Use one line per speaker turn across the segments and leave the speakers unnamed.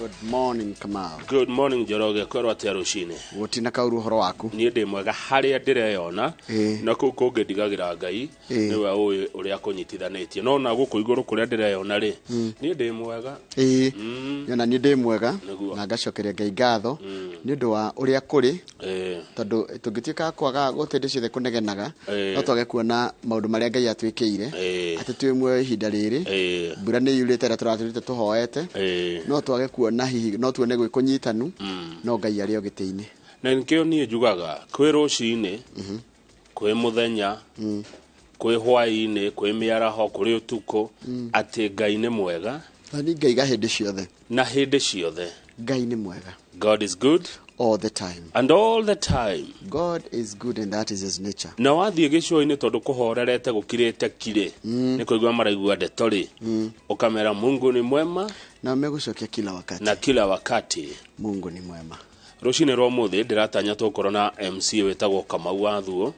Good morning, Kamau.
Good morning, Njoroge. Kwĩrwo atĩa rũcinĩ?
Gũtina kauru ũhoro waku.
Niĩ ndĩ mwega harĩa ndĩreyona. Na kũu kũngĩ ndigagĩra Ngai nĩwe ũĩ ũrĩa kũnyitithanĩtie, no na gũkũ igũrũ kũrĩa ndĩreyona rĩ, niĩ ndĩ mwega.
Ĩĩ, ona niĩ ndĩ mwega.
Nĩguo.
Na ngacokeria Ngai ngatho nĩ ũndũ wa ũrĩa kũrĩ, tondũ tũngĩtuĩka kwaga gũtĩ hĩndĩ ciothe kũnegenaga, no twage kuona maũndũ marĩa Ngai atwĩkĩire, atĩ twĩ muoyo ihinda rĩrĩ, mbura nĩ yurĩte ĩrĩa tũratũrĩte tũhoete, no twage kuona, hihi no tuone gwĩ kũnyitanu, no Ngai arĩ o gĩtĩ-inĩ.
Na nĩkĩo niĩ njugaga kwĩ rũcinĩ, kwĩ mũthenya, kwĩ hwaĩ-inĩ, kwĩ mĩaraho, kũrĩ ũtukũ, atĩ Ngai nĩ mwega.
Na niĩ ngaiga hĩndĩ ciothe.
Na hĩndĩ ciothe.
Ngai nĩ mwega.
God is good
all the time.
And all the time.
God is good and that is his nature.
Na wathiĩ gĩcũa-inĩ, tondũ kũhorerete gũkirĩte kirĩ, nĩ kũigua maraigua ndeto rĩ, ũkamera Mungu ni mwema.
Na megũcokia kila wakati.
Na kila wakati.
Mungu ni mwema.
Rũcinĩ rwa ũmũthĩ ndĩratanya tũgũkorwo na MC wĩtagwo Kamau wa Thuo,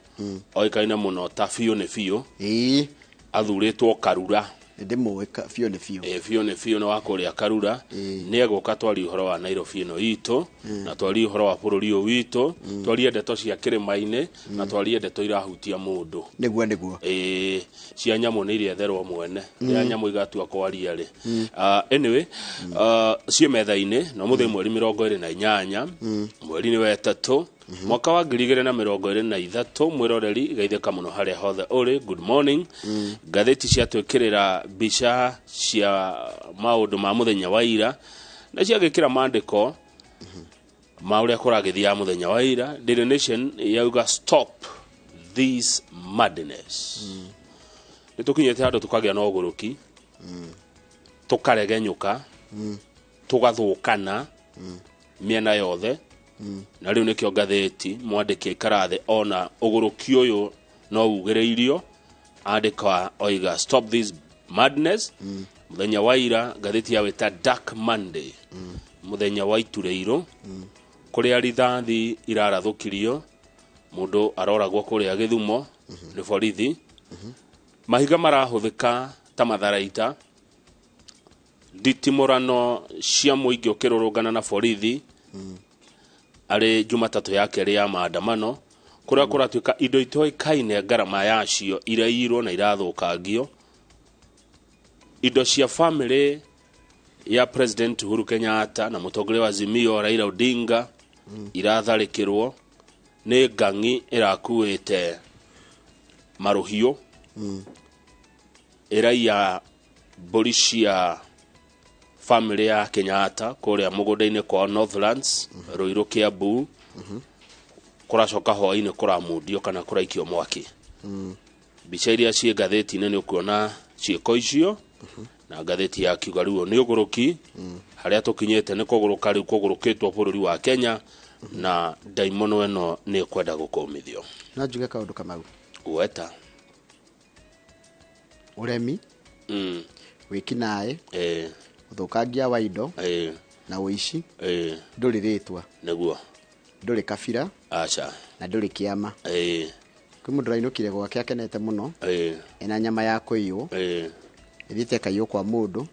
oĩkaine mũno ta Biũ nĩ Biũ. Athurĩtwo Karura.
Nĩ ndĩmũĩ biũ nĩ biũ.
Ĩ, biũ nĩ biũ nĩ wa kũrĩa Karura. Nĩ egũka twarie ũhoro wa Nairobi ĩno itũ, na twarie ũhoro wa bũrũri ũyũ witũ, twarie ndeto cia kĩrĩma-inĩ, na twarie ndeto irahutia mũndũ.
Nĩguo.
Ĩĩ, cia nyamũ nĩ iretherwo mwene rĩrĩa nyamũ igatua kwaria rĩ. Anyway, ciĩ metha-inĩ na ũmũthĩ mweri 28, mweri-inĩ wa ĩtatũ, mwaka wa 2023. Mwĩroreri, geithĩka mũno harĩa hothe ũrĩ, good morning. Ngathĩti ciatwĩkĩrĩra mbica cia maũndũ ma mũthenya wa ira na ciagĩkĩra maandĩko ma ũrĩa kũragĩthiaga mũthenya wa ira. Daily Nation yauga, "Stop this madness." Nĩ tũkinyĩte handũ tũkagĩa na ũgũrũki, tũkaregenyũka, tũgathũkana mĩena yothe, na rĩu nĩkĩo ngathĩti mwandĩki aikara thĩ ona ũgũrũki ũyũ no ugĩrĩirio, andĩka oiga, "Stop this madness." Mũthenya wa ira ngathĩti ya wĩta Dark Monday, mũthenya wa iturĩirũ, kũrĩa rithathi irarathũkirio, mũndũ aroragwo kũrĩa Gĩthumo nĩ borithi, mahiga marahũthĩka ta matharaita, nditimũrano cia mũingĩ ũkĩrũrũngana na borithi arĩ Jumatatũ ya kerĩ ya maandamano, kũrĩa kũratuĩka indo itoĩkaine ngarama yacio iraiyirwo na irathũkangio, indo cia famĩlĩ ya President Uhuru Kenyatta na mũtongoria wa Azimio Raila Odinga iratharĩkĩrwo nĩ ngang'i ĩrakuĩte marũhiũ, ĩraiya mbũri cia famĩlĩ ya Kenyatta kũrĩa mũgũnda-inĩ kwao Northlands, Ruiru, Kiambu. Kũracoka hwaĩ-inĩ kũramundio kana kũraikio mwaki. Mbica iria ciĩ ngathĩti-inĩ nĩ ũkuona ciĩko icio, na ngathĩti ya kiuga rĩu nĩ ũgũrũki harĩa tũkinyĩte, nĩ kũgũrũka rĩu kũgũrũkĩtwo bũrũri wa Kenya, na ndaimono ĩno nĩ ĩkwenda gũkũmithio.
No njuge kaũndũ, Kamau?
Gweta.
Ũremi, wĩkinaĩ, ũthũkangia wa indo na ũici ndũrĩ rĩtwa, ndũrĩ kabira,
aca,
na ndũrĩ kĩama. Kwĩ mũndũ ũrainũkire gwake akenete mũno, ena nyama ya kũiywo, ĩthiĩte ĩkaiywo kwa mũndũ.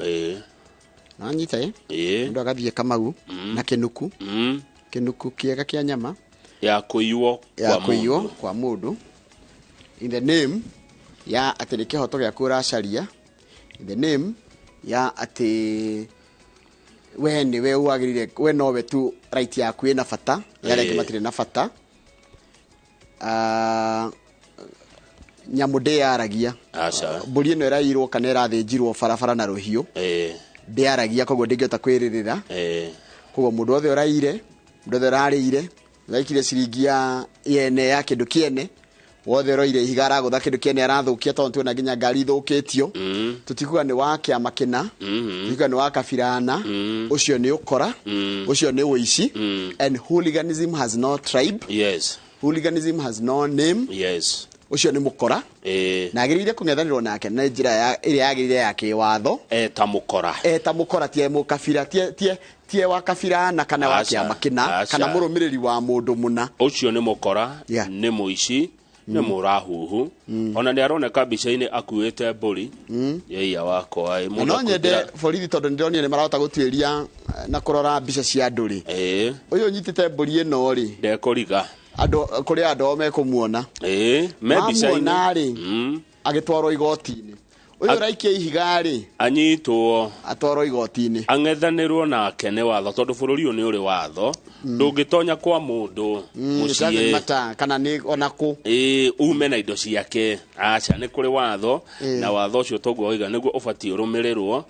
Nanyita ĩ? Mũndũ agathiĩ, Kamau, na kĩnuku, kĩnuku kĩega kĩa nyama
ya kũiywo
ya
kwa
kũiywo
mũndũ.
Kwa mũndũ, in the name ya atĩ nĩ kĩhoto gĩaku ũracaria, in the name ya atĩ we nĩwe wagĩrĩire, we nowe tu right yaku ĩna bata, ya arĩa angĩ matirĩ na bata. Ah, nyamũ ndĩyaragia.
Aca.
Mbũri ĩno ĩrairwo kana ĩrathĩnjirwo barabara na rũhiũ ndĩaragia, koguo ndĩngĩhota kwĩrĩrĩra. Koguo mũndũ wothe ũraire, mũndũ wothe ũrarĩire, ũraikire ciringi ya yene ya kĩndũ kĩene, wothe ũroire ihiga aragũtha kĩndũ kĩene arathũkia, tondũ tuona nginya ngari ithũkĩtio, tũtikuga nĩ wa kĩama kĩna, tũtikuga nĩ wa kabirana, ũcio nĩ ũkora, ũcio nĩ ũici. And hooliganism has no tribe. Hooliganism has no name. Ũcio nĩ mũkora na agĩrĩire kũng'ethanĩrwo nake na njĩra ĩrĩa yagĩrĩire ya kĩwatho.
Eta mũkora.
Eta mũkora, tie mũkabira, tie wa kabirana kana wa
Aca,
kĩama kĩna
aca.
kana mũrũmĩrĩri wa mũndũ mũna.
Ũcio nĩ mũkora, nĩ mũici. Nĩ mũrahuhu ona nĩ aroneka mbica-inĩ akuĩte mbũri yeia wakwa ĩ,
Na
mũndũ
no nyende
akũingĩra-
borithi tondũ nĩndĩronire nĩ marahota gũtuĩria na kũrora mbica cia andũ rĩ. Ũyũ ũnyitĩte mbũri ĩno rĩ,
ndekũriga
andũ kũrĩ andũ ao mekũmuona.
Ĩ, me mbica-inĩ.
Mamuona rĩ, agĩtwarwo igoti-inĩ. Ũyũ ũraikia ihiga rĩ,
anyitwo,
atwarwo igoti-inĩ.
Ang'ethanĩrwo nake nĩ watho tondũ bũrũri ũyũ nĩ ũrĩ watho. Ndũngĩtonya kwa mũndũ
It doesn't
mũciĩ
matter kana nĩ ona kũ.
Ĩ, ume na indo ciake, aca, nĩ kũrĩ watho na watho ũcio toguo waiga nĩguo ũbatiĩ ũrũmĩrĩrwo.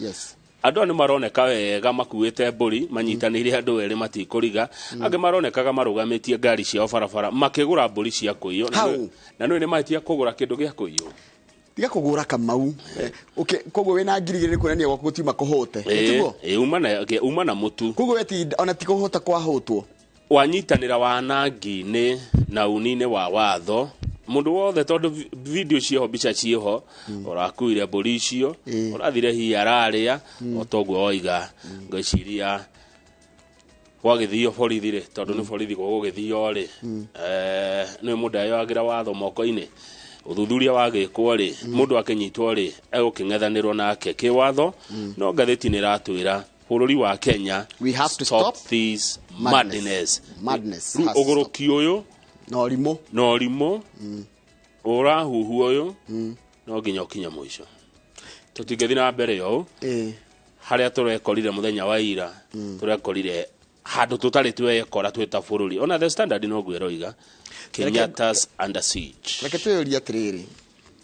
Andũ aya nĩ maroneka wega makuĩte mbũri manyitanĩire, andũ erĩ matikũriga, angĩ maronekaga marũgamĩtie ngari ciao barabara makĩgũra mbũri cia kũiywo.
Hau.
Na nĩ mahĩtia kũgũra kĩndũ gĩa kũiywo.
Tiga kũgũra Kamau. Okay, koguo wĩna 2000 nĩ kuonania gwaku gũtiuma kũhũte. Nĩtiguo?
Ĩ, uma na mũtu.
Koguo we ti ona ti kũhũta kwahũtwo.
Wanyitanĩra wanangi-inĩ na uni-inĩ wa watho mũndũ wothe tondũ video ciĩho, mbica ciĩho, ũrakuire mbũri icio, ũrathire hihi ararĩa o toguo woiga. Ngwĩciria gwagĩthio borithi rĩ, tondũ nĩ borithi gũgũgĩthio rĩ, nĩ mũndũ ayoagĩra watho moko-inĩ. Ũthuthuria wagĩkwo rĩ, mũndũ akĩnyitwo rĩ, egũkĩng'ethanĩrwo nake kĩwatho. No ngathĩti nĩ ĩratwĩra bũrũri wa Kenya,
We have to stop
this
madness.
madness.
Madness
Rĩu
has to stop.
ũgũrũki ũyũ
Na ũrimũ.
Na ũrimũ ũrahuhu ũyũ no nginya ũkinye mũico. Tũtingĩthiĩ na mbere ũũ. Harĩa tũrekorire mũthenya wa ira, tũrekorire handũ tũtarĩ twekora twĩ ta bũrũri. Ona The Standard no ĩroiga Kenyatta's under siege.
Reke twĩyũrie atĩrĩrĩ,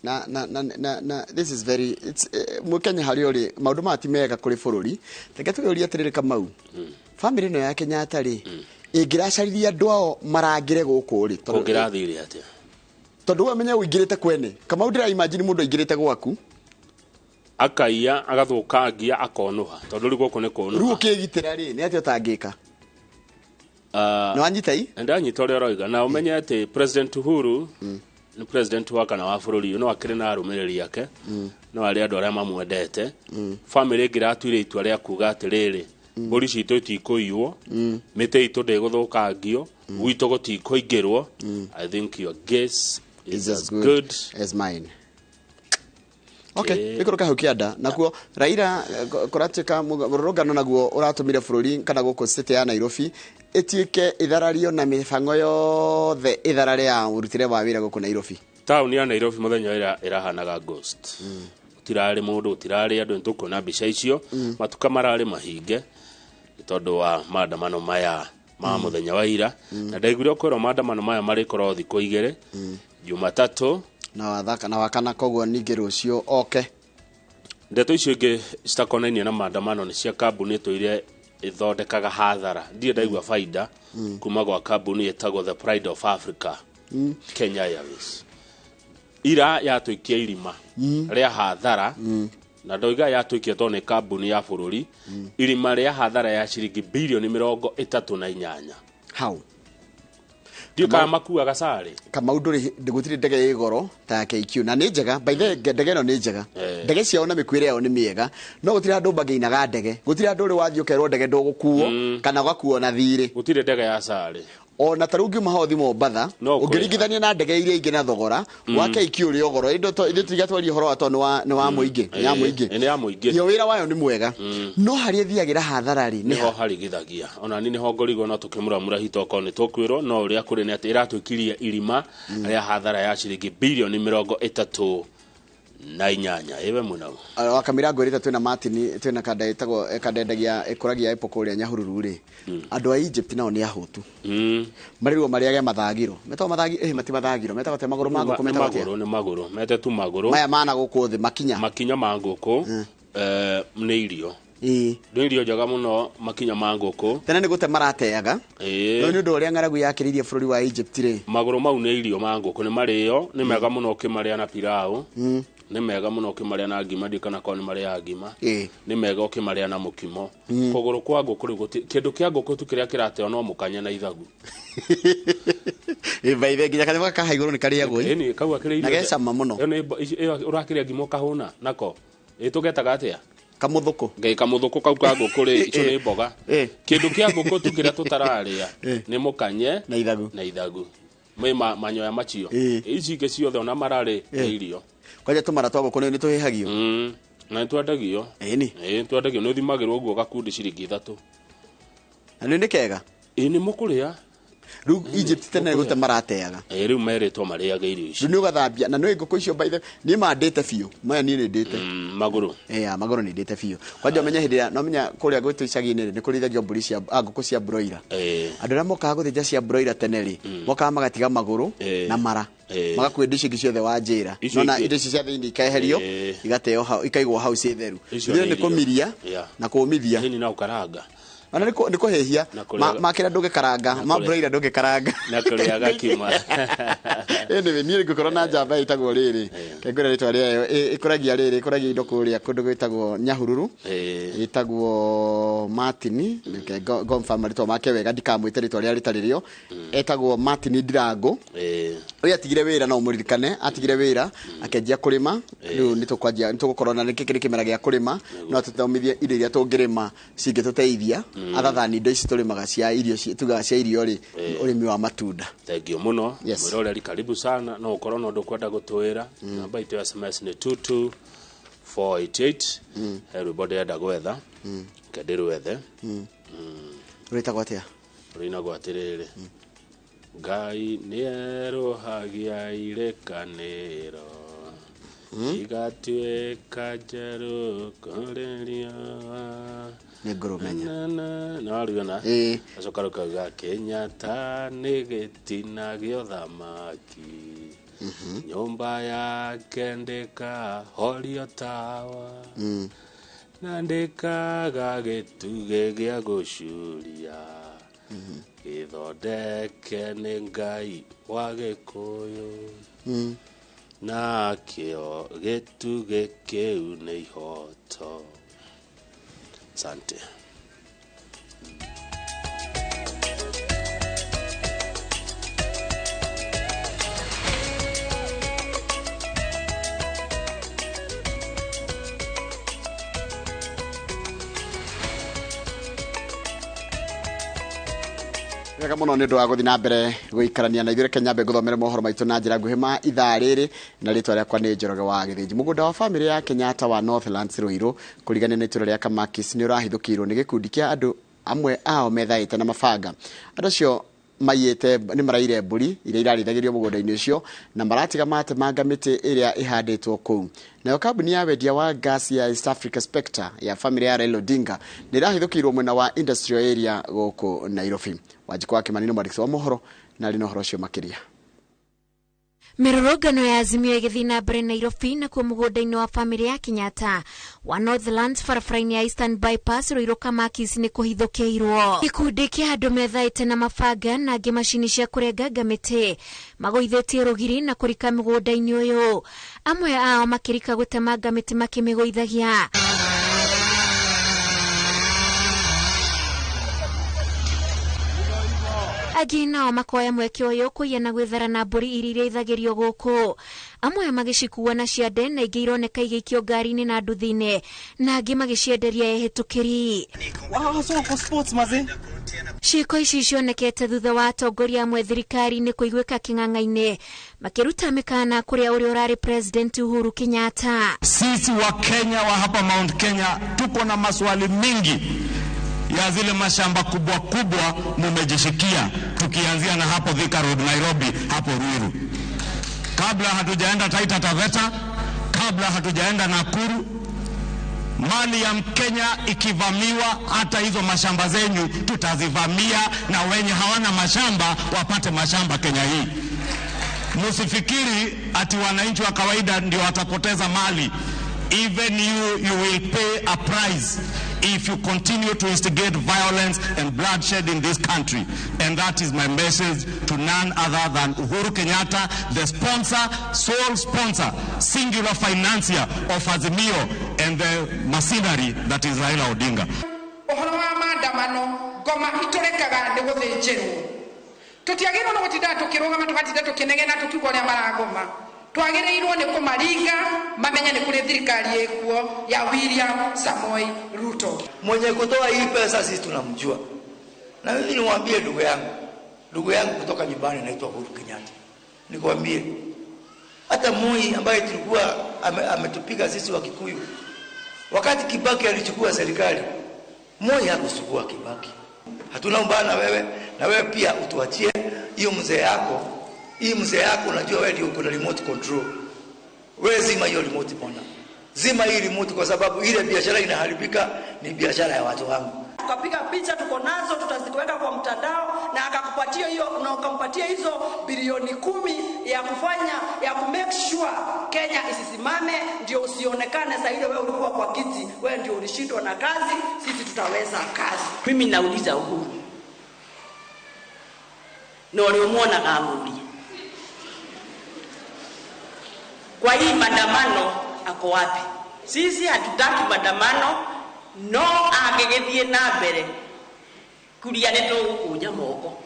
na this is very it's mũkenya harĩa ũrĩ, maũndũ maya ti mega kũrĩ bũrũri. Reke twĩyũrie atĩrĩrĩ, Kamau, famĩlĩ ĩno ya Kenyatta rĩ, ĩngĩracaririe andũ ao marangĩre gũkũ rĩ,
Kũngĩrathire atĩa?
Tondũ we menye ũingĩrĩte kwene, Kamau, ndĩra imagine mũndũ aingĩrĩte gwaku
akaiya, agathũkangia, akonũha, tondũ rĩu gũkũ nĩ
rĩu
kũnũha.
Ũkĩgitĩra rĩ, nĩ atĩa ũtangĩka? Nĩ wanyita i?
Ndanyita ũrĩa ũroiga na ũmenye atĩ President Uhuru nĩ president wa kana wa bũrũri ũyũ, no akĩrĩ na arũmĩrĩri ake, no arĩ andũ arĩa mamwendete. Famĩlĩ ĩngĩ ĩratuire itua rĩa kuga atĩrĩrĩ, mbũri citũ itikũiywo, mĩtĩ itũ ndĩgũthũkangio, gwitũ gũtikũingĩrwo, I think your guess is as good
as mine. Okay, ikũrũka hau kĩanda nakuo Raila kũratuĩka mũrũrũngano naguo ũratũmire bũrũri kana gũkũ city ya Nairobi ĩtuĩke ĩtharario na mĩbango yothe ĩtharare ya ũrutĩre wa wĩra gũkũ Nairobi.
Taũni ya Nairobi mũthenya ĩrĩa ĩrahanaga ghost, gũtirarĩ mũndũ, gũtirarĩ andũ. Nĩtũkuona mbica icio, matuka mararĩ mahinge nĩ tondũ wa maandamano maya ma mũthenya wa ira. Na ndaiguire kwĩrwo maandamano maya marĩkorwo thikũ 2, Jumatatũ
na wathaka na wakana, koguo ningĩ rũciũ oke.
Ndeto icio ingĩ citakonainie na maandamano nĩ cia kambuni ĩtũire ĩthondekaga hathara, ndirĩ ndaigua baida kuma gwa kambuni ĩtagwo The Pride of Africa, Kenya Airways. Ira yatũikia irima rĩa hathara, na ndoiga yatũikia tondũ nĩ kambuni ya bũrũri, irima rĩa hathara ya ciringi bilioni 38.
Hau.
Ndiũ kana makuaga carĩ.
Kamau, ndũrĩ gũtirĩ ndege ĩ goro ta ya KQ na nĩ njega. By the way, ndege ĩno nĩ njega. Ndege ciao na mĩkuĩre yao nĩ mĩega, no gũtirĩ handũ mbangĩinaga ndege, gũtirĩ handũ ũrĩ wathiĩ ũkerwo ndege ndũgũkuo kana ũgakuo na thirĩ.
Gũtirĩ ndege ya carĩ.
Ona ta rĩu ngiuma haha ũthiĩ Mombatha,
No kũrĩha.
ũngĩringithania na ndege iria ingĩ na thogora wa KQ ũrĩ o goro. Ithuĩ tũtiga twarie ũhoro wa tondũ nĩ wa mũingĩ, nĩ ya mũingĩ.
Nĩ ya mũingĩ.
Yo wĩra wayo nĩ mwega, no harĩa ĩthiagĩra hathara rĩ, nĩ
Nĩho harigithagia ona ni nĩho ngorigwo, no tũkĩmũramũra hitokorwo nĩ tũkwĩrwo. No ũrĩa kũrĩ nĩ atĩ ĩratũikirie irima rĩa hathara ya ciringi bilioni 38 ĩwe mũnau.
Wakamira ngwĩrĩte twĩna Martin, twĩna kanda ĩtagwo kanda endagia ĩkũragia apple kũrĩa Nyahururu rĩ, andũ a Egypt nao nĩ ahũtu. Marĩrwo marĩage mathagiro, metagwo mathagiro, mati mathagiro, metagwo atĩa? Magũrũ ma ngũkũ
Nĩ
metagwo atĩa?
Magũrũ, nĩ magũrũ mete tu magũrũ.
Maya mana gũkũ thĩ, makinya.
Makinya ma ngũkũ, nĩ irio. Nĩ irio njega mũno, makinya ma ngũkũ.
Tene nĩ gũte marateaga, no nĩ ũndũ ũrĩa ng'aragu yakĩrĩirie bũrũri wa Egypt rĩ.
Magũrũ mau nĩ irio ma ngũkũ, nĩ marĩo, nĩ mega mũno ũkĩmarĩa na pilau, nĩ mega mũno ũkĩmarĩa na ngima, ndiũ kana korwo nĩ marĩaga ngima. Nĩ mega ũkĩmarĩa na mũkimo. Kũgũrũ kwa ngũkũ rĩu kĩndũ kĩa ngũkũ tu kĩrĩa kĩrateo no mũkanye na ithagu.
Ĩ, by the way, nginya kanyamũ gaka haha igũrũ nĩ karĩagwo ĩ.
Ĩni kau akĩrĩ
Na gecama mũno.
Ĩyo nĩ ĩyo ũrakĩrĩa ngima ũkahũna nako, ĩ tũgetaga atĩa?
Kamũthũkũ.
Ngai, kamũthũkũ kau ka ngũkũ rĩ, icio nĩ mboga. Kĩndũ kĩa ngũkũ tu kĩrĩa tũtararĩa nĩ mũkanye
na ithagu.
Na ithagu. Manyoya macio. Ici ingĩ ciothe ona mararĩ nĩ irio.
Kwanja tũmara twa ngũkũ nĩ tũhĩhagio.
Na nĩtwendagio.
Ĩni.
Ĩĩ nĩtwendagio, nĩ ũthimagĩrwo ũguo gakundi ciringi 3.
Na nĩ kega?
Ĩĩ nĩ mũkũrĩa.
Rĩu Egypt tene gũte marateaga.
Ĩĩ rĩu merĩtwo marĩage irio ici.
Rĩu nĩ ũgathambia na nĩ ngũkũ icio by the niĩ mandĩte biũ. Maya niĩ nĩ ndĩte.
Magũrũ.
Ĩĩ magũrũ nĩ ndĩte biũ. Kwanja ũmenye hĩndĩ ĩrĩa no menya kũrĩa gwitũ icagi-inĩ nĩ kũrĩithagio mbũri cia ngũkũ cia broiler. Andũ arĩa mokaga gũthĩnja cia broiler tene rĩ, mokaga magatiga magũrũ na mara. Magakuua indo icio ingĩ ciothe wa njĩra. Nona indo icio cia thĩinĩ ikeherio, igateo hau, ikaigwo hau ciĩ theru. Rĩu nĩ kũmiria na kũmithia.
Hini na ũkaranga.
Ona nĩ kũhĩhia makĩra ndũngĩkaranga, ma broiler ndũngĩkaranga.
Na kũrĩa gakima.
Anyway, niĩ ngũkorwo na njamba ĩtagwo rĩrĩ. Kengũra rĩtwa rĩayo, ĩkũragia rĩrĩ, ĩkũragia indo kũrĩa kũndũ gwĩtagwo Nyahururu. Ĩtagwo Martin, reke confirm rĩtwa make wega ndikamwĩte rĩtwa rĩrĩa rĩtarĩ rĩo. Etagwo Martin Ndirango. Ũyũ atigire wĩra no ũmũririkane, atigire wĩra akĩanjia kũrĩma. Rĩu nĩ tũkwanjia, nĩ tũgũkorwo na nĩkĩ kĩrĩ kĩmera gĩa kũrĩma, no tũthomithie indo iria tũngĩrĩma cingĩtũteithia. Other than indo ici tũrĩmaga cia irio, tugaga cia irio rĩ, ũrĩmi wa matunda.
Thank you mũno. Mwĩroreri karibu sana, no ũkorwo na ũndũ ũkwenda gũtwĩra. Namba itũ ya SMS nĩ 22488. He rwĩmbo ndĩrenda gwetha. Reke ndĩrwethe.
Rwĩtagwo atĩa?
Rũinagwo atĩrĩrĩ. Ngai nĩerũhagia irĩkanĩro. Igatuĩka njerũ kũrĩ riũa.
Nĩ ngũrũmenya.
Na ruona. Acoka rũkauga Kenyatta nĩ gĩtina gĩa ũthamaki. Nyũmba yake ndĩkahorio tawa. Na ndĩkaga gĩtugĩ gĩa gũcuria. Gĩthondeke nĩ Ngai wa Gĩkũyũ. Nakĩo gĩtugĩ kĩu nĩ ihoto. Asante.
Wega mũno nĩ ũndũ wa gũthiĩ na mbere gũikarania na ithuĩ. Reke nyambe ngũthomere mohoro maitũ na njĩra nguhĩ ma ithaa rĩrĩ, na rĩtwa rĩakwa nĩ Njoroge wa Gĩthĩnji. Mũgũnda wa bamĩrĩ ya Kenyatta wa Northlands Ruiru kũrigania na itũũra rĩa Kamakis nĩ ũrahithũkĩirwo nĩ gĩkundi kĩa andũ amwe ao methaĩte na mabanga. Andũ acio maiyĩte nĩ maraire mbũri iria irarĩithagĩrio mũgũnda-inĩ ũcio na maratiga matemanga mĩtĩ ĩrĩa ĩhandĩtwo kũu. Nayo kambuni ya wendia wa gas ya East Africa Spectre ya bamĩrĩ ya Raila Odinga nĩ ĩrahithũkĩirwo mwena wa industrial area gũkũ Nairobi. Wanjikũ wa Kĩmani nĩ mwandĩki wa mohoro na arĩ na ũhoro ũcio makĩria.
Mĩrũrũngano ya Azimio ĩgĩthiĩ na mbere Nairobi nakuo mũgũnda-inĩ wa bamĩrĩ ya Kenyatta wa Northlands barabara-inĩ ya Eastern Bypass Ruiru Kamakis nĩ kũhithũkĩirwo. Gĩkundi kĩa andũ methaĩte na mabanga na angĩ macini cia kũrenganga mĩtĩ magũithĩtie rũgiri na kũrika mũgũnda-inĩ ũyũ. Amwe ao makĩrika gũtemanga mĩtĩ makĩmĩgũithagia. Angĩ nao makoya mweke ũyũ kũiya na gwĩthara na mbũri iria irĩithagĩrio gũkũ. Amwe magĩcikua na ciande na ingĩ ironeka igĩikio ngari-inĩ na nduthi-inĩ na angĩ magĩcienderia ehĩtũkĩri. Ciĩko ici cionekete thutha wa atongoria amwe thirikari-inĩ kũiguĩka kĩng'ang'a-inĩ makĩruta mĩkana kũrĩa ũrĩa ũrarĩ President Uhuru Kenyatta.
Sisi wa Kenya wa hapa Mount Kenya tuko na maswali mingi ya zile mashamba kubwa kubwa mumejishikia, tukianzia na hapo Thika Road Nairobi, hapo Ruiru, kabla hatujaenda Taita Taveta, kabla hatujaenda Nakuru. Mali ya Mkenya ikivamiwa, hata hizo mashamba zenyu tutazivamia, na wenye hawana mashamba wapate mashamba Kenya hii. Msifikiri ati wananchi wa kawaida ndio watapoteza mali. Even you will pay a price if you continue to instigate violence and bloodshed in this country. And that is my message to none other than Uhuru Kenyatta, the sponsor, sole sponsor, singular financier of Azimio and the machinery that is Raila Odinga.
Ũhoro wa maandamano ngoma itũrekaga nĩ gũthĩnjĩrwo. Tũtiagĩrĩirwo nĩ gũtinda tũkĩrũgama tũgatinda tũkĩnegena tũkiuga ũrĩa maragoma. Twagĩrĩirwo nĩ kũmaringa mamenye nĩ kũrĩ thirikari ĩkuo ya William Samoei Ruto.
Mwenye kutoa hii pesa sisi tunamjua. Na mimi niwaambie ndugu yangu, Ndugu yangu kutoka nyumbani anaitwa Uhuru Kenyatta. Nikwambie, hata Moi ambaye tulikuwa ametupiga sisi wa Kikuyu, wakati Kibaki alichukua serikali, Moi hakusukua Kibaki. Hatuna ubaya na wewe, na wewe pia utuachie hiyo mzee yako. Hii mzee yako unajua wewe ndio uko na remote control. Wewe zima hiyo remote bwana. Zima hii remote kwa sababu ile biashara inaharibika ni biashara ya watu wangu.
Tukapiga picha tuko nazo, tutaziweka kwa mtandao, na akakupatia hiyo na ukampatia hizo bilioni 10 ya kufanya ya ku make sure Kenya isisimame, ndio usionekane sasa ile wewe ulikuwa kwa kiti, wewe ndio ulishindwa na kazi, sisi tutaweza kazi.
Mimi nauliza Uhuru, na waliomwona kaamulia kwa hii maandamano ako wapi? Sisi hatutaki maandamano, no angĩgĩthiĩ na mbere kuria nĩ tũgũkũnja moko.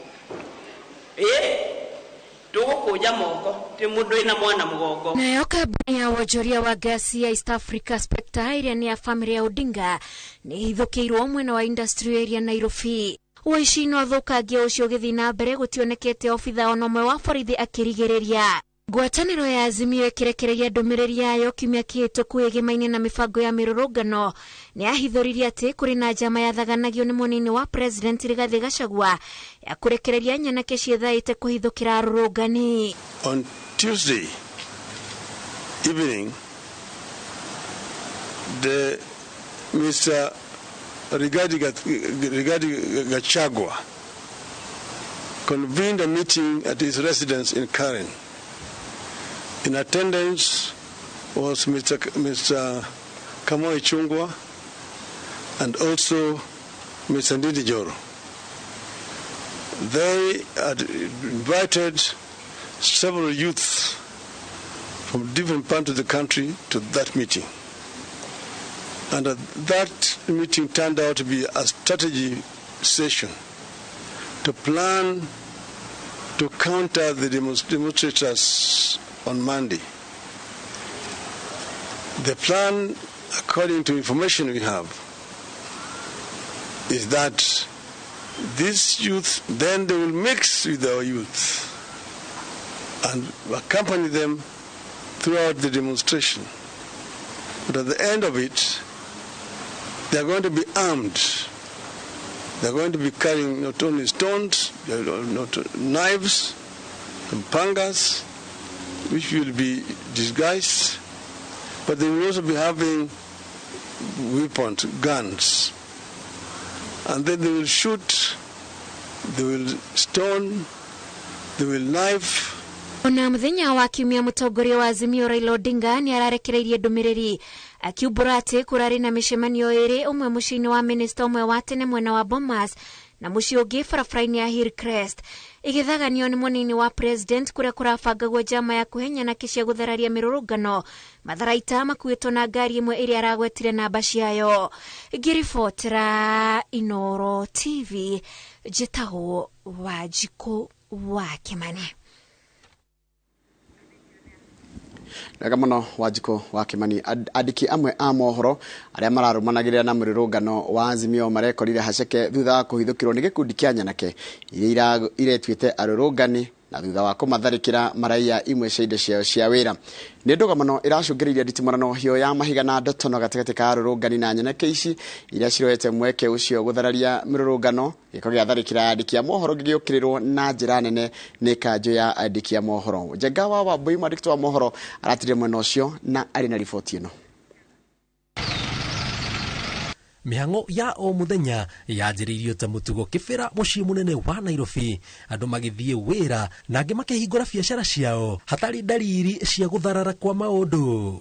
Tũgũkũnja moko ti mũndũ wĩna mwana mũgongo.
Nayo kambuni ya wonjoria wa gasi ya East Africa Spectre ĩrĩa nĩ ya famĩlĩ ya Odinga nĩ ĩhithũkĩirwo mwena wa industrial area Nairobi. Ũici na ũthũkangia ũcio ũgĩthiĩ na mbere gũtionekete obitha ona ũmwe wa borithi akĩrigĩrĩria. Ngwatanĩro ya Azimio ĩkĩrekereria ndũmĩrĩri yayo kiumia kĩhĩtũku ĩgĩmaine na mĩbango ya mĩrũrũngano nĩ yahithũririe atĩ kũrĩ na njama yathaganagio nĩ mũnini wa President Rigathi Gachagua ya kũrekereria nyanake ciethaĩte kũhithũkĩra arũrũngani.
On Tuesday evening, the Mr. Rigathi Gachagua convened a meeting at his residence in Karen. In attendance was Mr. Kamau Ichung'wah and also Mr. Ndindi Nyoro. They had invited several youths from different parts of the country to that meeting. And that meeting turned out to be a strategy session to plan to counter the demonstrators on Monday. The plan, according to information we have, is that these youth, then they will mix with our youth and accompany them throughout the demonstration. But at the end of it, they are going to be armed. They are going to be carrying not only stones, not knives, and pangas, which will be disguised, but they will also be having weapons, guns. And then they will shoot, they will stone, they will knife.
Ona muthenya wa kiumia mutongoria wa Azimio Raila Odinga ni ararekereirie ndumiriri akiumbura ati kurari na micemanio iri, umwe muciĩ-inĩ wa minista umwe wa tene mwena wa Bomas na muciĩ ũngĩ barabara-inĩ ya Hillcrest igithaganio ni munini wa president kuria kurabangagwo njama ya kuhenya na cia guthararia mirurungano matharaita makuĩtwo na ngari ĩmwe ĩrĩa aragwetire namba ciayo. Ngĩribotera Inoro TV njĩtagwo Wanjikũ wa Kimani.
Wega muno Wanjikũ wa Kimani. Andĩki amwe a mohoro arĩa mararũmanagĩrĩra na mũrũrũngano wa Azimio marekorire haceke thutha wa kũhithũkĩrwo nĩ gĩkundi kĩa nyanake iria iretuĩte arũrũngani na thutha wa kũmatharĩkĩra maraiya imwe cia indo ciao cia wĩra. Nĩ ndũgamano ĩracũngĩrĩirie nditimũrano hiũ ya mahiga na ndotono gatagatĩ ka arũrũngani na nyanake ici iria ciroete mweke ũcio gũthararia mĩrũrũngano. Gĩko gĩa tharĩkĩra andĩki a mohoro gĩgĩũkĩrĩrwo na njĩra nene nĩ kanjũ ya andĩki a mohoro. Njenga wa Wambui mwandĩki wa mohoro aratire mwena ũcio na arĩ na riboti ĩno.
Mĩhang'o ya o mũthenya yanjĩrĩirio ta mũtugo kĩbĩra mũciĩ mũnene wa Nairobi, andũ magĩthiĩ wĩra na angĩ makĩhingũra biacara ciao hatarĩ ndariri cia gũtharara kwa maũndũ.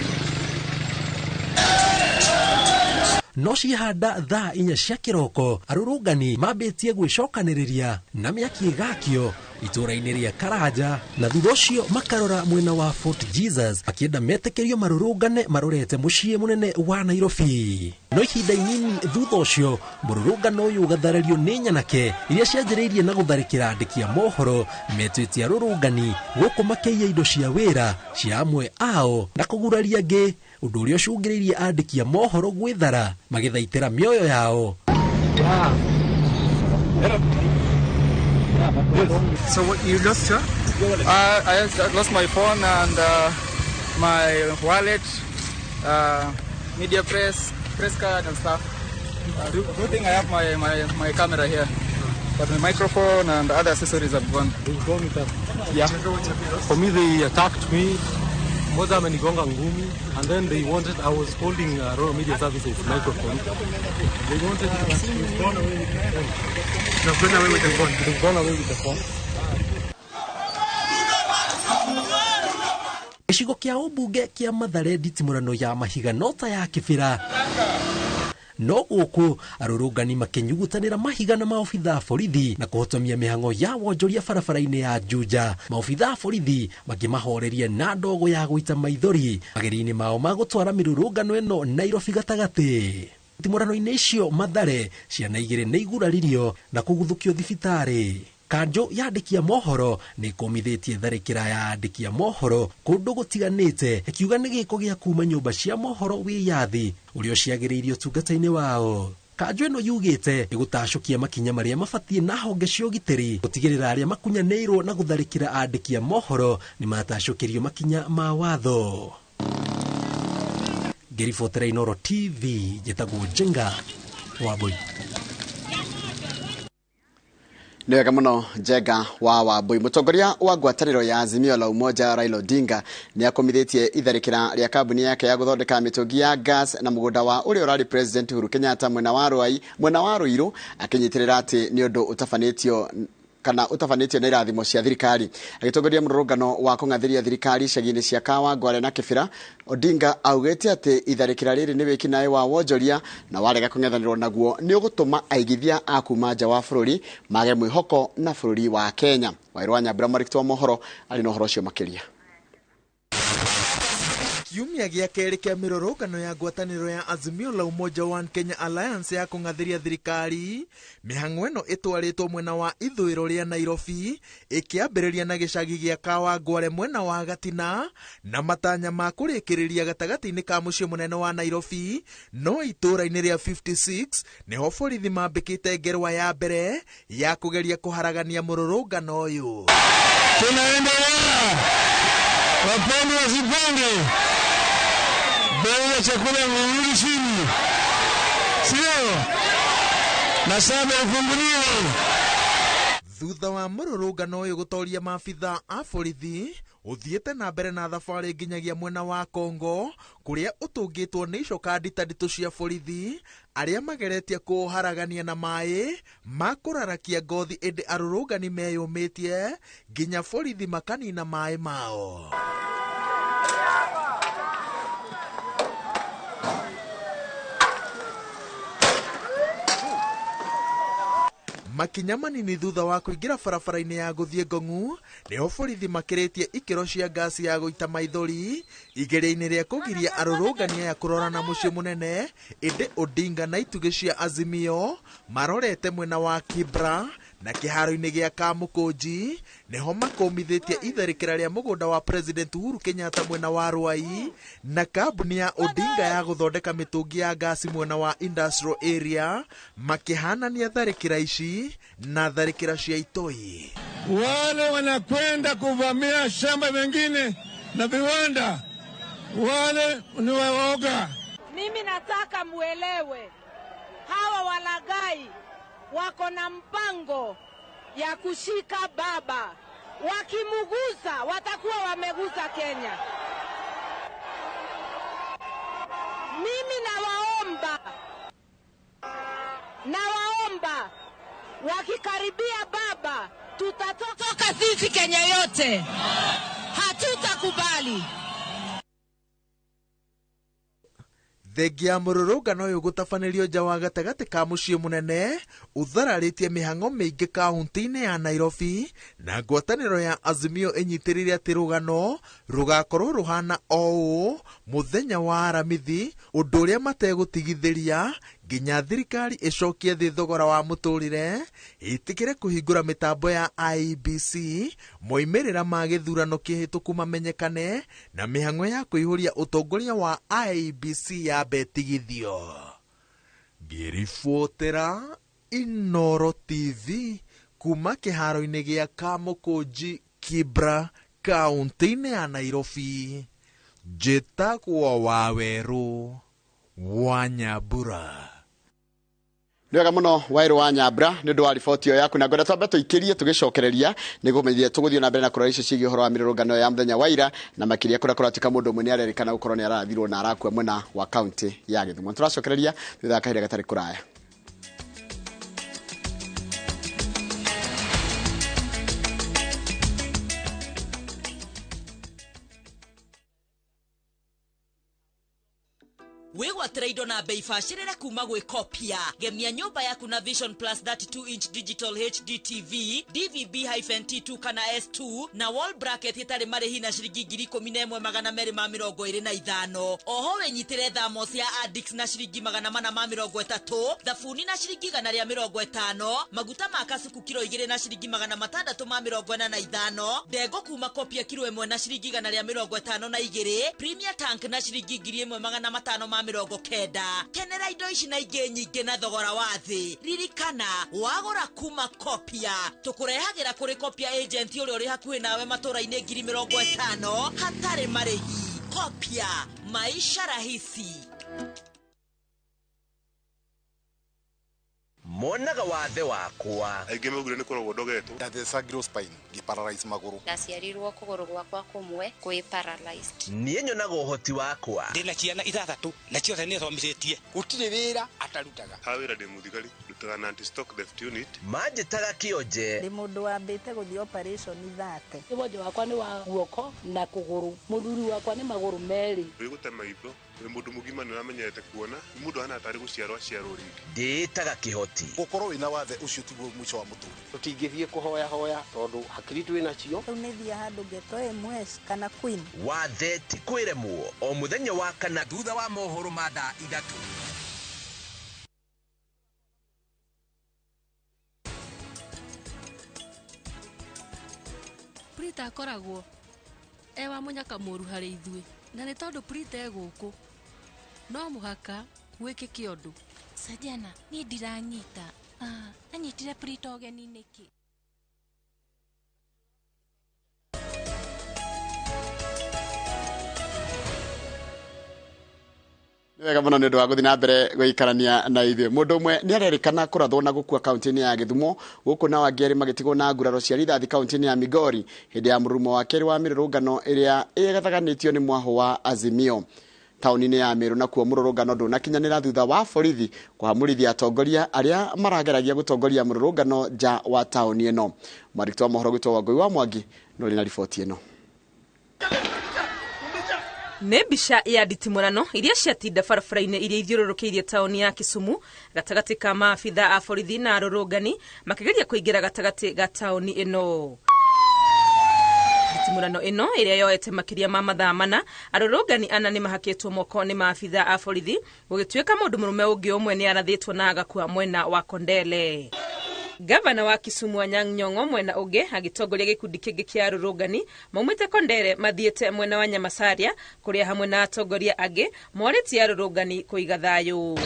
No ciehanda thaa 4 cia kĩroko arũrũngani mambĩtie gwĩcokanĩrĩria na mĩaki ĩgakio itũũra-inĩ rĩa Karanja, na thutha ũcio makarora mwena wa Fort Jesus makĩenda metĩkĩrio marũrũngane marorete mũciĩ mũnene wa Nairobi. No ihinda inini thutha ũcio mũrũrũngano ũyũ ũgatharario nĩ nyanake iria cianjĩrĩirie na gũtharĩkĩra andĩki a mohoro metwĩte arũrũngani gũkũ makĩiya indo cia wĩra cia amwe ao na kũguraria angĩ, ũndũ ũrĩa ũcũngĩrĩirie andĩki a mohoro gwĩthara magĩthaitĩra mĩoyo yao.
Yes.
So what, you lost your?
I lost my phone and my wallet, media press card and stuff. Good thing I have my camera here, but my microphone and other accessories have gone.
They've gone with that.
Yeah.
For me, they attacked me. Mmoja amenigonga ngumi, and then they wanted, I was holding Royal Media Services microphone. They wanted it, they've gone away with the phone.
They've gone away with the phone.
They've gone away with the phone.
Gĩcigo kĩa ũmbunge kĩa Mathare nditimũrano ya mahiga no ta ya kĩbĩra. No gũkũ arũrũngani makĩnyugutanĩra mahiga na maobitha a borithi na kũhotomia mĩhang'o ya wonjoria barabara-inĩ ya Juja. Maobitha a borithi makĩmahoreria na ndogo ya gũita maithori magerio-inĩ mao ma gũtwara mĩrũrũngano ĩno Nairobi gatagatĩ. Nditimũrano-inĩ icio Mathare ciana igĩrĩ nĩ iguraririo na kũguthũkio thibitarĩ. Kanjũ ya andĩki a mohoro nĩ ĩkũmithĩtie tharĩkĩra ya andĩki a mohoro kũndũ gũtiganĩte ĩkiuga nĩ gĩko gĩa kuma nyũmba cia mohoro wĩyathi ũrĩa ũciagĩrĩirie ũtungata-inĩ wao. Kanjũ ĩno yugĩte ĩgũtacũkia makinya marĩa mabatiĩ na honge cia ũgitĩri gũtigĩrĩra arĩa makunyanĩirwo na gũtharĩkĩra andĩki a mohoro nĩ matacũkĩrio makinya ma watho. Ngĩribotera Inooro TV njĩtagwo Njenga Wambui.
Nĩ wega mũno Njenga wa Wambui. Mũtongoria wa ngwatanĩro ya Azimio la Umoja Raila Odinga nĩ akomithĩtie itharĩkĩra rĩa kambuni yake ya gũthondeka mĩtũngi ya gas na mũgũnda wa ũrĩa ũrarĩ President Uhuru Kenyatta mwena wa Ruiru akĩnyitĩrĩra atĩ nĩ ũndũ ũtabanĩtio kana ũtabanĩtio na irathimo cia thirikari. Agĩtongoria mũrũrũngano wa kũng'athĩria thirikari icagi-inĩ cia Kawangware na Kĩbĩra, Odinga augĩte atĩ itharĩkĩra rĩrĩ nĩ wĩkinaĩ wa wonjoria na warega kũng'ethanĩrwo naguo nĩ ũgũtũma aigithia a kuma nja wa bũrũri mage mwĩhoko na bũrũri wa Kenya. Wairũ wa Nyambura mwandĩki wa mohoro arĩ na ũhoro ũcio makĩria.
Kiumia gĩa kerĩ kĩa mĩrũrũngano ya ngwatanĩro ya Azimio la Umoja One Kenya Alliance ya kũng'athĩria thirikari mĩhang'o ĩno ĩtwarĩtwo mwena wa ithũĩro rĩa Nairobi ĩkĩambĩrĩria na gĩcagi gĩa Kawangware mwena wa Gatina na matanya ma kũrĩkĩrĩria gatagatĩ-inĩ ka mũciĩ mũnene wa Nairobi no itũũra-inĩ rĩa 56 nĩho borithi mambĩkĩte ngerwa ya mbere ya kũgeria kũharagania mũrũrũngano ũyũ.
Tunaendelea, wapende wasipende, bei ya chakula imerudi chini, sio? Na saba ifunguliwe.
Thutha wa mũrũrũngano ũyũ gũtoria maabitha a borithi ũthiĩte na mbere na thabarĩ nginyagia mwena wa Kongo kũrĩa ũtũngĩtwo nĩ icoka nditanditũ cia borithi arĩa mageretie kũũharagania na maĩ ma kũrarakia ngothi ĩndĩ arũrũngani meyũmĩtie nginya borithi makanina maĩ mao. Makinya manini thutha wa kũingĩra barabara-inĩ ya gũthiĩ Ngong'u nĩho borithi makĩrĩtie ikĩro cia ngasi ya gũita maithori igeria-inĩ rĩa kũgiria arũrũngani aya kũrora na mũciĩ mũnene ĩndĩ Odinga na itugĩ cia Azimio marorete mwena wa Kibra na kĩharo-inĩ gĩa Kamũkũnji nĩho makũmithĩtie itharĩkĩra rĩa mũgũnda wa President Uhuru Kenyatta mwena wa Ruai na kambuni ya Odinga ya gũthondeka mĩtũngi ya ngasi mwena wa Industrial Area makĩhanania tharĩkĩra ici na tharĩkĩra cia itoi.
Wale wanakwenda kuvamia shamba mengine na viwanda, wale ni waoga.
Mimi nataka muelewe hawa walagai wako na mpango ya kushika baba. Wakimugusa watakuwa wamegusa Kenya. Mimi nawaomba wakikaribia baba tutatoka sisi Kenya yote. Hatutakubali.
Thengia mũrũrũngano ũyũ gũtabanĩrio nja wa gatagatĩ ka mũciĩ mũnene ũthararĩtie mĩhang'o mĩingĩ kaunti-inĩ ya Nairobi na ngwatanĩro ya Azimio ĩnyitĩrĩire atĩ rũgano rũgakorwo rũhana o ũũ mũthenya wa Aramithi ũndũ ũrĩa mategũtigithĩria nginya thirikari ĩcokie thĩ thogora wa mũtũrĩre ĩtĩkĩre kũhingũra mĩtambo ya IEBC moimĩrĩra ma gĩthurano kĩhĩtũku mamenyekane na mĩhang'o ya kũihũria ũtongoria wa IEBC yambe ĩtigithio. Ngĩribotera Inooro TV Kuma kĩharo-inĩ gĩa Kamũkũnji Kibra kaunti-inĩ ya Nairobi, njĩtagwo Wawerũ wa Nyambura.
Nĩ wega mũno Wairũ wa Nyambura nĩ ũndũ wa riboti ĩyo yaku, na ngwenda twambe tũikĩrie tũgĩcokereria nĩguo tũgũthiĩ na mbere na kũrora icio ciĩgiĩ ũhoro wa mĩrũrũngano ya mũthenya wa ira, na makĩria kũrĩa kũratuĩka mũndũ ũmwe nĩ arerĩkana gũkorwo nĩ arathirwo na arakua mwena wa kaunti ya Gĩthumo. Tũracokereria thutha wa kahinda gatarĩ kũraya.
Wĩgwatĩre indo na bei bacĩrĩre kuma gwĩ Kopia. Gemia nyũmba yaku na Vision Plus 32 inch digital HD TV DVB-T2 kana S2 na wall bracket ĩtarĩ marĩhi na ciringi 11,225. Oho wĩnyitĩre thamos ya Addicts na ciringi 430, thabuni na ciringi 150, maguta ma kasuku kiro 2 na ciringi 645, ndengũ kuma Kopia kiro 1 na ciringi 152, Premier Tank na ciringi 1590. Kenera indo ici na ingĩ nyingĩ na thogora wa thĩ. Ririkana wagũra kuma Kopia tũkũrehagĩra kũrĩ Kopia agent ũrĩa ũrĩ hakuhĩ nawe matũra-inĩ 50,000 hatarĩ marĩhi. Kopia, maisha rahisi.
Monaga wathe wakwa
aingĩ maugire nĩ kũrogwo ndogetwo.
Ndathecagirwo spine ngĩparalyze magũrũ.
Ndaciarirwo kũgũrũ gwakwa kũmwe kwĩ paralyzed.
Niĩ nyonaga ũhoti wakwa.
Ndĩna ciana 6 na ciothe nĩ thomithĩtie. Gũtirĩ wĩra atarutaga.
Ha wĩra ndĩ mũthigari, ndutaga na anti stock theft unit.
Manjĩtaga kĩonje.
Ndĩ mũndũ wambĩte gũthiĩ operation 30.
Wonje wakwa nĩ wa guoko na kũgũrũ, mũthuri wakwa nĩ magũrũ merĩ.
Wĩgũte maitho, wĩ mũndũ mũgima nĩ ũramenyerete kuona, nĩ mũndũ ahana tarĩ gũciarwo aciarwo rĩngĩ.
Ndĩĩtaga kĩhoti.
Gũkorwo wĩna wathe ũcio tiguo mũico wa mũtũrĩre.
Tũtingĩthiĩ kũhoya hoya tondũ hakiri twĩ nacio.
Rĩu nĩ thiĩ handũ ngetwo MS kana Queen.
Wathe ti kwĩremwo o mũthenya wa kana thutha wa mohoro ma thaa 3.
Prita akoragwo e wa mũnyaka mũru harĩ ithuĩ, na nĩ tondũ Prita e gũkũ no mũhaka gwĩkĩke ũndũ.
Sajana, niĩ ndiranyita. Anyitire Prita ũgeni nĩkĩ?
Wega mũno nĩ ũndũ wa gũthiĩ na mbere gũikarania na ithuĩ. Mũndũ ũmwe nĩ arerĩkana kũrathwo na gũkua kaunti-inĩ ya Gĩthumo, gũkũ nao angĩ erĩ magĩtigwo na nguraro cia rithathi kaunti-inĩ ya Migori hĩndĩ ya mũrurumo wa kerĩ wa mĩrũrũngano ĩrĩa ĩgathaganĩtio nĩ mwahũ wa Azimio. Taũni-inĩ ya Meru nakuo mũrũrũngano ndũnakinyanĩra thutha wa borithi kũhamũrithia atongoria arĩa marageragia gũtongoria mũrũrũngano nja wa taũni ĩno. Mwandĩki wa mohoro gwitũ Wangũi wa Mwangi nĩ ũrĩ na riboti ĩno.
Nĩ mbica ya nditimũrano iria ciatinda barabara-inĩ iria ithiũrũrũkĩirie taũni ya Kisumu gatagatĩ ka maabitha a borithi na arũrũngani makĩgeria kũingĩra gatagatĩ ga taũni ĩno. Nditimũrano ĩno ĩrĩa yoete makĩria ma mathaa 4, arũrũngani 4 nĩ mahakĩtwo moko nĩ maabitha a borithi, gũgĩtuĩka mũndũ mũrũme ũngĩ ũmwe nĩ arathĩtwo na agakua mwena wa Kondele. Gavana wa Kisumu Anyang' Nyong'o mwena ũngĩ agĩtongoria gĩkundi kĩngĩ kĩa arũrũngani maumĩte Kondere mathiĩte mwena wa Nyamasaria kũrĩa hamwe na atongoria angĩ morĩtie arũrũngani kũiga thayũ.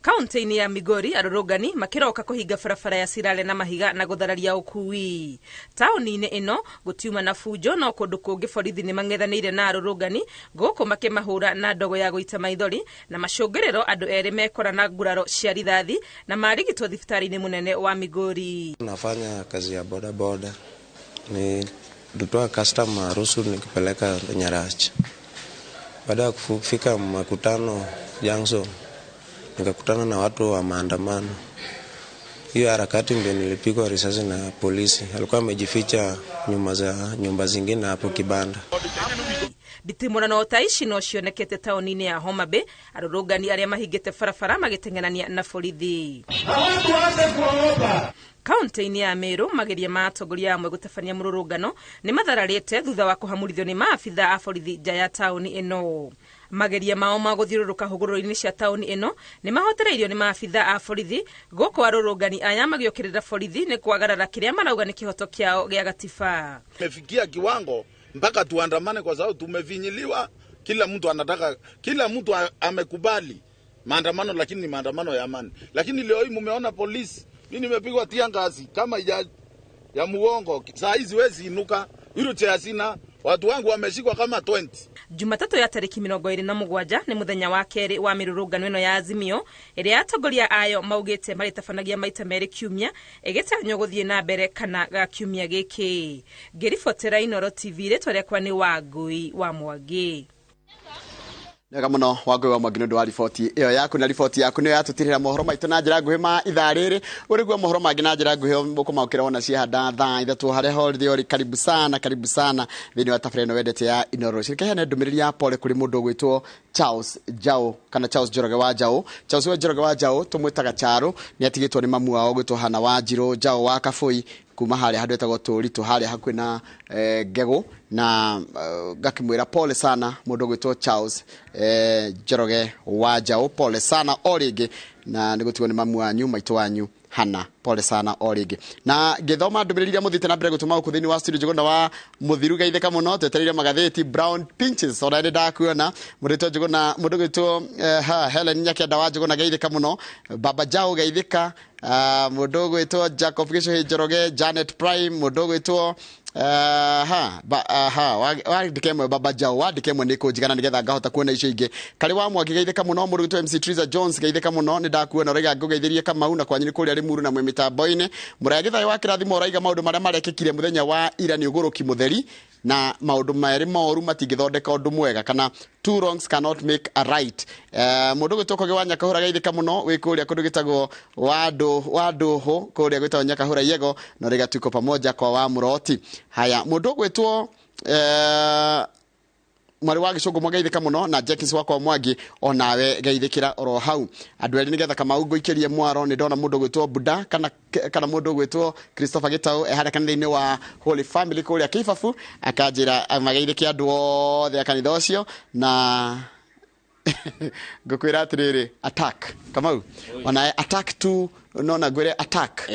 Kaunti-inĩ ya Migori arũrũngani makĩroka kũhinga barabara ya Sirale na mahiga na gũthararia ũkui. Taũni-inĩ ĩno gũtiuma na bunjo, no kũndũ kũngĩ borithi nĩ mang'ethanĩire na arũrũngani gũkũ makĩmahũra na ndogo ya gũita maithori, na macũngĩrĩro andũ erĩ mekora na nguraro cia rithathi na marigitwo thibitarĩ-inĩ mũnene wa Migori.
Nafanya kazi ya boda boda, ni dutoa customer ruhusu nikipeleka Nyarach. Baada ya kufika Makutano Junction nikakutana na watu wa maandamano. Hiyo harakati ndio nilipigwa risasi na polisi. Alikuwa amejificha nyuma za nyumba zingine hapo kibanda.
Nditimũrano ta ici no cionekete taũni-inĩ ya Homa Bay, arũrũngani arĩa mahingĩte barabara magĩteng'erania na borithi. Kaunti-inĩ ya Meru mageria ma atongoria amwe gũtabania mũrũrũngano nĩ mathararĩte thutha wa kũhamũrithio nĩ maabitha a borithi nja ya taũni ĩno. Mageria mao ma gũthiũrũrũka hũgũrũrũ-inĩ cia taũni ĩno nĩ mahotereirio nĩ maabitha a borithi, gũkũ arũrũngani aya magĩũkĩrĩra borithi nĩ kwagarara kĩrĩa marauga nĩ kĩhoto kĩao gĩa gatiba.
Tumefikia kiwango mpaka tuandamane kwa sababu tumevinyiliwa. Kila mtu anataka, kila mtu amekubali maandamano, lakini ni maandamano ya amani. Lakini leo hii mumeona polisi Mimi nimepigwa tear gas kama ya mugongo. Saa hizi wezi inuka, wheelchair sina. Watu wangu wameshikwa kama 20.
Jumatatũ ya tarĩki 27 nĩ mũthenya wa kerĩ wa mĩrũrũngano ĩno ya Azimio ĩrĩa atongoria ayo maugĩte marĩtabanagia maita merĩ kiumia ĩgĩtanywo gũthiĩ na mbere kana ga kiumia gĩkĩ. Ngĩribotera Inooro TV, rĩtwa rĩakwa nĩ Wangũi wa Mwangi.
Wega muno Wangũi wa Mwangi nĩ ũndũ wa riboti ĩyo yaku, na riboti yaku nĩyo yatũtirĩra mohoro maitũ na njĩra nguhĩ ma ithaa rĩrĩ. Ũrĩguo mohoro mangĩ na njĩra nguhĩ ũkũmaũkĩra wona ciahanda thaa 3 harĩa hothe ũrĩ. Karibu sana, karibu sana thĩinĩ wa tabarĩra ĩno wendete ya Inooro. Cirikeheane ndũmĩrĩri ya pole kũrĩ mũndũ ũgwĩtwo Charles Njau kana Charles Njoroge wa Njau. Charles wa Njoroge wa Njau tũmwĩtaga Charo, nĩ atigĩtwo nĩ mamu wao ũgwĩtwo Hana wa Njirũ Njau wa Kabũi kuma harĩa handũ etagwo Tũritũ harĩa hakuhĩ na Ngegũ, na ngakĩmwĩra pole sana mũndũ ũgwĩtwo Charles Njoroge wa Njau, pole sana o rĩngĩ, na nĩ gũtigwo nĩ mamu wanyu maitũ wanyu Hana, pole sana o rĩngĩ. Na ngĩthoma ndũmĩrĩri iria mũthiĩte na mbere gũtũma gũkũ thĩinĩ wa studio, Njũgũna wa Mũthiru geithĩka mũno, twetereire magathĩti Brown Pinches, ona nĩ ndakuona mũndũ Njũgũna, mũndũ gwĩtwo Helen Nyakĩanda wa Njũgũna geithĩka mũno, Baba Jao geithĩka, mũndũ gwĩtwo Jacob Gĩcũhĩ Njoroge, Janet Prime, mũndũ gwĩtwo wandĩke ĩmwe Baba Jao, wandĩke ĩmwe nĩ kũnjigana nĩgetha ngahota kuona icio ingĩ. Karĩ wa Mwangi geithĩka mũno, mũndũ gwĩtwo MC Triza Jones geithĩka mũno, nĩ ndakuona ũraiga ngũgeithĩrie Kamau na kwanyu nĩ kũrĩa Rĩmuru na mwĩ mĩtambo-inĩ. Mũraya Gĩthai wa Kĩrathimo ũraiga maũndũ marĩa marekĩkire mũthenya wa ira nĩ ũgũrũki mũtheri, na maũndũ merĩ moru matingĩthondeka ũndũ mwega, kana two wrongs cannot make a right. Mũndũ gwĩtwo Kogi wa Nyakahũra geithĩka mũno, wĩ kũrĩa kũndũ gĩtagwo Wandũhũ kũrĩa gwĩtagwo Nyakahũra Yego, na ũraiga tuko pamoja kwa wa Mũroti. Haya, mũndũ gwĩtwo mwarĩ wa Gĩcũngũ mwageithĩka mũno, na Jenkins wakwa Mwangi onawe geithĩkĩra oro hau. Andũ erĩ nĩgetha Kamau ngũikĩrie mwaro, nĩ ndona mũndũ gwĩtwo Buda kana mũndũ gwĩtwo Christopher Gĩtaũ e harĩa kanitha-inĩ wa Holy Family kũrĩa Kĩbabu, akanjĩra mageithĩke andũ othe a kanitha ũcio, na ngũkwĩra atĩrĩrĩ, attack Kamau onawe attack tu, nona ngwĩre attack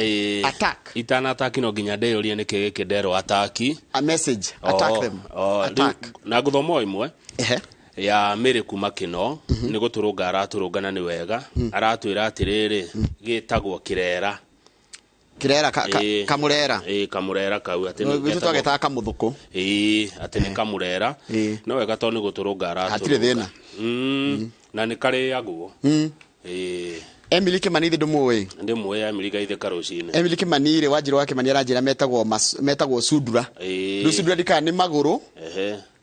attack
itana attack no nginya ndeyũrie nĩkĩ gĩkĩ nderwo attack,
a message attack them attack.
Na ngũthoma ĩmwe ya Mary kuma Kĩno, nĩ gũtũrũnga aratũrũngana nĩ wega, aratwĩra atĩrĩrĩ gĩtagwo kĩrera.
Kĩrera kamũrera.
Kamũrera kau atĩ
nĩ ithuĩ twagetaga kamũthũkũ.
Atĩ nĩ kamũrera. No wega tondũ nĩ gũtũrũnga aratũrũnga.
Hatirĩ thĩna.
Na nĩ karĩagwo.
Emily Kimani ndũmũĩ?
Ndĩmũĩ Emily geithĩka rũcinĩ.
Emily Kimani rĩ, Wanjirũ wa Kimani aranjĩra metagwo sudura. Rĩu sudura ndikana nĩ magũrũ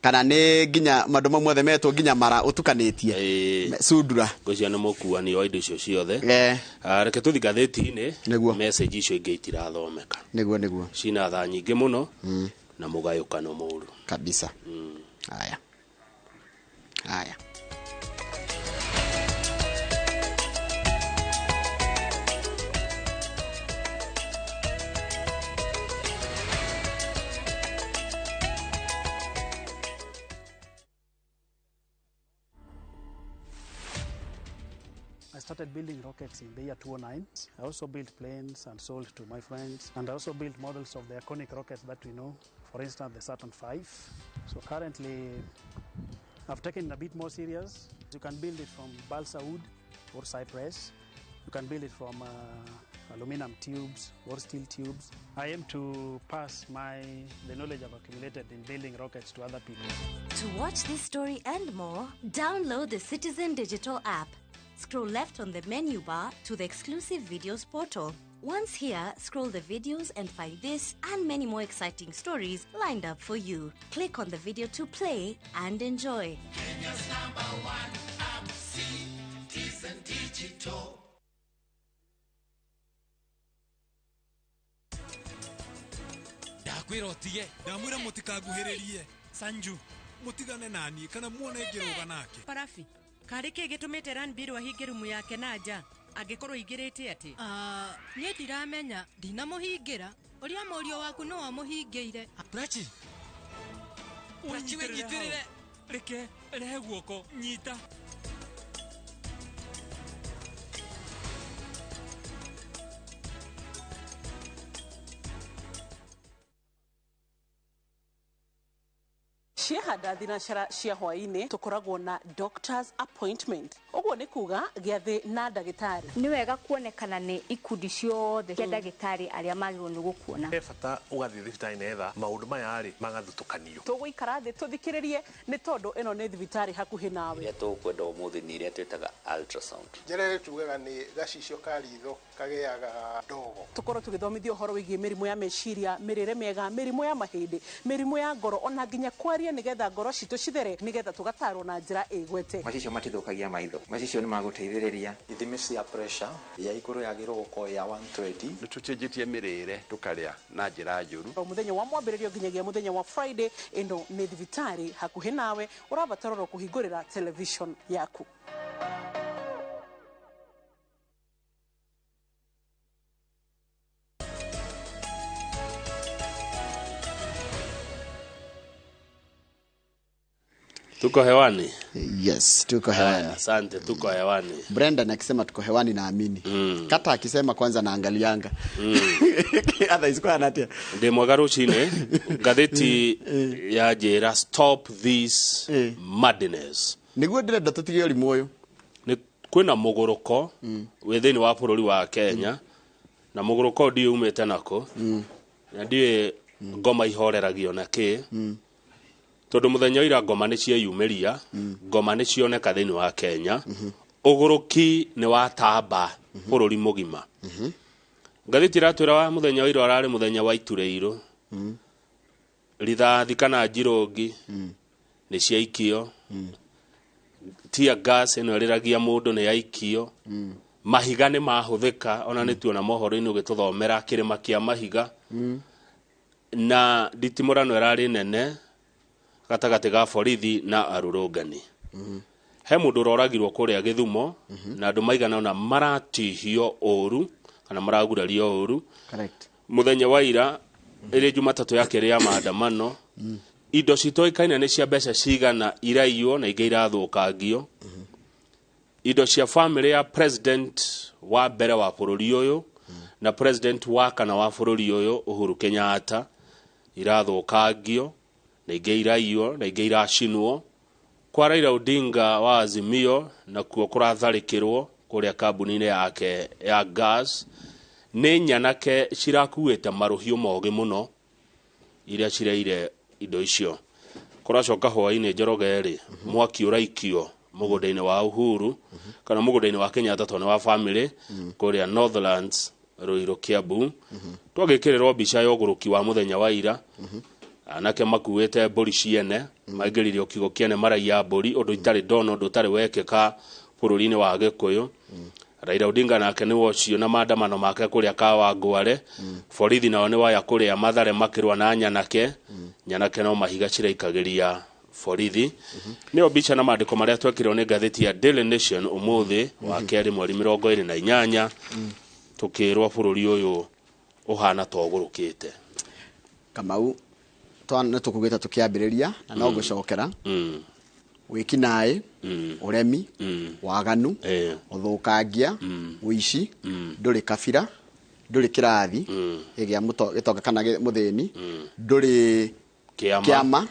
kana nĩ nginya mandũ mau mothe metwo nginya mara ũtukanĩtie. Sudura.
Ngwĩciria nĩ mũkuani wa indo icio ciothe. Reke tũthiĩ ngathĩti-inĩ, message icio ingĩ itirathomeka.
Nĩguo nĩguo.
Cina thaa nyingĩ mũno na mũgayũkano mũru.
Kabisa. Haya. Haya.
I started building rockets in the year 2009. I also built planes and sold to my friends. And I also built models of the iconic rockets that we know, for instance, the Saturn V. So currently, I've taken it a bit more serious. You can build it from balsa wood or cypress. You can build it from aluminum tubes or steel tubes. I aim to pass the knowledge I've accumulated in building rockets to other people.
To watch this story and more, download the Citizen Digital app. Scroll left on the menu bar to the exclusive videos portal. Once here, scroll the videos and find this and many more exciting stories lined up for you. Click on the video to play and enjoy.
Kenya's #1 app, Citizen Digital.
Ndakwĩra ũtige, ndamwĩra mũtikanguhĩrĩrie. Sanju, mũtigane naniĩ kana muone ngĩrũga nake.
Parafi, karĩ kĩ gĩtũmĩte Ranbir ahinge rumu yake na nja angĩkorwo aingĩrĩte atĩ?
Niĩ ndiramenya, ndinamũhingĩra. Ũrĩa mũriũ waku no amũhingĩire.
Prachi, Prachi wĩnyitĩrĩre. Reke, rehe guoko, nyita.
Ciahanda thinacara cia hwaĩ-inĩ tũkoragwo na doctor's appointment. Ũguo nĩ kuga gĩathĩ na ndagĩtarĩ.
Nĩ wega kuonekana nĩ ikundi ciothe cia ndagĩtarĩ arĩa magĩrĩirwo nĩ gũkuona.
He bata ũgathiĩ thibitarĩ nĩgetha maũndũ maya rĩ magathutũkanio.
Tũgũikara thĩ tũthikĩrĩrie nĩ tondũ ĩno nĩ thibitarĩ hakuhĩ nawe.
Iria tũkwenda ũmũthĩ nĩ iria twĩtaga ultrasound.
Njĩra ĩrĩa tugaga nĩ gacicio ka ritho kagĩaga ndogo.
Tũkorwo tũgĩthomithio ũhoro wĩgiĩ mĩrimũ ya meciria, mĩrĩre mĩega, mĩrimũ ya mahĩndĩ, mĩrimũ ya ngoro, ona nginya kwaria nĩgetha ngoro citũ cithere, nĩgetha tũgatarwo na njĩra ĩgwete.
Macicio matithũkagia maitho, macicio nĩ magũteithĩrĩria.
Ithimi cia pressure ya igũrũ yagĩrĩirwo gũkorwo ya 120.
Nĩ tũcenjetie mĩrĩre tũkarĩa na njĩra njũru.
O mũthenya wa mwambĩrĩrio nginyagia mũthenya wa Friday, ĩno nĩ thibitarĩ hakuhĩ nawe, ũrabatara oro kũhingũrĩra television yaku.
Tuko hewani?
Yes, tuko hewani.
Asante, tuko hewani.
Brendan akisema tuko hewani naamini. Kata akisema kwanza naangalianga. Otherwise kwa anatia.
Ndi mwega rucini, ngathĩti ya njĩra stop this madness.
Nĩguo ndĩrenda tũtige ũrimũ ũyũ.
Nĩ kwĩna mũgũrũko wĩ thĩinĩ wa bũrũri wa Kenya, na mũgũrũko ndiũĩ umĩte nakũ, na ndiũĩ ngoma ihoreragio na kĩ. Tondũ mũthenya ira ngoma nĩ cieyumĩria, ngoma nĩ cioneka thĩinĩ wa Kenya, ũgũrũki nĩ watamba bũrũri mũgima. Ngathĩti ĩratwĩra wa mũthenya ira ũrarĩ mũthenya wa iturĩirũ, rithathi kana njirũngi nĩ ciaikio, tear gas ĩno ĩrĩragia mũndũ nĩ yaikio, mahiga nĩ mahũthĩka, ona nĩ tuona mohoro-inĩ ũgĩtũthomera kĩrĩma kĩa mahiga, na nditimũrano ĩrarĩ nene gatagatĩ ga borithi na arũrũngani. He mũndũ ũroragirwo kũrĩa Gĩthumo, na andũ maigana ũna maratihio ũru kana maragurario ũru. Mũthenya wa ira ĩrĩ Jumatatũ ya kerĩ ya maandamano, indo citoĩkaine nĩ cia mbeca cigana iraiywo na ingĩ irathũkangio. Indo cia family ya president wa mbere wa bũrũri ũyũ na president wa kana wa bũrũri ũyũ Uhuru Kenyatta irathũkangio na ingĩ iraiywo na ingĩ iracinwo. Kwa Raila Odinga wa Azimio nakuo kũratharĩkĩrwo kũrĩa kambuni-inĩ yake ya gas. Nĩ nyanake cirakuĩte marũhiũ mogĩ mũno iria cireire indo icio. Kũracoka hwaĩ-inĩ Njoroge rĩ, mwaki ũraikio mũgũnda-inĩ wa Uhuru kana mũgũnda-inĩ wa Kenyatta tondũ nĩ wa family kũrĩa Northlands Ruiru Kiambu. Twagĩkĩrĩrwo mbica ya ũgũrũki wa mũthenya wa ira, anake makuĩte mbũri ciene, maingĩririo kiugo kĩene maraiya mbũri, ũndũ itarĩ ndona, ũndũ ũtarĩ wekĩka bũrũri-inĩ wa Gĩkũyũ. Raila Odinga nake nĩ wocio na maandamano make kũrĩa Kawangware. Borithi nao nĩ waya kũrĩa Mathare makĩrũa na nyanake, nyanake no mahiga ciraikagĩria borithi. Nĩyo mbica na maandĩko marĩa twekĩrwo nĩ ngathĩti ya Daily Nation ũmũthĩ wa kerĩ mweri 28, tũkĩrwo bũrũri ũyũ ũhana ta ũgũrũkĩte.
Kamau, nĩ tũkugĩte tũkĩambĩrĩria na no ngũcokera. Wĩkinaĩ, ũremi, waganu, ũthũkangia, ũici, ndũrĩ kabira, ndũrĩ kĩrathi gĩa gĩtonga kana mũthĩni, ndũrĩ kĩama,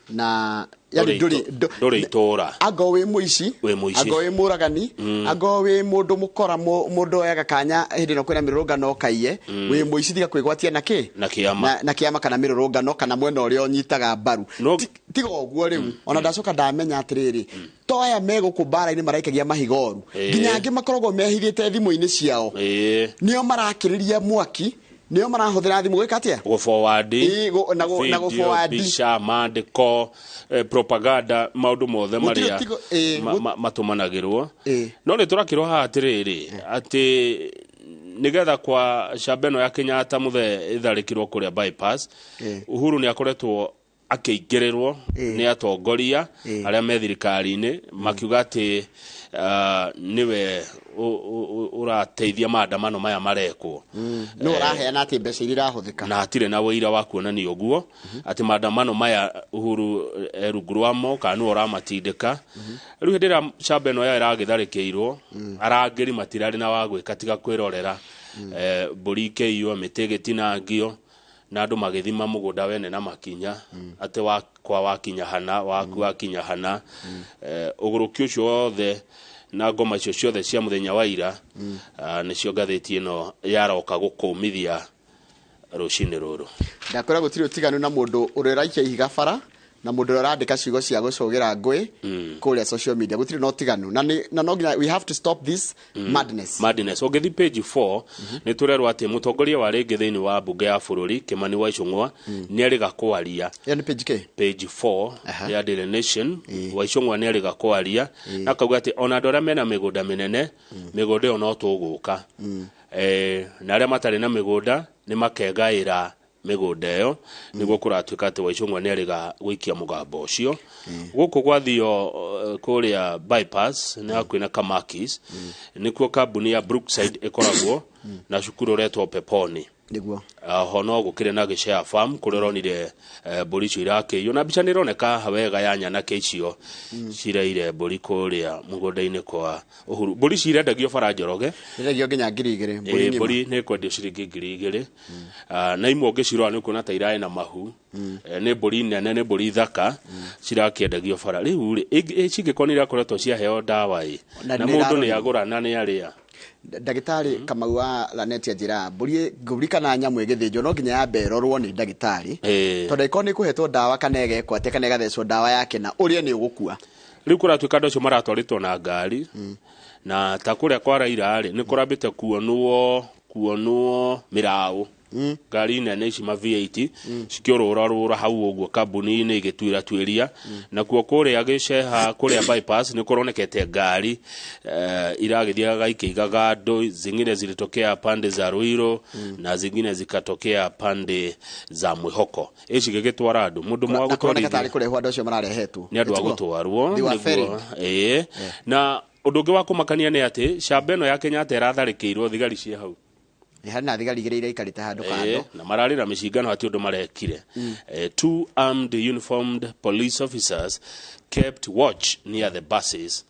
na yani ndũrĩ
itũra.
Ango wĩ mũici, ango wĩ mũragani, ango wĩ mũndũ mũkora, mũndũ oyaga kanya hĩndĩ ĩno kwĩna mĩrũrũngano ũkaiye, wĩ mũici tiga kwĩgwatia na kĩ?
Na kĩama.
Na kĩama kana mĩrũrũngano kana mwena ũrĩa ũnyitaga mbaru. Tiga ũguo rĩu, ona ndacoka ndamenya atĩrĩrĩ, to aya me gũkũ mbara-inĩ maraikagia mahiga ũru, nginya angĩ makoragwo mehithĩte thimũ-inĩ ciao, nĩo marakĩrĩria mwaki, nĩo marahũthĩra thimũ gwĩka atĩa?
Gũ-forward,
na gũ-forward
mbica, maandĩko, propaganda, maũndũ mothe marĩa matũmanagĩrwo. No nĩ tũrakĩrwo haha atĩrĩrĩ, atĩ nĩgetha kwa camba ĩno ya Kenyatta mũthee ĩtharĩkĩrwo kũrĩa bypass, Uhuru nĩ akoretwo akĩingĩrĩrwo nĩ atongoria arĩa me thirikari-inĩ, makiuga atĩ nĩwe ũrateithia maandamano maya marekwo.
Nĩ ũraheana atĩ mbeca iria irahũthĩka.
Na hatirĩ na ũira wa kuonania ũguo, atĩ maandamano maya Uhuru rungu rwamo kana nĩwe ũramatindĩka. Rĩu hĩndĩ ĩrĩa camba ĩno yao ĩragĩtharĩkĩirwo, arangĩri matirarĩ na wa gwĩka tiga kwĩrorera, mbũri ikĩiywo, mĩtĩ ĩgĩtinangio, Na andũ magĩthima mũgũnda wene na makinya atĩ wakwa wakinya hana, waku wakinya hana. Ũgũrũki ũcio wothe na ngoma icio ciothe cia mũthenya wa ira, nĩcio ngathĩti ĩno yaroka gũkũmithia rũcinĩ rũrũ.
Ndakwĩra gũtirĩ ũtiganu na mũndũ ũrĩa ũraikia ihiga bara na mũndũ ũrĩa ũrandĩka ciugo cia gũcũgĩra ngũĩ kũrĩa social media, gũtirĩ na ũtiganu, na no nginya we have to stop this madness.
Madness. Ũngĩthiĩ page 4, nĩ tũrerwo atĩ mũtongoria wa rĩngĩ thĩinĩ wa mbunge ya bũrũri Kimani wa Ichung'wa nĩ arĩga kwaria.
Ĩyo nĩ page K?
Page 4 ya Daily Nation. Wa Ichung'wa nĩ arĩga kwaria na akauga atĩ ona andũ arĩa mena mĩgũnda mĩnene, mĩgũnda ĩyo no tũgũka, na arĩa matarĩ na mĩgũnda nĩ makegaĩra mĩgũnda ĩyo. Nĩguo kũratuĩka atĩ Waicũng'wa nĩ arĩga gũikia mũgambo ũcio. Gũkũ gwathio kũrĩa bypass nĩ hakuhĩ na Kamakis, nĩkuo kambuni ya Brookside ĩkoragwo na cukuru ũretwo Peponi.
Nĩguo.
Ho no gũkĩrĩ na gĩcea farm kũrĩa ũronire mbũri icio irakĩiywo, na mbica nĩ ĩroneka haha wega ya nyanake icio cireire mbũri kũrĩa mũgũnda-inĩ kwa Uhuru. Mbũri ici irendagio bara, Njoroge.
Irendagio nginya 2000 mbũri ng'ima.
Mbũri nĩ ĩkwendio ciringi 2000. Na imwe ũngĩcirora nĩ ũkuona ta irarĩ na mahu. Nĩ mbũri nene, nĩ mbũri thaka cirakĩendagio bara rĩu rĩ, cingĩkorwo nĩ irakoretwo ciaheo ndawa ĩ
Na
na
nĩ
mũndũ nĩ
irarorirwo.
agũra na nĩ arĩa.
Ndagĩtarĩ Kamau wa Lanet anjĩra mbũri kana nyamũ ĩgĩthĩnjwo no nginya yambe ĩrorwo nĩ ndagĩtarĩ, tondũ angĩkorwo nĩ kũhetwo ndawa kana ĩgekwo atĩa kana ĩgathecwo ndawa yake na ũrĩe nĩ ũgũkua.
Rĩu kũratuĩka andũ acio maratwarĩtwo na ngari, na ta kũrĩa kwa Raila rĩ, nĩ kũrambĩte kuonwo mĩraũ, ngari nene ici ma V8 cikĩũrũra rũra hau ũguo kambuni-inĩ igĩtuĩra tuĩria. Nakuo kũrĩa gĩceha kũrĩa bypass nĩ kũronekete ngari iragĩthiaga ikĩigaga andũ, zingine zilitokea pande za Ruiru na zingine zikatokea pande za Mwihoko, ici gĩgĩtwara andũ mũndũ
Na
mwa
kũroneka tarĩ
gũtwarithia
kũrehwo andũ acio mararehetwo.
Nĩ andũ a
Ĩtiguo?
gũtwarwo.
They were ferried.
Ĩĩ, na ũndũ ũngĩ wa kũmakania nĩ atĩ camba ĩno ya Kenyatta ĩratharĩkĩirwo thigari ciĩ hau.
Nĩ harĩ na thigari igĩrĩ iraikarĩte handũ kando.
Na mararĩ na mĩcingano, hati ũndũ marekire. Two armed uniformed police officers kept watch near the buses.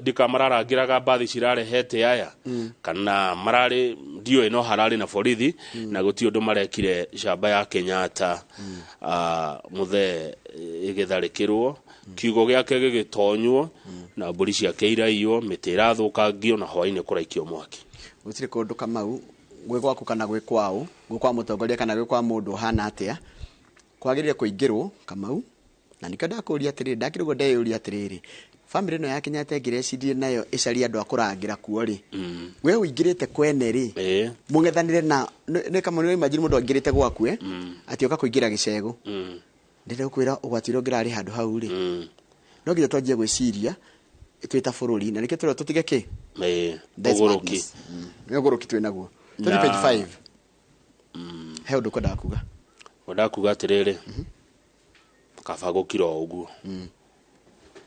Ndika mararangĩraga mbathi cirarehete aya kana mararĩ ndiũĩ, no hararĩ na borithi na gũtirĩ ũndũ marekire. Camba ya Kenyatta, mũthee ĩgĩtharĩkĩrwo, kiugo gĩake gĩgĩtonywo na mbũri ciake iraiywo, mĩtĩ ĩrathũkangio na hwaĩ-inĩ kũraikio mwaki.
Gũtirĩ kũndũ, Kamau, gwĩ gwaku kana gwĩ kwao, gwĩ kwa mũtongoria kana gwĩ kwa mũndũ ũhana atĩa, kwagĩrĩire kũingĩrwo, Kamau. Na nĩkĩo ndakũria atĩrĩrĩ, ndakĩrĩ ũguo ndeyũria atĩrĩrĩ, bamĩrĩ ĩno ya Kenyatta ĩngĩrecirie nayo ĩcarie andũ a kũrangĩra kuo rĩ, we ũingĩrĩte kwene rĩ, mũng'ethanĩre na nĩ Kamau, nĩ imagine mũndũ aingĩrĩte gwaku atĩ oka kũingĩra gĩcegũ. Ndĩrenda gũkwĩra ũgwati ũrĩa ũngĩrarĩ handũ hau rĩ, no nginya twanjie gwĩciria twĩ ta bũrũri, na nĩkĩo tũrĩa tũtige kĩ. That's
Ũgũrũki.
madness. Nĩ ũgũrũki twĩ naguo. Tũthiĩ page 5, he ũndũ kwendaga kuga.
Wendaga kuga atĩrĩrĩ, kaba gũkira o ũguo,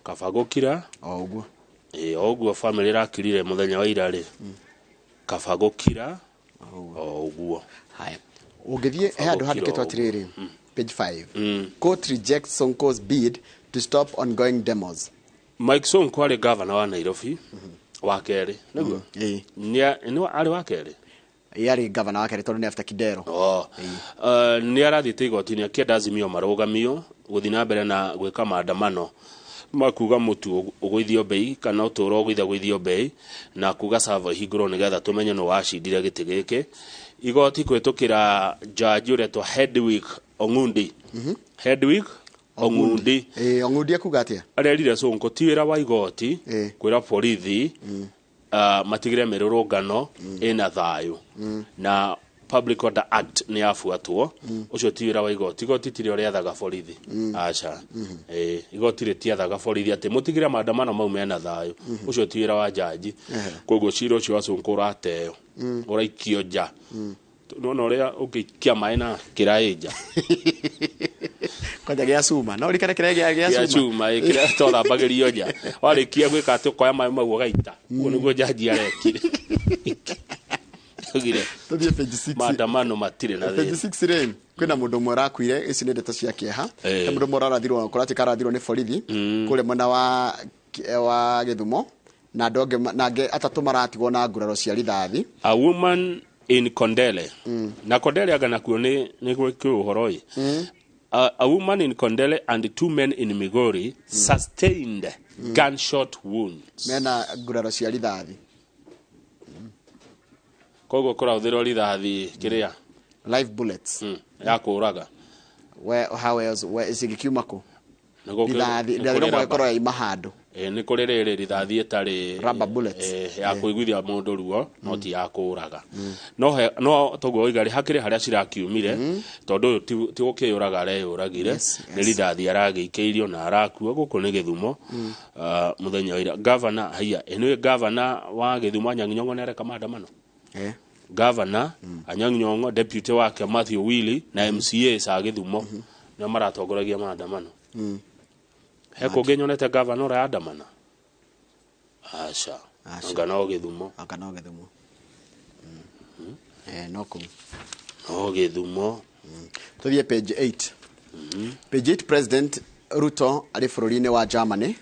kaba gũkira
o ũguo.
Ĩĩ, o ũguo famĩlĩ ĩrakirire mũthenya wa ira rĩ, kaba gũkira o ũguo.
Haya, ũngĩthiĩ he handũ
Gũkira
handĩkĩtwo
o ũguo.
atĩrĩrĩ, page 5, court rejects Sonko's bid to stop ongoing demos.
Mike Sonko arĩ gavana wa Nairobi wa kerĩ, nĩguo?
Ĩĩ.
Nĩ arĩ wa kerĩ.
Yarĩ gavana wa kerĩ tondũ nĩ after Kidero.
Oh. Nĩ arathiĩte igoti-inĩ akĩenda Azimio marũgamio gũthiĩ na mbere na gwĩka maandamano makuga mũtu ũgũithio bei kana ũtũũro ũgũithagũithio bei na kuga sava ihingũrwo nĩgetha tũmenye nũ wacindire gĩtĩ gĩkĩ. Igoti kũhĩtũkĩra jaji ũretwo Hedwig Ong'undi, Hedwig Ong'undi.
Ĩĩ, Ong'undi akuga atĩa?
Arerire Sonko ti wĩra wa igoti kwĩra borithi matigire mĩrũrũngano ĩna thayũ na Public Order Act nĩ yabuatwo. Ũcio ti wĩra wa igoti. Igoti tirĩo rĩathaga borithi, aca. Ĩĩ, igoti rĩtiathaga borithi atĩ mũtigire maandamano mau mena thayũ. Ũcio ti wĩra wa jaji. Koguo cira ũcio wa Sonko ũrateo, ũraikio nja. Nona ũrĩa ũngĩikia maĩ na kĩraĩ nja.
Kwanja gĩa cuma, no rikane kĩraĩ gĩa
gĩa
cuma.
Cuma ĩ, kĩrĩa twathambagĩrio nja, warĩkia gwĩka atĩ ũkoya maĩ mau ũgaita. Ũguo nĩguo jaji arekire. Augire
Tũthiĩ page 6.
Maandamano matirĩ na
Page
thĩna.
6 rĩ, kwĩna mũndũ ũmwe ũrakuire. Ici nĩ ndeto cia kĩeha. He mũndũ ũmwe ũrarathirwo, kũratuĩka arathirwo nĩ borithi kũrĩa mwena wa Gĩthumo, na andũ angĩ na angĩ atatũ maratigwo na nguraro cia rithathi.
A woman In Kondele, na Kondele anga nakuo nĩ gwĩkĩ ũhoro ĩ. A woman in Kondele and two men in Migori sustained gunshot wounds.
Mena nguraro cia rithathi.
Koguo kũrahũthĩrwo rithathi kĩrĩa?
Live bullets.
Ya kũũraga.
Where, how else, where cingĩkiuma kũ?
Nĩ
Rithathi
nĩ
rithathi
kũrĩ
no mũhaka
rubber.
ĩkorwo yaima handũ.
Ĩ, nĩ kũrĩ rĩrĩ rithathi ĩtarĩ
Rubber bullets.
Ya kũiguithia mũndũ ruo, no ti ya kũũraga. No toguo oiga rĩ, hakĩrĩ harĩa cirakiumire, tondũ ũyũ ti gũkĩyũraga areyũragire, nĩ rithathi aragĩikĩirio na arakua. Gũkũ nĩ Gĩthumo. Ah, mũthenya wa ira gavana haiya, ĩ nĩwe gavana wa Gĩthumo Anyang'i Nyong'o nĩ areka maandamano. Gavana Anyang'i Nyong'o, deputy wake Matthew Willy na MCAs a Gĩthumo nĩo maratongoragia maandamano. He kũngĩ nyonete gavana ũraandamana? Aca, anga no Gĩthumo.
Anga no Gĩthumo. No kũu.
No Gĩthumo.
Tũthiĩ page 8. Page 8, President Ruto arĩ bũrũri-inĩ wa Germany,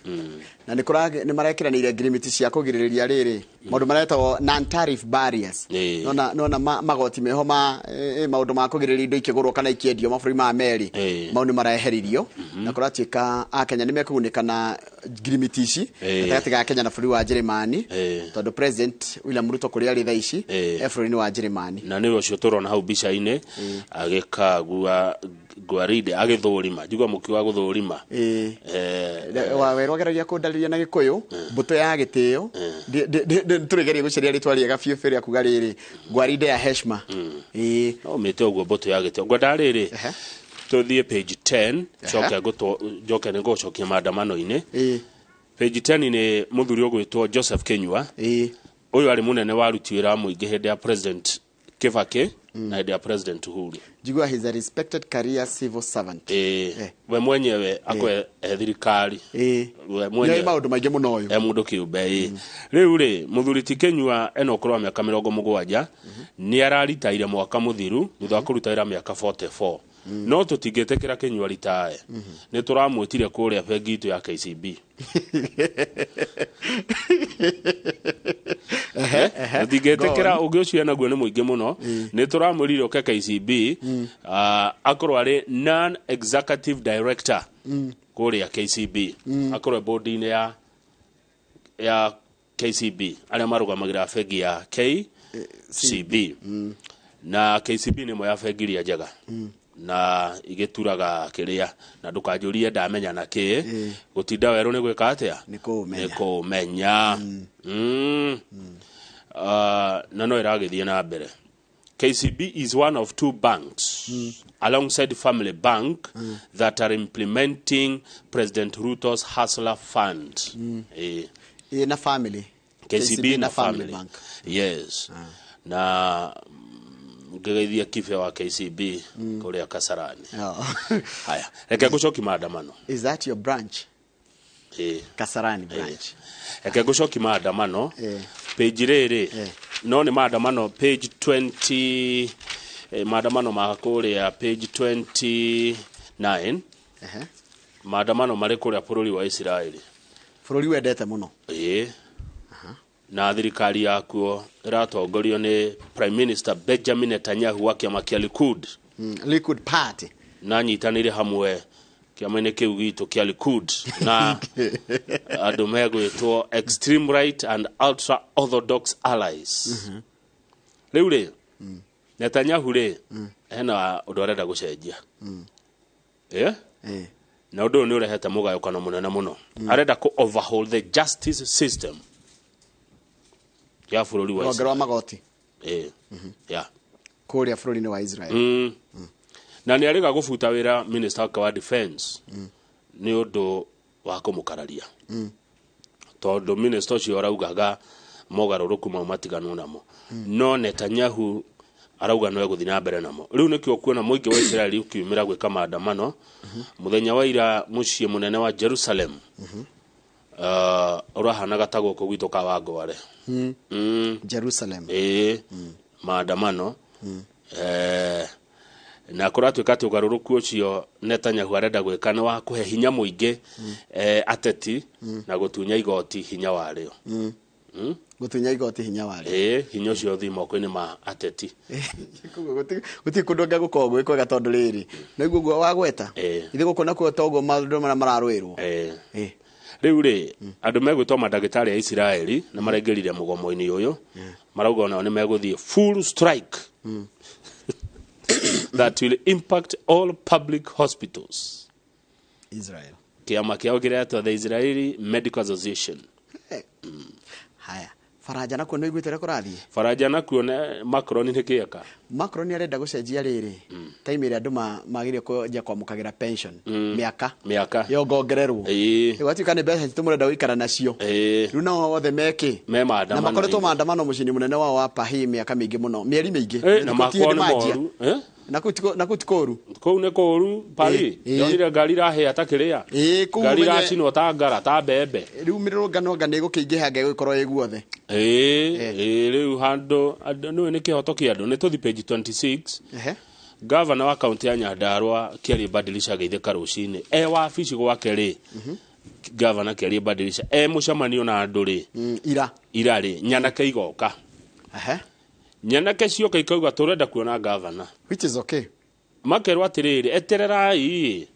na nĩ nĩ marekĩranĩire ngirimiti cia kũgirĩrĩria rĩrĩ maũndũ maretagwo non tariff barriers. Nona magoti meho ma maũndũ ma kũgirĩrĩria indo ikĩgũrwo kana ikĩendio mabũrũri ma merĩ, mau nĩ mareheririo, na kũratuĩka akenya nĩ mekũgunĩka na ngirimiti ici gatagatĩ ga Kenya na bũrũri wa Njĩrĩmani, tondũ President William Ruto kũrĩa arĩ thaa ici e bũrũri-inĩ wa Njĩrĩmani.
Na nĩwe ũcio tũrona hau mbica-inĩ agĩkagua gwaride agĩthũrima, njigua mũkiuga gũthũrima.
Wawerũ ageragia kũndarĩria na Gĩkũyũ mbũtũ ya gĩtĩo. Tũrĩgeria gũcaria rĩtwa rĩega biũ biũ rĩa kuga rĩrĩ gwaride ya heshima.
No mĩte ũguo mbũtũ ya gĩtĩo. Ngwenda rĩrĩ tũthiĩ page 10, coke njoke nĩ ngũcokia maandamano-inĩ. Page 10 nĩ mũthuri ũgwĩtwo Joseph Kinyua. Ũyũ arĩ mũnene wa aruti wĩra wa mũingĩ hĩndĩ ya President Kibaki na hĩndĩ ya President Uhuru.
Njigua he's a respected career civil servant.
We mwenyewe akwe e thirikari we
nĩ
mwenyewe
maũndũ maingĩ mũno ũyũ.
E mũndũ kĩũmbe. Ĩ, rĩu rĩ, mũthuri ti Kinyua ena ũkũrũ wa mĩaka 70, nĩ araritaire mwaka mũthiru thutha wa kũruta wĩra mĩaka 44. No tũtingĩtĩkĩra Kinyua ritae, nĩ tũramwĩtire kũrĩa bengi itũ ya KCB. Tũtingĩtĩkĩra ũngĩ ũcio enaguo nĩ mũingĩ mũno. Nĩ tũramwĩrire oke KCB, akorwo arĩ non executive director kũrĩa KCB, akorwo board-inĩ ya KCB, arĩa marũgamagĩrĩra bengi ya KCB. Na KCB nĩ ĩmwe ya bengi iria njega na igĩturaga kĩrĩa, na ndũkanjũrie ndamenya na kĩ gũtinda werũ nĩ gwĩka atĩa.
Nĩ kũũmenya.
Nĩ kũũmenya. Ah, na no ĩragĩthiĩ na mbere. KCB is one of two banks alongside Family Bank that are implementing President Ruto's Hustler Fund.
Ĩ, na Family.
KCB na Family
Bank.
Yes. Na ngĩgeithia kibe wa KCB kũrĩa Kasarani. Haya, reke ngũcoki maandamano.
Is that your branch?
Ĩ.
Kasarani branch.
Reke ngũcoki maandamano. Page rĩrĩ no nĩ maandamano page 20, maandamano ma kũrĩa page 29. Maandamano marĩ kũrĩa bũrũri wa Isiraeli.
Bũrũri wendete mũno.
Ĩĩ, na thirikari yakuo ĩratongorio nĩ Prime Minister Benjamin Netanyahu wa kĩama kĩa Likud.
Likud Party.
Na nyitanĩire hamwe kĩama-inĩ kĩu gitũ kĩa Likud na andũ megwĩtwo extreme right and ultra orthodox allies. Rĩu rĩ, Netanyahu rĩ, hena ũndũ arenda gũcenjia. Na ũndũ ũyũ nĩ ũrehete mũgayũkano mũnene mũno. Arenda kũ overhaul the justice system ya bũrũri wa
Rũhonge rwa magoti.
Yeah.
Kũrĩa bũrũri-inĩ wa Israel.
Na nĩ arĩga gũbuta wĩra minister wake wa defense nĩ ũndũ wa kũmũkararia, tondũ minister ũcio araugaga mogarũrũku mau matiganwo namo, no Netanyahu arauga no egũthiĩ na mbere namo. Rĩu nĩkĩo kuona mũingĩ wa Israeli ũkiumĩra gwĩka maandamano mũthenya wa ira mũciĩ mũnene wa Jerusalem, ũrahanaga ta gũkũ gwitũ Kawangware.
Jerusalem.
Ĩĩ, maandamano. Na kũratuĩka atĩ ũgarũrũku ũcio Netanyahu arenda gwĩka nĩ wa kũhe hinya mũingĩ ateti na gũtunya igoti hinya warĩo.
Gũtunya igoti hinya warĩo.
Ĩĩ, hinya ũcio ũthiĩ moko-inĩ ma ateti.
Koguo gũtirĩ kũndũ anga gũkorwo gwĩ kwega tondũ rĩrĩ nĩguo guo wagweta ithe gũkũ nakuo toguo maũndũ marĩa mararũĩrwo.
Ĩĩ. Rĩu rĩ, andũ megwĩtwo mandagĩtarĩ a Isiraeli nĩ maraingĩrire mũgomo-inĩ ũyũ, marauga onao nĩ megũthiĩ full strike that will impact all public hospitals.
Israel.
Kĩama kĩao kĩretwo the Israeli Medical Association.
Haya, Faranja nakuo nĩ ũiguĩte ũrĩa kũrathiĩ?
Faranja nakuo nĩ Macron nĩ kĩeka.
Macron arenda gũcenjia rĩrĩ time ĩrĩa andũ magĩrĩire kwanjia kwamũkagĩra pension, mĩaka
mĩaka
yongongererwo.
Ĩĩ.
Rĩu gwatuĩka nĩ mbeca citũ mũrenda gũikara nacio.
Ĩĩ.
Rĩu nao othe mekĩ
me
na
maandamano
makoretwo maandamano mũciĩ-inĩ mũnene wao wa Paris mĩaka mĩingĩ mũno, mĩeri mĩingĩ.
Na
Thikũ
makwa
ti
nĩ
manjia.
moru. Eh?
Na kũu ti kũũru.
Kũu nĩ kũũru Paris.
Ĩĩ, ĩĩ.
Ndonire ngari irahĩa ta kĩrĩa.
Ĩĩ, kũu
Ngari
ũmenye-
iracinwo ta ngara ta mbembe.
Rĩu mĩrũrũngano anga nĩ ĩgũkĩingĩha anga ĩgũkorwo ĩ guothe.
Ĩĩ, ĩĩ, rĩu handũ andũ nĩũĩ nĩ kĩhoto kĩa andũ. Nĩ tũthi page 26. Gavana wa kaunti ya Nyandarua Kĩarie Badilisha agĩithĩka rũcinĩ e wabici gwake rĩ, gavana Kĩarie Badilisha e mũcemanio na andũ rĩ,
ira
ira rĩ, nyanake igoka. Nyanake cioka ikauga tũrenda kuona gavana,
which is okay.
Makerwo atĩrĩrĩ, etererai,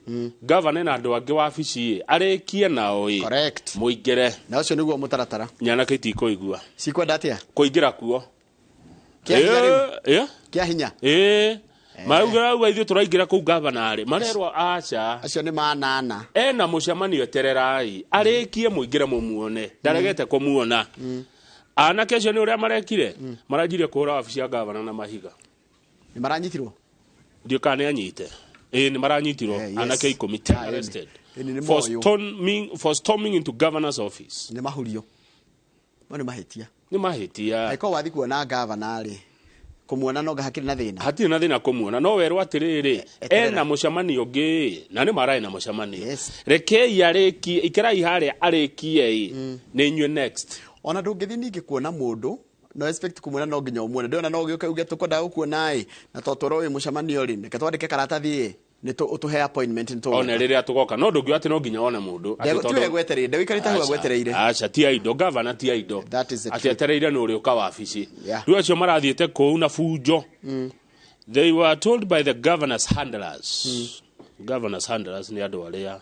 gavana na andũ angĩ wabici ĩ arĩkie nao ĩ.
Correct.
Mũingĩre.
Na ũcio nĩguo mũtaratara.
Nyanake itikũigua.
Cikwenda atĩa?
Kũingĩra kuo.
Kĩa hinya rĩu?
Ĩ?
Kĩa hinya?
Ĩ. Marauga rauga ithuĩ tũraingĩra kũu gavana rĩ, marerwo aca.
Acio nĩ manana.
Ena mũcemanio, etererai arĩkie mũingĩre mũmuone, ndaregete kũmuona. Anake acio nĩ ũrĩa marekire, maranjirie kũhũra wabici ya gavana na mahiga.
Nĩ maranyitirwo?
Ndiũ kana nĩ anyite. Ĩ, nĩ maranyitirwo.
Yes.
Anake 10, 10
Ah,
arrested
ĩni nĩ
for
moyũ.
storming into governor's office.
Nĩ mahurio. Mau nĩ mahĩtia.
Nĩ mahĩtia.
Angĩkorwo wathi kuona gavana rĩ, kũmuona no hakĩrĩ na thĩna.
Hatirĩ na thĩna kũmuona, no werwo atĩrĩrĩ,
Eterera.
ena mũcemanio ũngĩ, na nĩ mararĩ na mũcemanio, rekei arĩkie, ikarai harĩa arĩkie ĩ, nĩ inyuĩ next.
Ona ndũngĩthiĩ ningĩ kuona mũndũ no expect kũmuona no nginya ũmuone. Ndĩrona no ũgĩũke uge tũkwendaga gũkuona ĩ, na to twerwo wĩ mũcemanio rĩ, reke twandĩke karatathi ĩ, nĩ ũtũhe appointment nĩ tũgũka.
One rĩrĩa tũgoka, no ndũngiuga atĩ no nginya one mũndũ atĩ
Tiwe gwetereire, ndegũikarĩte hau
Aca,
agwetereire.
aca, ti aindo, gavana ti aindo.
That is the
atĩ
truth.
etereire nĩ ũrĩũka wabici.
Yeah.
Rĩu acio marathiĩte kũu na bunjo. They were told by the governor's handlers. Governor's handlers nĩ andũ arĩa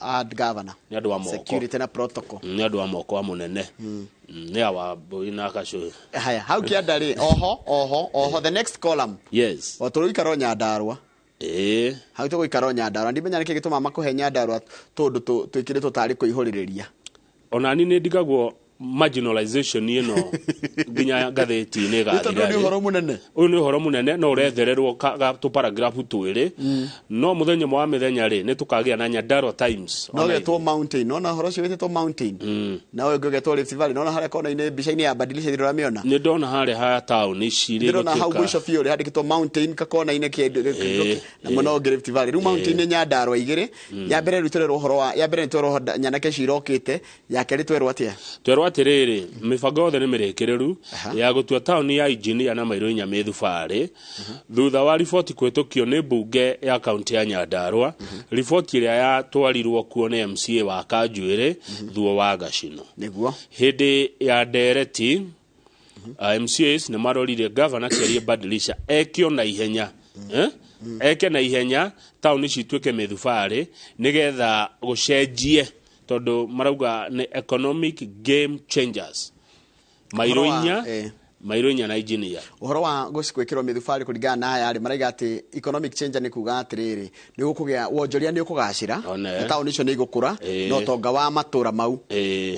Ad governor.
Nĩ andũ a moko.
Security na protocol.
Nĩ andũ a moko a mũnene. Nĩ awa mbũri na gacũĩ.
Haya, hau kĩanda rĩ, oho oho oho, the next column.
Yes.
O tũrũikara o Nyandarua.
Ĩĩ.
Hau tũgũikara o Nyandarua. Ndimenya nĩkĩ gĩtũmaga makũhe Nyandarua tũndũ twĩkĩrĩtwo tarĩ kũihũrĩrĩria.
Onani nĩ ndigagwo marginalization ĩno nginya ngathĩti-inĩ
Nĩ tondũ
ĩgathira
nĩ
rĩ.
ũhoro mũnene.
Ũyũ nĩ ũhoro mũnene no ũrethererwo tũparagrafu twĩrĩ, no mũthenya ũmwe wa mĩthenya rĩ, nĩ tũkagĩa na Nyandarua Times.
No
Ona
ũgetwo mountain, nona ũhoro ũcio wĩtĩtwo mountain. Na ũyũ ũngĩ ũgetwo Rift Valley, nona harĩa kona-inĩ mbica-inĩ ya Badilisha ndĩramĩona.
Nĩ ndona harĩa ha taũni ici rĩ.
Ndĩrona hau
gũtuĩka-
mũico biũ rĩ handĩkĩtwo mountain kakona-inĩ kĩndũ na mwena ũngĩ Rift Valley. Rĩu mountain nĩ Nyandarua igĩrĩ. Ya mbere rĩu twerwo ũhoro wa ya mbere nĩ twerwo nyanake icio irokĩte, ya kerĩ twerwo atĩa?
Twerwo atĩrĩrĩ, mĩbango yothe nĩ mĩrĩkĩrĩru ya gũtua taũni ya Injinia na Mairũ inya mĩthubarĩ thutha wa riboti kũhĩtũkio nĩ mbunge ya kaunti ya Nyandarua, riboti ĩrĩa yatwarirwo kuo nĩ MCA wa Kanjuĩrĩ Thuo wa Gacino.
Nĩguo.
Hĩndĩ ya ndereti, MCAs nĩ marorire gavana Kĩarie Badilisha ekio na ihenya, eh? Eke na ihenya taũni cituĩke mĩthubarĩ nĩgetha gũcenjie, tondũ marauga nĩ economic game changers. Mairũ
Ũhoro wa-
inya, Mairũ inya na Injinia.
Ũhoro wa gwĩkĩrwo mĩthubarĩ kũringana na aya rĩ, maraiga atĩ economic changer nĩ kuga atĩrĩrĩ, nĩ gũkũgĩa wonjoria nĩ ũkũgacĩra
One.
na taũni icio nĩ igũkũra na ũtonga wa matũra mau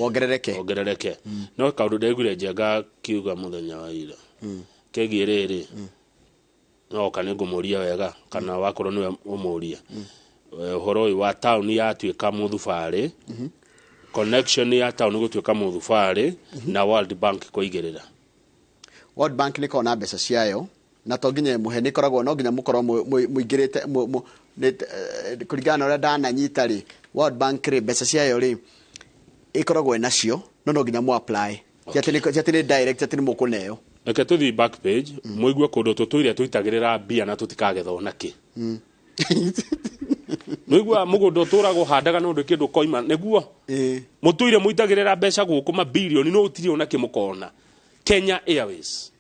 wongerereke.
Wongerereke. No kaũndũ ndaiguire Njenga kiuga mũthenya wa ira kegiĩ rĩrĩ, no oka nĩ ngũmũria wega kana wakorwo nĩwe ũmũrie. Ũhoro ũyũ wa taũni yatuĩka mũthubarĩ, connection ya taũni gũtuĩka mũthubarĩ na World Bank kũigĩrĩra.
World Bank nĩ ĩkoragwo na mbeca ciayo na to nginya ĩmũhe, nĩ ĩkoragwo no nginya mũkorwo mũingĩrĩte kũringana na ũrĩa ndananyita rĩ, World Bank rĩ, mbeca ciayo rĩ ĩkoragwo ĩnacio no no nginya mũ apply. Ti atĩ nĩ ti atĩ nĩ direct atĩ nĩ mũkũneo.
Reke tũthiĩ back page mũigue kũndũ tũtũire tũitagĩrĩra mbia na tũtikagetha ona kĩ. Nĩigua mũgũnda ũtũragwo handaga no ndũ kĩndũ koima nĩguo mũtũire mũitagĩrĩra mbeca gũkũ mabilioni no ũtirĩ ona kĩmũkona. Kenya Airways,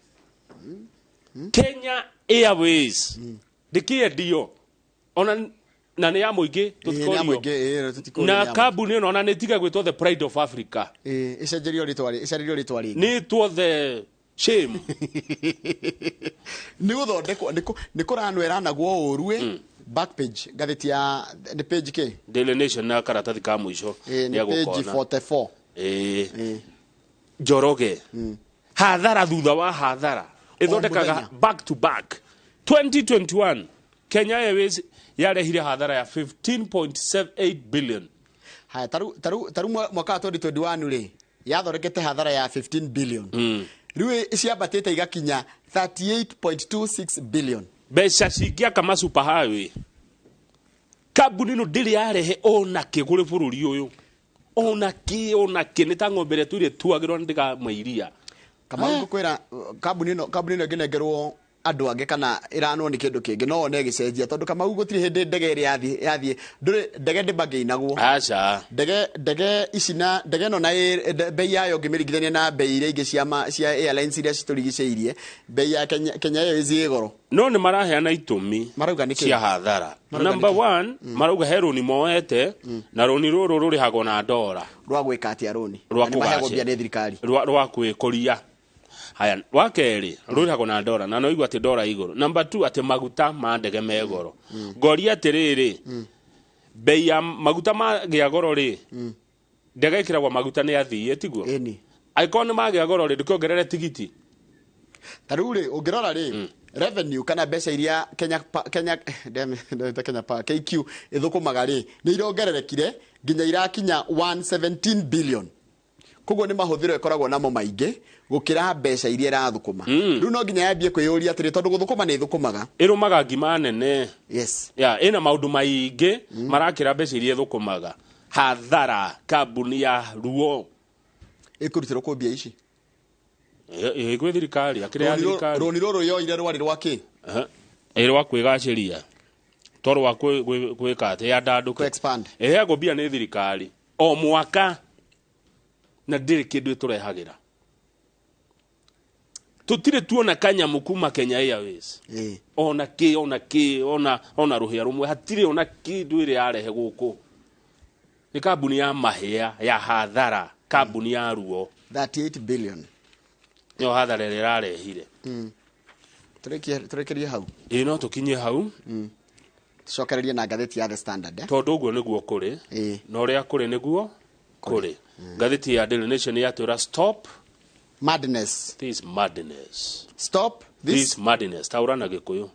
Kenya Airways ndĩkĩendio ona na nĩ ya mũingĩ.
Nĩ ya mũingĩ, tũtikũrio.
Na
Nĩ ya mũingĩ.
Kambuni ĩno ona nĩ ĩtige gwĩtwo the Pride of Africa.
Ĩcenjerio rĩtwa ĩcenjerio rĩtwa rĩngĩ.
Nĩ ĩtwo the Shame.
Nĩ gũthondekwo nĩ kũranwo ĩranagwo ũru ĩ back page ngathĩti ya nĩ page kĩ.
Daily Nation na karatathi ka mũico.
Nĩ page 44.
Ĩĩ, Njoroge hathara thutha wa hathara ĩthondekaga
mũthenya.
Back to back 2021 Kenya Airways yarehire hathara ya 15.78 billion.
Haya, taru mwaka wa 2021 rĩ yathondekete hathara ya 15 billion. Rĩu ciambatĩte igakinya 38.26 billion.
Mbeca cingĩaka ma super highway. Kambuni ĩno ndĩrĩ yarehe ona kĩ kũrĩ bũrũri ũyũ, ona kĩ, ona kĩ. Nĩ ta ng'ombe ĩrĩa tũire tuagĩrwo nĩ ndĩkamwe iria.
Kamau, ngũkwĩra kambuni ĩno ĩngĩnengerwo andũ angĩ kana ĩranwo nĩ kĩndũ kĩngĩ no one ĩgĩcenjia, tondũ Kamau gũtirĩ hĩndĩ ndege ĩrĩa yathiĩ ndũrĩ ndege ndĩmbangĩinagwo.
Aca.
Ndege ici na ndege ĩno na bei yayo ũngĩmĩringithania na bei iria ingĩ cia airlines iria citũrigicĩirie, bei ya Kenya Airways ĩ goro.
No nĩ maraheana itũmi
Marauga nĩkĩ?
cia hathara.
Marauga
Number
nĩkĩ?
one, marauga he rũni moete na rũni rũrũ rũrĩhagwo na ndora.
Rwa gwĩka atĩa rũni?
Rwa
Na nĩ maheagwo
kũgacĩra.
mbia nĩ thirikari.
Rwa kwĩkũria. Haya, wa kerĩ rũrĩhagwo na ndora na no igua atĩ ndora igũrũ. Number two, atĩ maguta ma ndege me goro. Ngoria atĩrĩrĩ, bei ya maguta magĩa goro rĩ, ndege ĩkĩragwo maguta nĩ athii, tiguo?
Ĩni.
Angĩkorwo nĩ magĩa goro rĩ, ndũkĩongerere tigiti.
Ta rĩu rĩ, ũngĩrora rĩ, revenue kana mbeca iria Kenya damn it, ndĩreta Kenya Power, KQ ĩthũkũmaga rĩ, nĩ irongererekire nginya irakinya 117 billion. Koguo nĩ mahũthĩro ĩkoragwo namo maingĩ gũkĩra mbeca iria ĩrathũkũma. Rĩu no nginya yambie kwĩyũria atĩrĩ, tondũ gũthũkũma nĩ ĩthũkũmaga.
Ĩrũmaga ngima nene.
Yes.
Ya ĩna maũndũ maingĩ marakĩra mbeca iria ĩthũkũmaga. Hathara, kambuni ya ruo.
Ĩkũrutĩrwo kũ mbia ici?
Ĩ gwĩ thirikari akĩrĩ ya thirikari.
Rũni rũrũ yoire rwarĩ rwa kĩ?
Ĩ rwa kwĩgacĩria to rwa gwĩka atĩ yandandũke. Ĩheagwo mbia nĩ thirikari o mwaka na ndĩrĩ kĩndũ ĩtũrehagĩra. Tũtirĩ tuona kanyamũ kuma Kenya Airways ona kĩ, ona kĩ, ona rũhĩa rũmwe hatirĩ ona kĩndũ ĩrĩ yarehe gũkũ. Nĩ kambuni ya mahĩa ya hathara, kambuni ya ruo.
38 billion.
Nĩyo hathara ĩrĩa ĩrarehire.
Tũrĩkĩrie hau.
Ĩ no tũkinyie hau.
Tũcokererie na ngathĩti ya The Standard.
Tondũ ũguo nĩguo kũrĩ na ũrĩa kũrĩ nĩguo kũrĩ. Ngathĩti ya Daily Nation yatwĩra stop
madness.
This madness.
Stop this,
this madness. Taũra na Gĩkũyũ.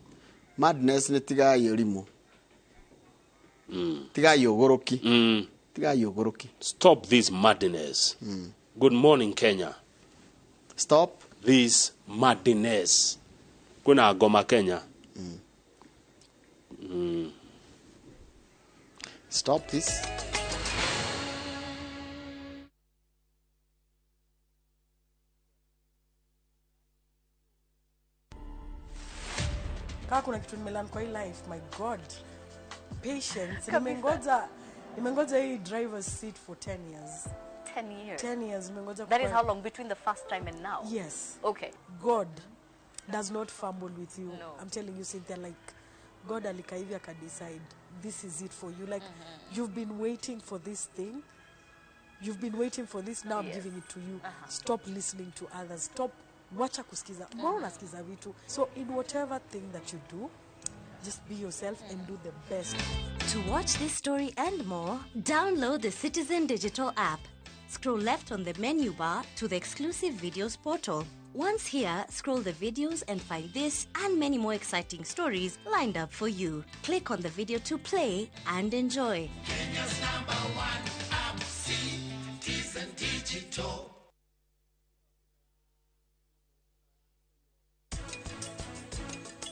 Madness nĩ tigai ũrimũ. Tigai ũgũrũki. Tigai ũgũrũki.
Stop this madness. Good morning Kenya.
Stop
this madness. Kwĩna ngoma Kenya.
Stop this.
Kaa kuna kitu nimelearn kwa hii life, my God, patience. Nimengoja hii driver's seat for 10 years.
10 years.
10 years nimengoja.
That is how long between the first time and now?
Yes.
Okay.
God does not fumble with you.
No.
I'm telling you, Cynthia, like God alikaa hivi akadecide this is it for you. Like you've been waiting for this thing. You've been waiting for this. Now I'm giving it to you. Stop listening to others. Stop wacha kusikiza. Mbona unasikiza vitu? So in whatever thing that you do, just be yourself and do the best.
To watch this story and more, download the Citizen Digital app. Scroll left on the menu bar to the exclusive videos portal. Once here, scroll the videos and find this and many more exciting stories lined up for you. Click on the video to play and enjoy.
Kenya's number one app, Citizen Digital.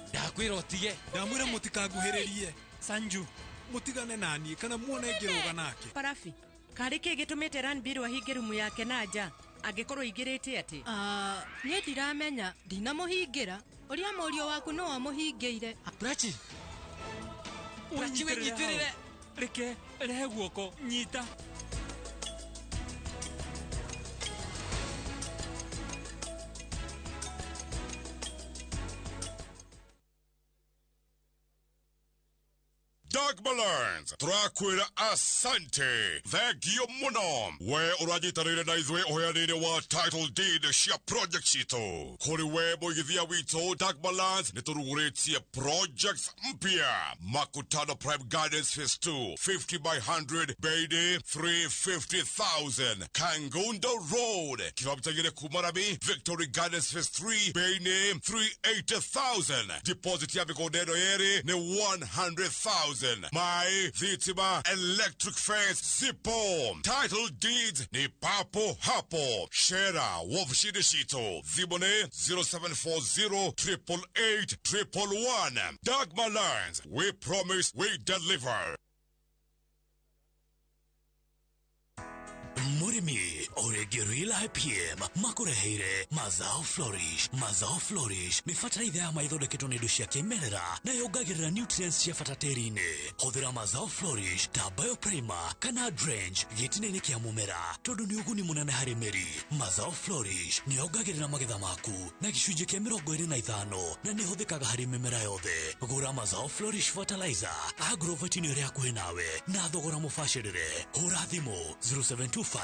Ndakwĩra ũtige. Ndamwĩra mũtikanguhĩrĩrie. Sanju, mũtigane naniĩ kana muone ngĩrũga nake.
Parafi, karĩ kĩ gĩtũmĩte Ranbir ahinge rumu yake na nja angĩkorwo aingĩrĩte atĩ?
Niĩ ndiramenya, ndinamũhingĩra. Ũrĩa mũriũ waku nĩwe ũmũhingĩire.
Prachi. Ũnyitĩrĩre. Reke rehe guoko nyita.
Dagmalands turakwira asante thengio muno we uranyitanĩire na ithuĩ ũheani-inĩ wa title deed cia project citũ kũrĩ we mũigithia witũ Dagmalands nĩ tũrugũrĩtie projects mpya Makutano Prime Gardens Phase 2 50 by 100 bei 350,000 Kangundo Road kilomita igĩrĩ kuma Rami Victory Gardens Phase 3 bei 380,000 deposit ya mĩgũnda ĩno yerĩ nĩ 100,000 Mai thitima electric fence zipo title deeds ni papo hapo shera wofishini citũ thimũ nĩ 0740 888 111 Dagmar Lands, we promise we deliver.
Mũrĩmi ũrĩngĩ Real IPM makũreheire Mazao Flourish. Mazao Flourish nĩ bataraitha ya maithondeketwo nĩ indo cia kĩmerera na yongagĩrĩra nutrients cia bata tĩri-inĩ. Hũthĩra Mazao Flourish ta bioprimer kana drench gĩtina-inĩ kĩa mũmera tondũ nĩ ũguni mũnene harĩ mĩri. Mazao Flourish nĩ yongagĩrĩra magetha maku na gĩcunjĩ kĩa 25 na nĩ ĩhũthĩkaga harĩ mĩmera yothe. Gũra Mazao Flourish fertilizer agrovet-inĩ ĩrĩa hakuhĩ nawe na thogora mũbacĩrĩre. Hũra thimũ 0725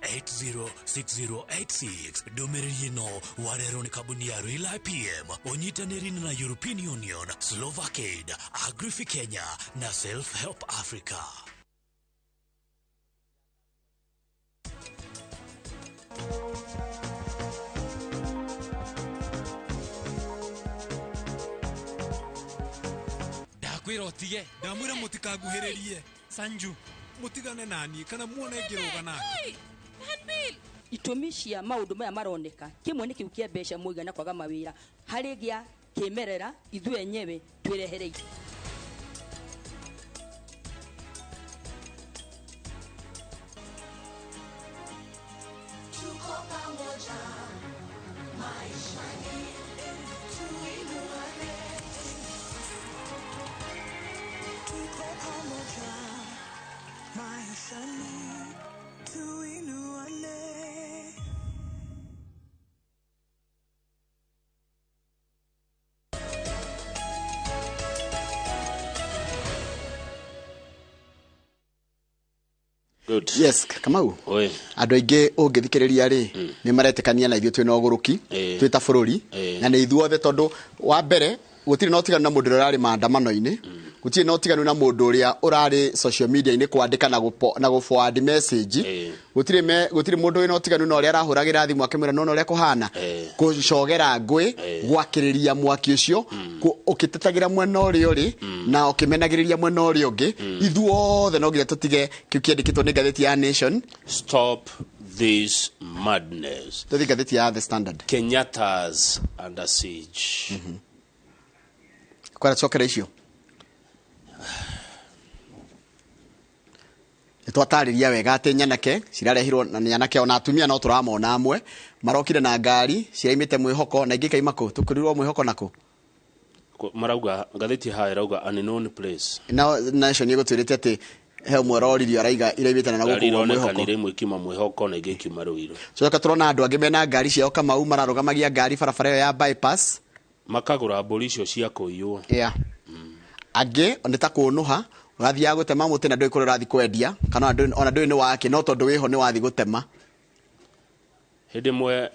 806086. Ndũmĩrĩri ĩno warehwo nĩ kambuni ya Real IPM ũnyitanĩri-inĩ na European Union, Slovakaid, Agrifi Kenya na Self Help Africa.
Ndakwĩra ũtige ndamwĩra mũtikanguhĩrĩrie Sanju mutigane nani kana muone ngĩrũga nake.
Itũmi cia maũndũ maya maroneka kĩmwe nĩ kĩu kĩa mbeca mũigana kwaga mawĩra harĩ gĩa kĩmerera ithuĩ enyewe twĩrehereire.
Tuko pamoja maishani tuinuane. Tuko pamoja maishani tuinuane.
Good.
Yes, Kamau. Andũ aingĩ ũngĩthikĩrĩria rĩ nĩ maretĩkania na ithuĩ twĩna ũgũrũki twĩ ta bũrũri na nĩ ithuothe tondũ wa mbere gũtirĩ na ũtiganu na mũndũ ũrĩa ũrarĩ maandamano-inĩ, gũtirĩ na ũtiganu na mũndũ ũrĩa ũrarĩ social media-inĩ kwandĩka na gũ forward message, gũtirĩ mũndũ wĩna ũtiganu na ũrĩa arahũragĩra thimũ akĩmwĩra nona ũrĩa kũhana, gũcogera ngũĩ, gwakĩrĩria mwaki ũcio, ũkĩtetagĩra mwena ũrĩa ũrĩ na ũkĩmenagĩrĩria mwena ũrĩa ũngĩ. Ithuothe no nginya tũtige kĩu kĩandĩkĩtwo nĩ ngathĩti ya Nation.
Stop this madness.
Tũthiĩ ngathĩti ya The Standard.
Kenyatta's under siege.
Kwara cokera icio nĩtwatarĩria wega atĩ nyanake cirarehirwo na nyanake ona atumia no tũramona amwe marokire na ngari ciraimĩte mwĩhoko na ingĩ ikaima kũ tũkũrirwo mwĩhoko nakũ
marauga ngathĩti haha ĩrauga unknown place
na Nation ĩgũtwĩrĩte atĩ he ũmwe ũroririo araiga iraimĩte na gũkũ mwĩhoko
ironekanire imwe ikiuma mwĩhoko na ingĩ ikiuma Ruiru.
Coka tũrona andũ angĩ mena ngari ciao Kamau mararũgamagia ngari barabara ĩyo ya bypass
makagũra mbũri icio cia kũiywo.
Yeah. Angĩ nĩ ta kũnũha ũrathiaga gũtema mũtĩ na ndũĩ kũrĩa ũrathiĩ kwendia kana ona ndũĩ nĩ wake no tondũ wĩho nĩ wathiĩ gũtema.
Hĩndĩ ĩmwe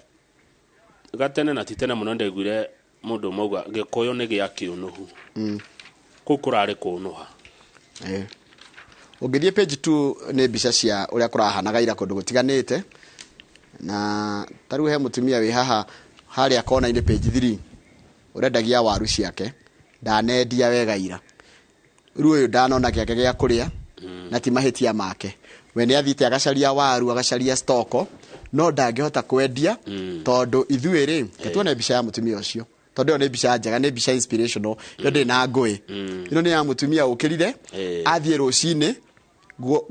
gatene na ti tene mũno ndaiguire mũndũ ũmwe auga Gĩkũyũ nĩ gĩa kĩũnũhu. Kũu kũrarĩ kũnũha.
Ũngĩthiĩ page 2 nĩ mbica cia ũrĩa kũrahanaga ira kũndũ gũtiganĩte na ta rĩu he mũtumia wĩ haha harĩa kona-inĩ page 3 ũrendagia waru ciake ndanendia wega ira rĩu ũyũ ndanona gĩake gĩa kũrĩa na ti mahĩtia make we nĩ athiĩte agacaria waru agacaria stoko no ndangĩhota kwendia tondũ ithuĩ rĩ tuone mbica ya mũtumia ũcio tondũ ĩyo nĩ mbica njega nĩ mbica inspirational ĩyo ndĩrĩ na ngũĩ ĩno nĩ ya mũtumia ũkĩrire athiĩ rũcinĩ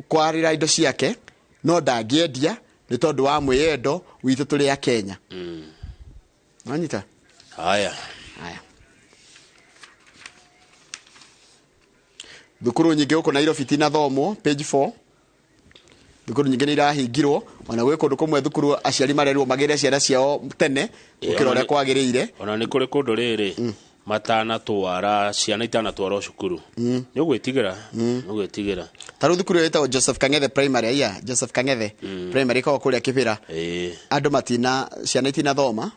kwarĩra indo ciake no ndangĩendia nĩ tondũ wa mwĩyendo witũ tũrĩ a Kenya. Wanyita?
Haya.
Haya. Thukuru nyingĩ gũkũ Nairobi itinathomwo, page 4. Thukuru nyingĩ nĩ irahingirwo, ona gwĩ kũndũ kũmwe thukuru aciari marerirwo magĩre ciana ciao tene gũkĩra ũrĩa kwagĩrĩire.
Ona nĩ kũrĩ kũndũ rĩrĩ matanatwara ciana itanatwarwo cukuru. Nĩ ũgwĩtigĩra, nĩ ũgwĩtigĩra.
Ta rĩu thukuru ĩyo ĩtagwo Joseph Kang'ethe Primary, aya Joseph Kang'ethe Primary ĩkoragwo kũrĩa Kĩbĩra. Andũ matina, ciana itinathoma.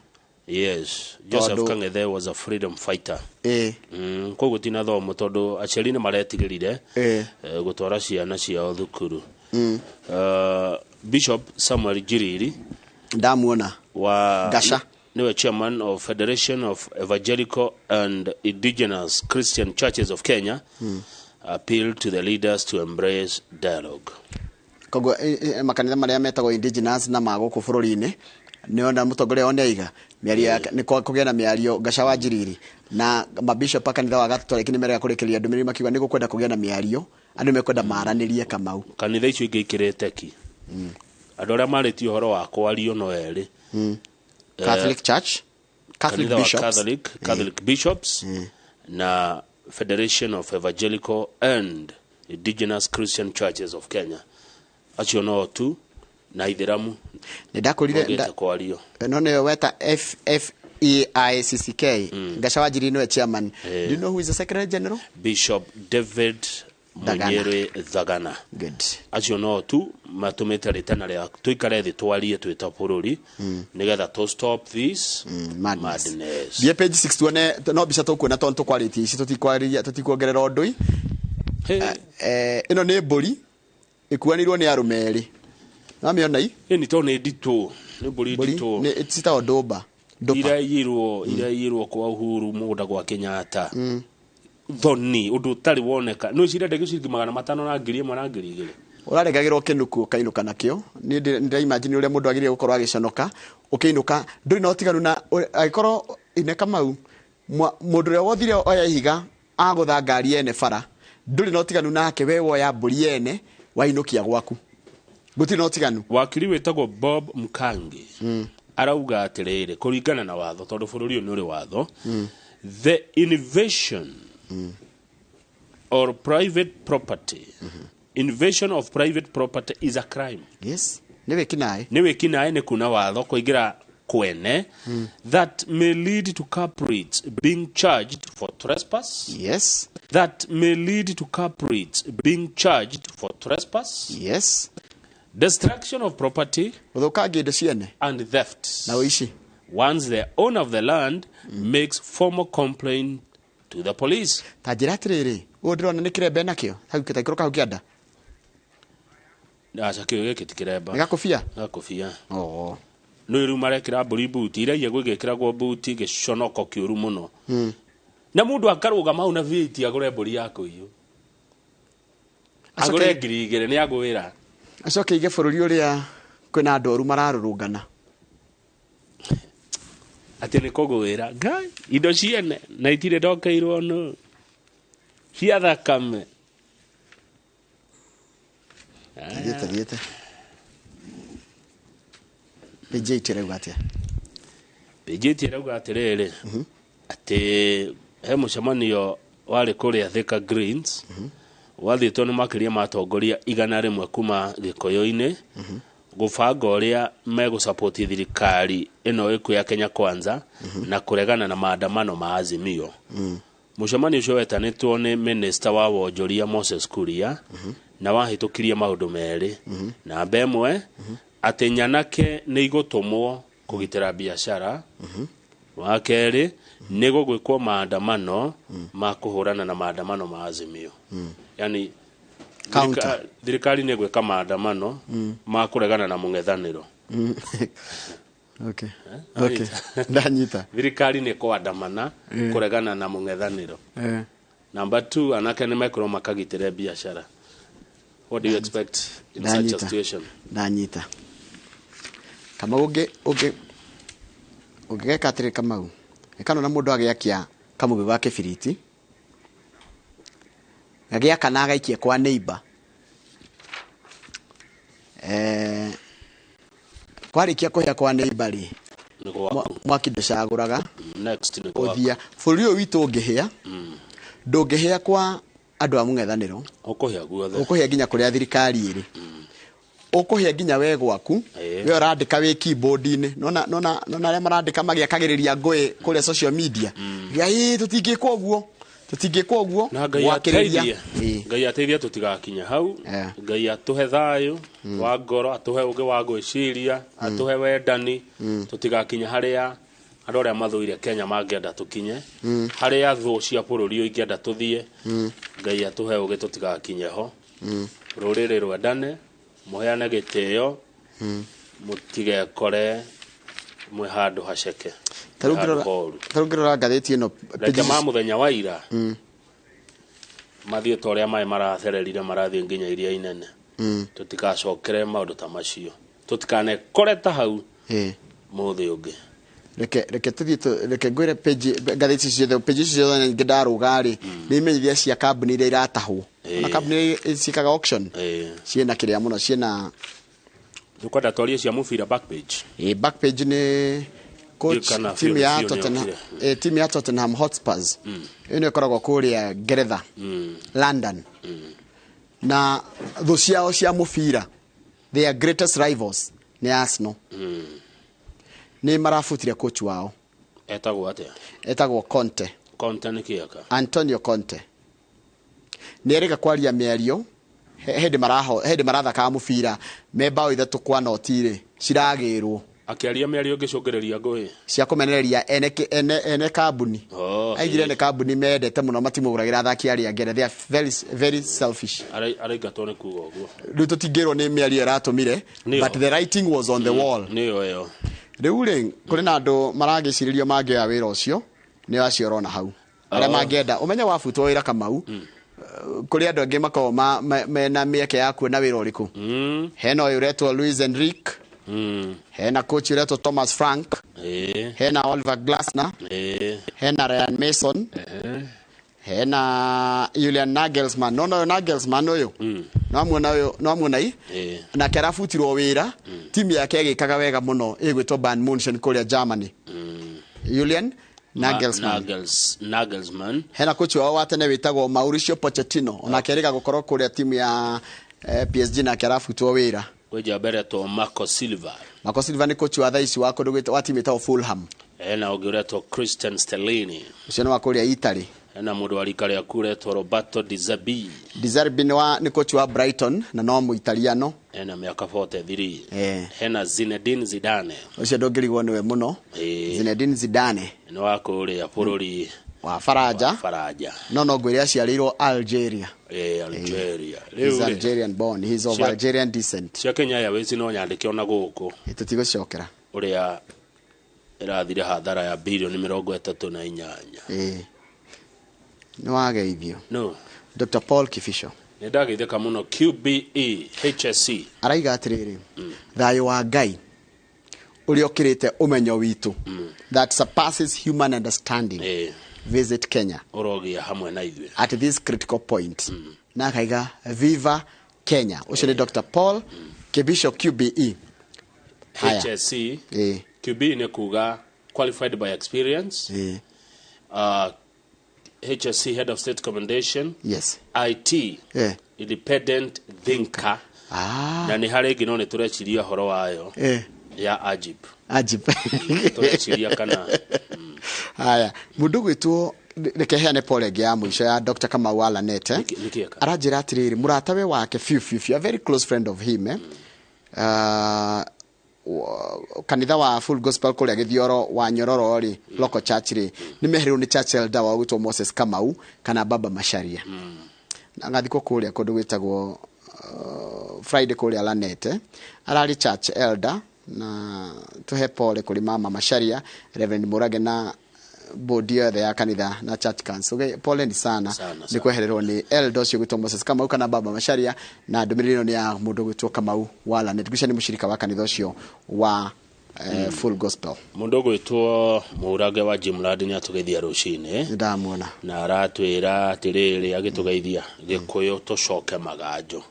Yes, Joseph Kang'ethe was a freedom fighter. Koguo tinathoma tondũ aciari nĩ maretigĩrire gũtwara ciana ciao thukuru. Bishop Samuel Njiriri
ndamuona
wa
Gasha.
Niwe chairman of Federation of Evangelical and Indigenous Christian Churches of Kenya, appealed to the leaders to embrace dialogue.
Koguo makanitha marĩa metagwo indigenous na ma gũkũ bũrũri-inĩ nĩona mũtongoria wao nĩaiga mĩario yake nĩ kũgĩa na mĩario. Gaca wa Njiriri na mabishop a kanitha wa Gatoreki nĩ merega kũrĩkĩrĩria ndũmĩrĩri makiuga nĩ gũkwenda kũgĩa na mĩario, andũ mekwenda maranĩrie Kamau.
Kanitha icio ingĩ ikĩrĩte ki andũ arĩa marĩtie ũhoro wa kwario no erĩ.
Catholic Church, Catholic
kanitha wa
bishops.
Catholic bishops na Federation of Evangelical and Indigenous Christian Churches of Kenya, acio no tu na ithiramu.
Nĩ ndakũrire
maugĩte kwario.
No nĩyo weta FFEICCK. Gaca wa Njiriri nĩwe chairman. Do you know who is the secretary general?
Bishop David
Thagana.
Munyere Thagana.
Good.
Acio no tu matũmĩte rĩtana rĩa tũikare thĩ twarie twĩ ta bũrũri nĩgetha to stop this
madness.
Madness.
Thiĩ page 6 tuone no mbica tũkuona tondũ tũkwarĩtie ici, tũtikwarĩria, tũtikuongerera ũndũ. Ĩno nĩ mbũri ĩkuanĩirwo nĩ arũme erĩ, namĩona i
Ĩni to nĩ nditũ, nĩ mbũri nditũ.
Nĩ citagwo ndũmba. Ndũpa.
Iraiyirwo kwa Uhuru mũgũnda gwa Kenyatta. Thoni ũndũ ũtarĩ woneka nĩ ũcirendagio ciringi 500 na 1000 na 2000.
Ũraregagĩrwo kĩnuku ũkainũka nakĩo. Niĩ ndĩraimagine ũrĩa mũndũ agĩrĩire gũkorwo agĩconoka ũkĩinũka ndũrĩ na ũtiganu na angĩkorwo ine Kamau mũndũ ũrĩa wothire oya ihiga agũtha ngari ene bara, ndũrĩ na ũtiganu nake, we woya mbũri ene wainũkia gwaku, gũtirĩ na ũtiganu.
Wakiri wĩtagwo Bob Mkangi arauga atĩrĩrĩ, kũringana na watho, tondũ bũrũri ũyũ nĩ ũrĩ watho, the invasion or private property, invasion of private property is a crime.
Yes, nĩ wĩkinaĩ.
Nĩ wĩkinaĩ, nĩ kuna watho kũingĩra kwene, that may lead to culprits being charged for trespass.
Yes.
That may lead to culprits being charged for trespass.
Yes.
Destruction of property
gũthũkangia indo ciene
and theft
na ũici
once the owner of the land makes formal complaint to the police.
Ta njĩra atĩrĩrĩ, ũũ ndĩrona nĩ kĩrembe nakĩo hau kĩtaikũrũka hau kĩanda.
Aca, kĩo gĩkĩ ti kĩremba.
Nĩ gakũbia.
Gakũbia.
Oh.
Nĩ rĩu marekĩra mbũri mbuti iraia gwĩgĩkĩragwo mbuti gĩconoko kĩũru mũno na mũndũ akarũgama hau na viti agũre mbũri ya kũiyũ, agũre 2000 nĩ agwĩra.
Acoke ige bũrũri ũrĩa kwĩna andũ oru mararũrũngana.
Atĩ nĩ kũgwĩra ngai indo ciene na itirĩ ndokeirwo nũ cia thakame.
Thiĩte thiĩte page 8 ĩrauga atĩa?
Page 8 ĩrauga atĩrĩrĩ, atĩ he mũcemanio warĩ kũrĩa Thika Greens, wathiĩtwo nĩ makĩria ma atongoria 100 kuma Gĩkũyũ-inĩ gũbanga ũrĩa megũsapoti thirikari ĩno ĩkuo ya Kenya Kwanza na kũregana na maandamano ma Azimio. Mũcemanio ũcio wetanĩtwo nĩ minister wa wonjoria Moses Kuria na wahĩtũkirie maũndũ merĩ. Namba ĩmwe, atĩ nyanake nĩ igũtũmwo kũgitĩra biacara. Wa kerĩ, nĩ gũgwĩkwo maandamano ma kũhũrana na maandamano ma Azimio. Yani
Counter.
Thirikari nĩ gwĩka maandamano ma kũregana na mũng'ethanĩro.
Okay. Okay. Ndanyita.
Thirikari nĩ kwandamana kũregana na mũng'ethanĩro. Number 2, anake nĩ mekũrwo makagitĩre biacara. What do you expect in such a
Ndanyita.
situation?
Ndanyita. Kamau ũngĩ ũngĩ ũngĩgeka atĩrĩ Kamau, ĩkano na mũndũ agĩakia kamũgĩ ga kĩbiriti gagĩaka na agaikia kwa neighbor, kwarĩkia kũhĩa kwa neighbor rĩ,
Nĩ gwaku.
Mwaki ndũcagũraga.
Next nĩ gwaku.
Ũthia bũrũri ũyũ witũ ũngĩhĩa, ndũngĩhĩa kwa Andũ a mũng'ethanĩro.
Ũkũhĩa guothe.
Ũkũhĩa nginya kũrĩa thirikari ĩrĩ. Ũkũhĩa nginya we gwaku. We ũrandĩka wĩ keyboard-inĩ. Nona nona nona arĩa marandĩka magĩakagĩrĩria ngũĩ kũrĩa social media. Ĩ tũtingĩkwo ũguo. Tũtingĩkwo ũguo.
Na Ngai
Gwakĩrĩria.
ateithie. Ngai ateithie tũtigakinye hau. Ngai atũhe thayũ wa ngoro, atũhe ũgĩ wa gwĩciria, atũhe wendani, tũtigakinye harĩa andũ arĩa mathũire Kenya mangĩenda tũkinye, harĩa thũ cia bũrũri ũyũ ingĩenda tũthiĩ. Ngai atũhe ũgĩ tũtigakinye ho. Rũrĩrĩ rwendane, mũheane gĩtĩo, mũtigekore mwĩ handũ haceke,
Ta rĩu
mwĩ handũ
ngĩrora-
horu.
ta rĩu ngĩrora ngathĩti ĩno
Reke ma mũthenya wa ira mathiĩ ta ũrĩa maĩ marathererire marathiĩ nginya iria inene. Tũtikacokere maũndũ ta macio, tũtikanekore ta hau mũthĩ ũngĩ.
Reke tũthiĩ reke ngwĩre page ngathĩti ciothe, page ici ciothe nyingĩ ndarũga rĩ, nĩ imenyithia cia kambuni iria iratahwo. Ona kambuni iria ciĩkaga auction ciĩna kĩrĩa mũno, ciĩna
Tũkwenda twarie cia mũbira back page.
Ĩ, back page nĩ coach
Kana
timu ya
biũ nĩ
Tottenham,
okire.
timu ya Tottenham Hotspurs ĩno ĩkoragwo kũrĩa Ngeretha, London, na thũ ciao cia mũbira, their greatest rivals, nĩ Arsenal. Nĩ marabutire coach wao.
Etagwo atĩa?
Etagwo Conte.
Conte nĩ kĩaka?
Antonio Conte nĩ erĩga kwaria mĩario hĩndĩ maraho hĩndĩ marathakaga mũbira me bao 3-0 rĩ ciragĩrwo.
Akĩaria mĩario ĩngĩcũngĩrĩria ngũĩ.
Cia kũmenereria ene, ene, ene kambuni.
Oh,
aigire ene kambuni mendete mũno matimũgũragĩra athaki arĩa angĩ, they are very, very selfish.
Araingatwo nĩ kuga ũguo.
Rĩu tũtingĩrwo nĩ mĩario ĩratũmire,
Nĩyo.
but the writing was on the wall.
Nĩyo ĩyo.
Rĩu rĩ, kũrĩ na andũ maragĩcirĩrio mangĩoya wĩra ũcio, nĩo acio ũrona hau arĩa mangĩenda. Ũmenye wabutwo wĩra Kamau, kũrĩ andũ angĩ makoragwo mena mĩeke ya kuona wĩra ũrĩkũ. Hena ũyũ ũretwo Luis Enrique, hena coach ũretwo Thomas Frank, hena Oliver Glasner, hena Ryan Mason, hena Julian Nagelsmann. Nona ũyũ Nagelsmann ũyũ, no ũyũ no i nake arabutirwo wĩra, timu yake ĩgĩkaga wega mũno ĩgwĩtwo Bayern Munchen kũrĩa Germany. Julian Nagelsmann.
Nagelsmann.
Hena coach wao wa tene wĩtagwo Mauricio Pochettino, onake erĩga gũkorwo kũrĩa timu ya PSG, nake arabutwo wĩra.
Kwĩ njamba ĩretwo Marco Silva.
Marco Silva nĩ coach wa thaa ici wa kũndũ wa timu ĩtagwo Fulham.
Hena ũngĩ ũretwo Christian Stellini.
Ũcio nĩ wa kũrĩa Italy.
Hena mũndũ wa rika rĩaku ũretwo Roberto Di Zerbi.
Di Zerbi nĩ coach wa Brighton na no Mũitaliano.
Hena mĩaka 43. Hena Zinedine Zidane.
Ũcio ndũngĩrigwo nĩwe mũno. Zinedine Zidane
nĩ wa kũrĩa bũrũri
wa Faranja.
Faranja.
No ngwĩre aciarĩirwo Algeria.
Algeria.
He's
Rĩu rĩ,
Algerian born, he's of Algerian descent.
Cia Kenya Airways no nyandĩke ona gũkũ.
Tũtigũcokera.
Ũrĩa ĩrathire hathara ya birioni 38.
Nĩ wageithio.
No.
Dr. Paul Kibisho.
Nĩ ndageithĩka mũno. QBE HSC.
Araiga atĩrĩrĩ, thayũ wa Ngai ũrĩa ũkĩrĩte ũmenyo witũ, that surpasses human understanding, visit Kenya.
Ũrogĩa hamwe na ithuĩ.
At this critical point. Na akaiga viva Kenya. Ũcio nĩ Dr. Paul Kibisho QBE. Haya.
HSC. QBE nĩ kuga qualified by experience. HSC Head of State Commendation.
Yes.
IT. Independent thinker. Na nĩ harĩ ĩngĩ no nĩ tũreciria ũhoro wayo. Ya Ajib.
Ajib.
Tũreciria kana
Haya, mũndũ gwĩtwo, reke heane pole ĩngĩ ya mũico ya Dr. Kamau Alanete.
Nĩkĩ eka?
Aranjĩra atĩrĩrĩ, mũratawe wake biũ biũ biũ, a very close friend of him, kanitha wa Full Gospel kũrĩa Gĩthioro wa Nyororo rĩ, local church rĩ, nĩ meherirwo nĩ church elder wao gwĩtwo Moses Kamau kana Baba Macharia, na agathikwo kũrĩa kũndũ gwĩtagwo Friday kũrĩa Lanete. Ararĩ church elder, na tũhe pole kũrĩ mama Macharia, Reverend Mũrage na bodi yothe ya kanitha na church council. Pole ni sana nĩ kwehererwo nĩ elder ũcio gwĩtwo Moses Kamau kana Baba Macharia, na ndũmĩrĩri ĩno nĩ ya mũndũ gwĩtwo Kamau wa Lanet. Ngwĩciria nĩ mũcirika wa kanitha ũcio wa Full Gospel.
Mũndũ ũgwĩtwo Mũrage wa Jimlad nĩ atũgeithia rũcinĩ.
Nĩndamuona.
Na aratwĩra atĩrĩrĩ, agĩtũgeithia Gĩkũyũ tũcoke maganjo.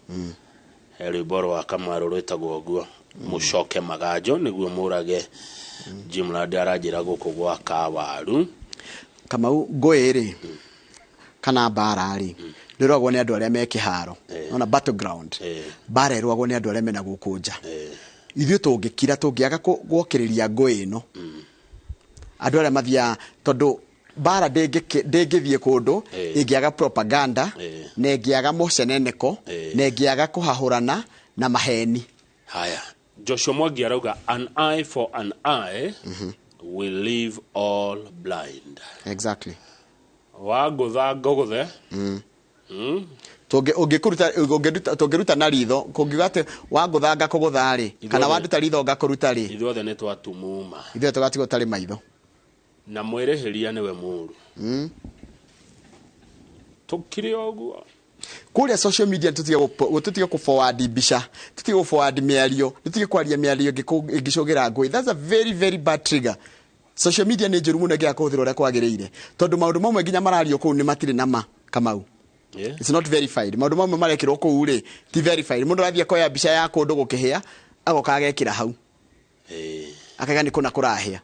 He rwĩmbo rwa Kamaru rwĩtagwo ũguo, mũcoke maganjo, nĩguo Mũrage Jimlad aranjĩra gũkũ gwa Kawaru.
Kamau, ngũĩ rĩ, Kana mbara rĩ, ndĩrogwo nĩ andũ arĩa me kĩharo. Ona battleground. Mbara ĩrũagwo nĩ andũ arĩa mena gũkũ nja. Ithuĩ tũngĩkira, tũngĩaga gwokĩrĩria ngũĩ ĩno, andũ arĩa mathiaga, tondũ mbara ndĩngĩthiĩ kũndũ ĩngĩaga propaganda, na ĩngĩaga mũceneneko, na ĩngĩaga kũhahũrana na maheni.
Haya, Joshua Mwangi arauga an eye for an eye will leave all blind.
Exactly.
Wangũtha ngũgũthe.
Tũngĩruta na ritho, kũngiuga atĩ wangũtha ngakũgũtha rĩ, kana wanduta ritho ngakũruta rĩ,
ithuothe nĩ twatumuma.
Ithuothe tũgatigwo tũtarĩ maitho.
Na mwĩrĩhĩria nĩwe mũũru. Tũkire ũguo.
Kũrĩa social media tũtige kũ forward mbica, tũtige kũ forward mĩario, tũtige kwaria mĩario ĩngĩcũgĩra ngũĩ. That's a very very bad trigger. Social media nĩ njũru mũno ĩngĩaga kũhũthĩrwo ũrĩa kwagĩrĩire, tondũ maũndũ mamwe nginya marario kũu nĩ matirĩ na ma, Kamau. It's not verified. Maũndũ mamwe marekĩrwo kũu rĩ, ti verified. Mũndũ arathiĩ akoya mbica ya kũndũ gũkĩhĩa, agoka agekĩra hau. Akaiga nĩ kũna kũrahĩa.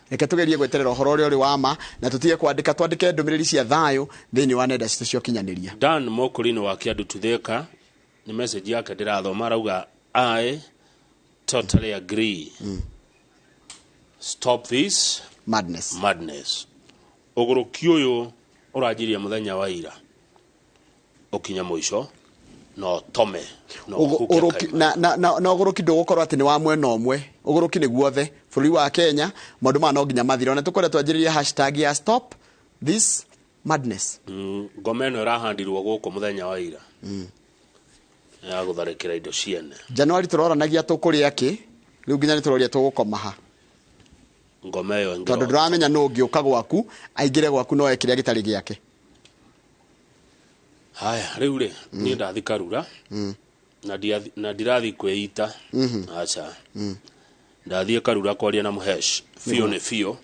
Reke tũgerie gweterera ũhoro ũrĩa ũrĩ wa ma, na tũtige kwandĩka, twandĩke ndũmĩrĩri cia thayũ thĩinĩ wa nenda citũ cia ũkinyanĩria.
Dan Mokũrinĩ wa Kĩandu Tuthĩka, nĩ message yake ndĩrathoma, arauga I totally agree. Stop this
madness.
Madness. Ũgũrũki ũyũ ũranjirie mũthenya wa ira ũkinya mũico no tome no huke kaima.
Na ũgũrũki ndũgũkorwo atĩ nĩ wa mwena ũmwe, ũgũrũki nĩ guothe bũrũri wa Kenya, maũndũ maya no nginya mathire. Ona tũkoretwo twanjĩrĩria hashtag ya stop this madness.
Ngoma ĩno ĩrahandirwo gũkũ mũthenya wa ira ya gũtharĩkĩra indo ciene.
Januari tũroranagia tũkũrĩa kĩ, rĩu nginya nĩ tũroria tũgũkoma ha.
Ngoma ĩyo ĩngĩ
tondũ ndũramenya nũ ũngĩũka gwaku aingĩre gwaku no ekĩrĩa gĩtarĩ gĩake.
Haya, rĩu rĩ, niĩ ndathi Karura, na ndirathi kwĩita. Aca. Ndathiĩ Karura kwaria na Mũhesh, biũ nĩ biũ.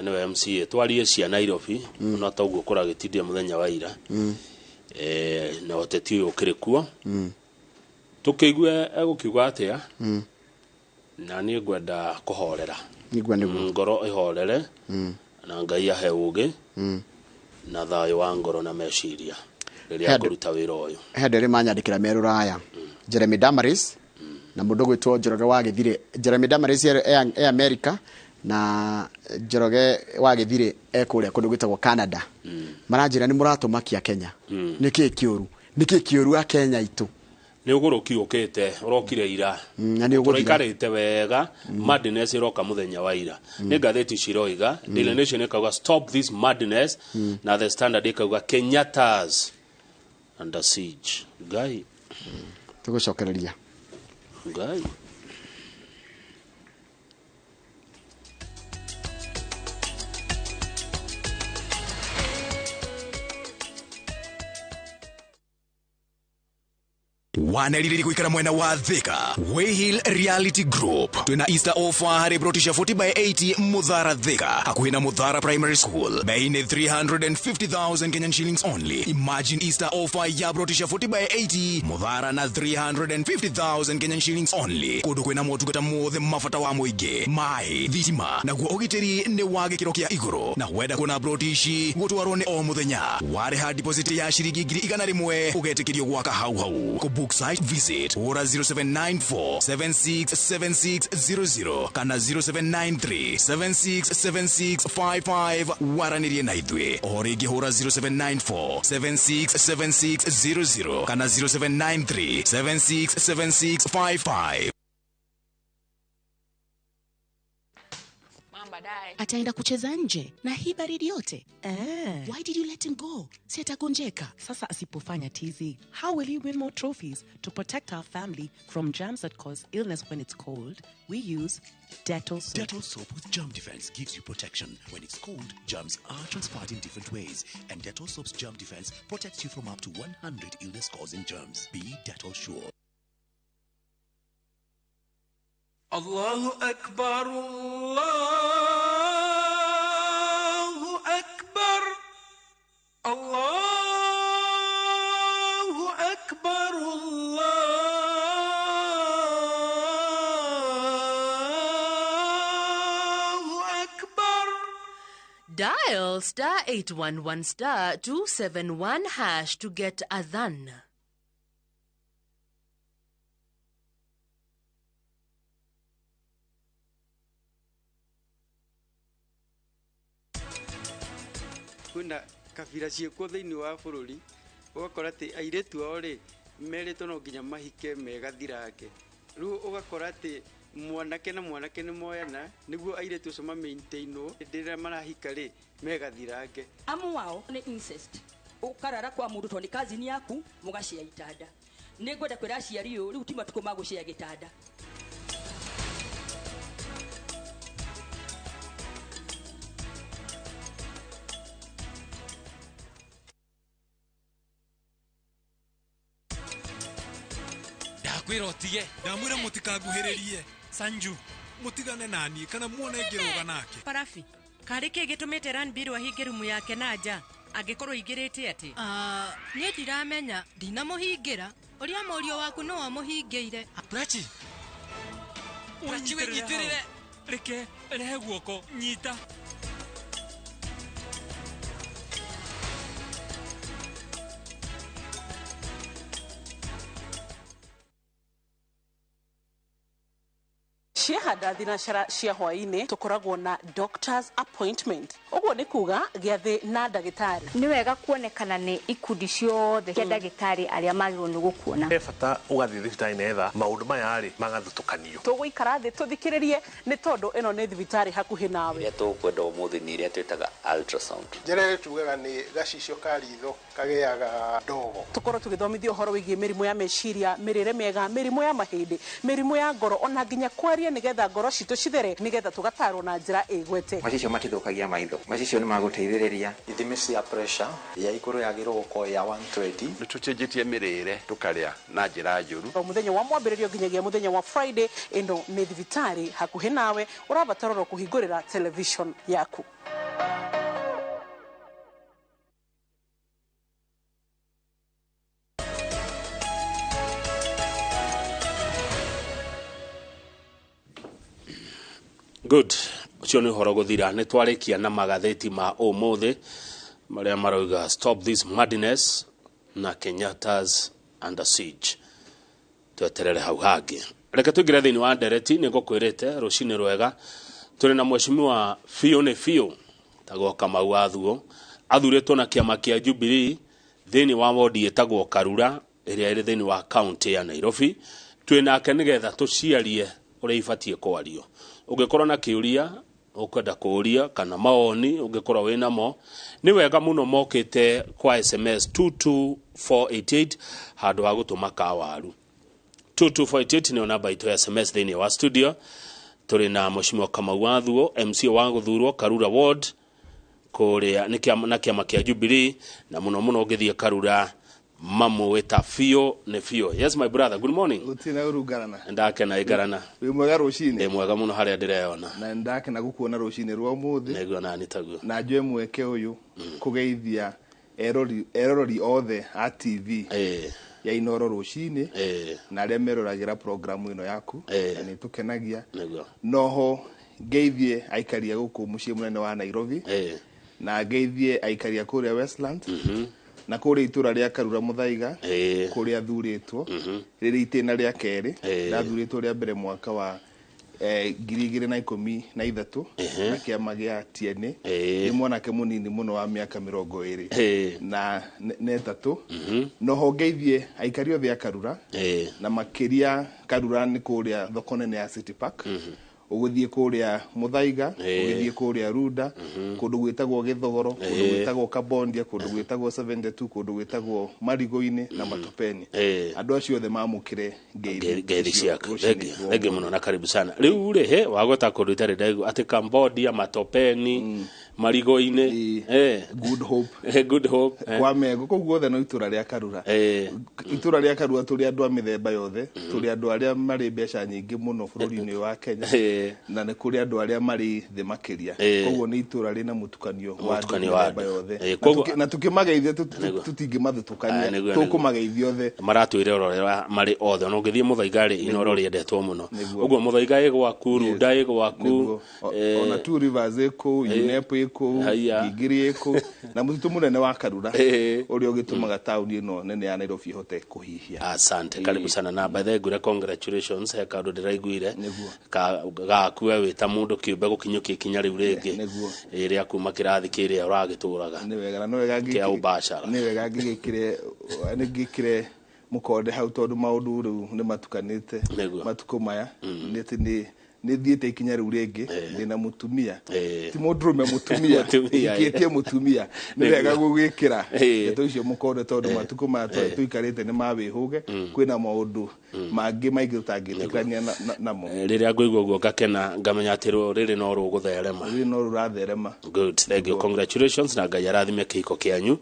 Nĩwe MCA, twarie cia Nairobi, ona ta ũguo kũragĩtindia mũthenya wa ira. Na ũteti ũyũ ũkĩrĩ kuo. Tũkĩigue egũkiuga atĩa, na niĩ ngwenda kũhorera.
Nĩguo nĩguo.
Ngoro ĩhorere, na Ngai ahe ũũgĩ, na thayũ wa ngoro na meciria rĩrĩa ngũruta wĩra ũyũ.
He andũ erĩ manyandĩkĩra me rũraya, Jeremy Damaris na mũndũ ũgwĩtwo Njoroge wa Gĩthirĩ. Jeremy Damaris e America, na Njoroge wa Gĩthirĩ e kũrĩa kũndũ gwĩtagwo Canada. Maranjĩra nĩ mũratũmakia Kenya. Nĩkĩĩ kĩũru? Nĩkĩĩ kĩũru a Kenya itũ?
Nĩ ũgũrũki ũkĩte, ũrokire ira.
Na nĩ ũgũthira.
Tũraikarĩte wega, madness ĩroka mũthenya wa ira. Nĩ ngathĩti ciroiga, Daily Nation ĩkauga stop this madness, na The Standard ĩkauga Kenyatta's under siege. Ngai.
Tũgũcokereria.
Ngai.
Waneririri guikara mwena wa Thika, Wayhill Reality Group twina Easter offer hari broti cia 40 by 80 Muthara Thika, hakuhi na Muthara Primary School, bei ni 350,000 Kenyan shillings only. Imagine Easter offer ya broti cia 40 by 80 Muthara na 350,000 Kenyan shillings only. Kundu kwina motungata mothe mabata wa muingi, mai, thitima, naguo ugitiri ni wa gikiro kia iguru. Na wenda kuona broti ici gutwarwo ni o muthenya, wariha deposit ya shiringi 100,000 ugetikirio gwaka hau hau. Book site visit ora 0794 767600 kana 0793 767655 waranirie na ithuĩ. O rĩngĩ hũra 0794 767600 kana 0793 767655.
Ataenda kucheza nje na hii baridi yote. Why did you let him go? Si atagonjeka.
Sasa asipofanya tizi, how will he win more trophies? To protect our family from germs that cause illness when it's cold, we use Dettol soap.
Dettol soap with germ defense gives you protection. When it's cold, germs are transferred in different ways, and Dettol soap's germ defense protects you from up to 100 illness-causing germs. Be Dettol sure.
Allahu Akbar, Allahu Akbar, Allahu Akbar, Allahu Akbar.
Dial star 811 star 271 hash to get Adhan.
Kwĩna kabira ciĩkuo thĩinĩ wa bũrũri, ũgakora atĩ airĩtu ao rĩ merĩtwo no nginya mahike megathirange. Rĩu ũgakora atĩ mwanake na mwanake nĩ moyana nĩguo airĩtu acio mamaintainwo hĩndĩ ĩrĩa marahika rĩ megathirange.
Amu wao nĩ incest, ũkarara kwa mũndũ tondũ nĩ cousin yaku mũgacea itanda. Nĩ ngwenda kwĩra aciari ũũ, rĩu ti matukũ ma gũcea gĩtanda.
Ndakwĩra ũtige. Ndamwĩra mũtikanguhĩrĩrie. Sanju, mũtigane naniĩ kana muone ngĩrũga nake.
Parafi, karĩ kĩ gĩtũmĩte Ranbir ahinge rumu yake na nja angĩkorwo aingĩrĩte atĩ?
Niĩ ndiramenya, ndinamũhingĩra. Ũrĩa mũriũ waku no amũhingĩire.
Prachi, Prachi wĩnyitĩrĩre. Reke, rehe guoko, nyita.
Ciahanda thinacara cia hwaĩ-inĩ tũkoragwo na doctor's appointment, ũguo nĩ kuga gĩathĩ na ndagĩtarĩ.
Nĩ wega kuonekana nĩ ikundi ciothe cia ndagĩtarĩ arĩa magĩrĩirwo nĩ gũkuona.
He bata ũgathiĩ thibitarĩ nĩgetha maũndũ maya rĩ magathutũkanio.
Tũgũikara thĩ tũthikĩrĩrie nĩ tondũ ĩno nĩ thibitarĩ hakuhĩ nawe.
Iria tũkwenda ũmũthĩ nĩ iria twĩtaga ultrasound.
Njĩra ĩrĩa tugaga nĩ gacicio ka ritho kagĩaga ndogo.
Tũkorwo tũgĩthomithio ũhoro wĩgiĩ mĩrimũ ya meciria, mĩrĩre mĩega, mĩrimũ ya mahĩndĩ, mĩrimũ ya ngoro, ona nginya kwaria nĩgetha ngoro citũ cithere, nĩgetha tũgatarwo na njĩra ĩgwete.
Macicio matithũkagia maitho, macicio nĩ magũteithĩrĩria.
Ithimi cia pressure ya igũrũ yagĩrĩirwo gũkorwo ya 120.
Nĩ tũcenjetie mĩrĩre tũkarĩa na njĩra njũru.
O mũthenya wa mwambĩrĩrio nginyagia mũthenya wa Friday, ĩno nĩ thibitarĩ hakuhĩ nawe, ũrabatara oro kũhingũrĩra television yaku.
Good. Ũcio nĩ ũhoro gũthira. Nĩ twarĩkia na magathĩti ma ũmũthĩ marĩa marauga stop this madness na Kenyatta's under siege. Tweterere hau hangĩ. Reke tũingĩre thĩinĩ wa ndereti. Nĩ ngũkwĩrĩte rũcinĩ rwega tũrĩ na mheshimiwa biũ nĩ biũ tagwo Kamau Athuo, athurĩtwo na kĩama kĩa Jubilee thĩinĩ wa wodi ĩtagwo Karura ĩrĩa ĩrĩ thĩinĩ wa kaunti ya Nairobi. Twĩ nake nĩgetha tũciarie ũrĩa ibatiĩ kwario. Ũngĩkorwo na kĩũria ũkwenda kũũria kana maoni ũngĩkorwo wĩ namo, nĩ wega mũno mokĩte kwa SMS 22488 handũ ha gũtũma kawaru. 22488 nĩyo namba itũ ya SMS thĩinĩ wa studio. Tũrĩ na mheshimiwa Kamau Athuo, MC wa gũthurwo Karura Ward kũrĩa na kĩama kĩa Jubilee, na mũno mũno ũngĩthiĩ Karura mamũĩta biũ nĩ biũ. Yes my brother, good morning.
Gũtirĩ ũrungarana.
Ndakena igarana.
Wĩ mwega rũcinĩ.
Ndĩ mwega mũno harĩa ndĩreyona.
Na ndakena gũkuona rũcinĩ rwa ũmũthĩ.
Nĩguo nani taguo.
Na njoe mweke ũyũ kũgeithia eroreri othe a TV ya Inoro rũcinĩ na arĩa meroragĩra programu ĩno yaku, na nĩ tũkenagia.
Nĩguo.
Noho ngeithie aikari a gũkũ mũciĩ mũnene wa Nairobi, na ngeithie aikari a kũrĩa Westlands, na kũrĩa itũra rĩa Karura Muthaiga, kũrĩa thurĩtwo rĩrĩ itĩna rĩa kerĩ. Ndathurĩtwo rĩa mbere mwaka wa 2013 na kĩama gĩa TNA. Nĩ mwanake mũnini mũno wa mĩaka 23 na 3. Noho ngeithie aikari othe a Karura, na makĩria Karura nĩ kũrĩa thoko nene ya City Park, ũgũthiĩ kũrĩa Muthaiga, ũgĩthiĩ kũrĩa Runda, kũndũ gwĩtagwo Gĩthogoro, kũndũ gwĩtagwo Kabondia, kũndũ gwĩtagwo 72, kũndũ gwĩtagwo Marigũ-inĩ na Matopeni. Andũ acio othe mamũkĩre
ngeithi ciaku. Thengiũ mũno na karibu sana. Rĩu rĩ, he wagweta kũndũ itarĩ ndaigua atĩ Cambodia, Matopeni, Marigũ-inĩ,
Good Hope,
Good Hope,
kwa Mego, kũu guothe no itũra rĩa Karura. Itũra rĩa Karura tũrĩ andũ a mĩthemba yothe, tũrĩ andũ arĩa marĩ mbeca nyingĩ mũno bũrũri-inĩ wa Kenya, na nĩ kũrĩ andũ arĩa marĩ thĩ makĩria. Koguo nĩ itũra rĩna mũtukanio wa andũ mĩthemba yothe, na tũkĩmageithia tũtingĩmathutũkania, tũkũmageithia othe.
Maratwĩre ũrorera marĩ othe. Ona ũngĩthiĩ Muthaiga rĩ, Inoro rĩendetwo mũno. Ũguo Muthaiga ĩ gwaku, Runda ĩ gwaku,
ona Two Rivers ĩ kũu, UNEP ĩ kũu,
Haiya.
Gingiri ĩ kũu, na mũtitũ mũnene wa Karura
Ĩĩ.
ũrĩa ũgĩtũmaga taũni ĩno nene ya Nairobi ĩhote kũhihia.
Asante, karibu sana. Na by the way, ngwĩre congratulations, he kaũndũ ndĩraiguire gaku we wĩ ta mũndũ kĩũmbe gũkinyũkia ikinya rĩu rĩngĩ rĩa kuma kĩrathi kĩrĩa ũragĩtũraga
Nĩ wega, na nĩ wega
kĩa ũbacara.
Nĩ wega ngĩgĩkĩre mũkonde hau, tondũ maũndũ rĩu nĩ matukanĩte matukũ maya. Nĩ atĩ nĩ thiĩte ikinya rĩu rĩngĩ, ndĩna mũtumia, ti mũndũrũme, mũtumia.
Mũtumia,
Hikĩtie mũtumia. Nĩ wega gũgĩkĩra ndeto icio mũkonde, tondũ matukũ maya tũikarĩte nĩ ma wĩhũge. Kwĩna maũndũ mangĩ maingĩ tũtangĩtĩkania namo.
Rĩrĩa ngũigua ũguo ngakena, ngamenya atĩ rũrĩrĩ no rũgũtherema.
Rũrĩrĩ no rũratherema.
Good, thank you, congratulations, na Ngai arathime kĩhiko kĩanyu.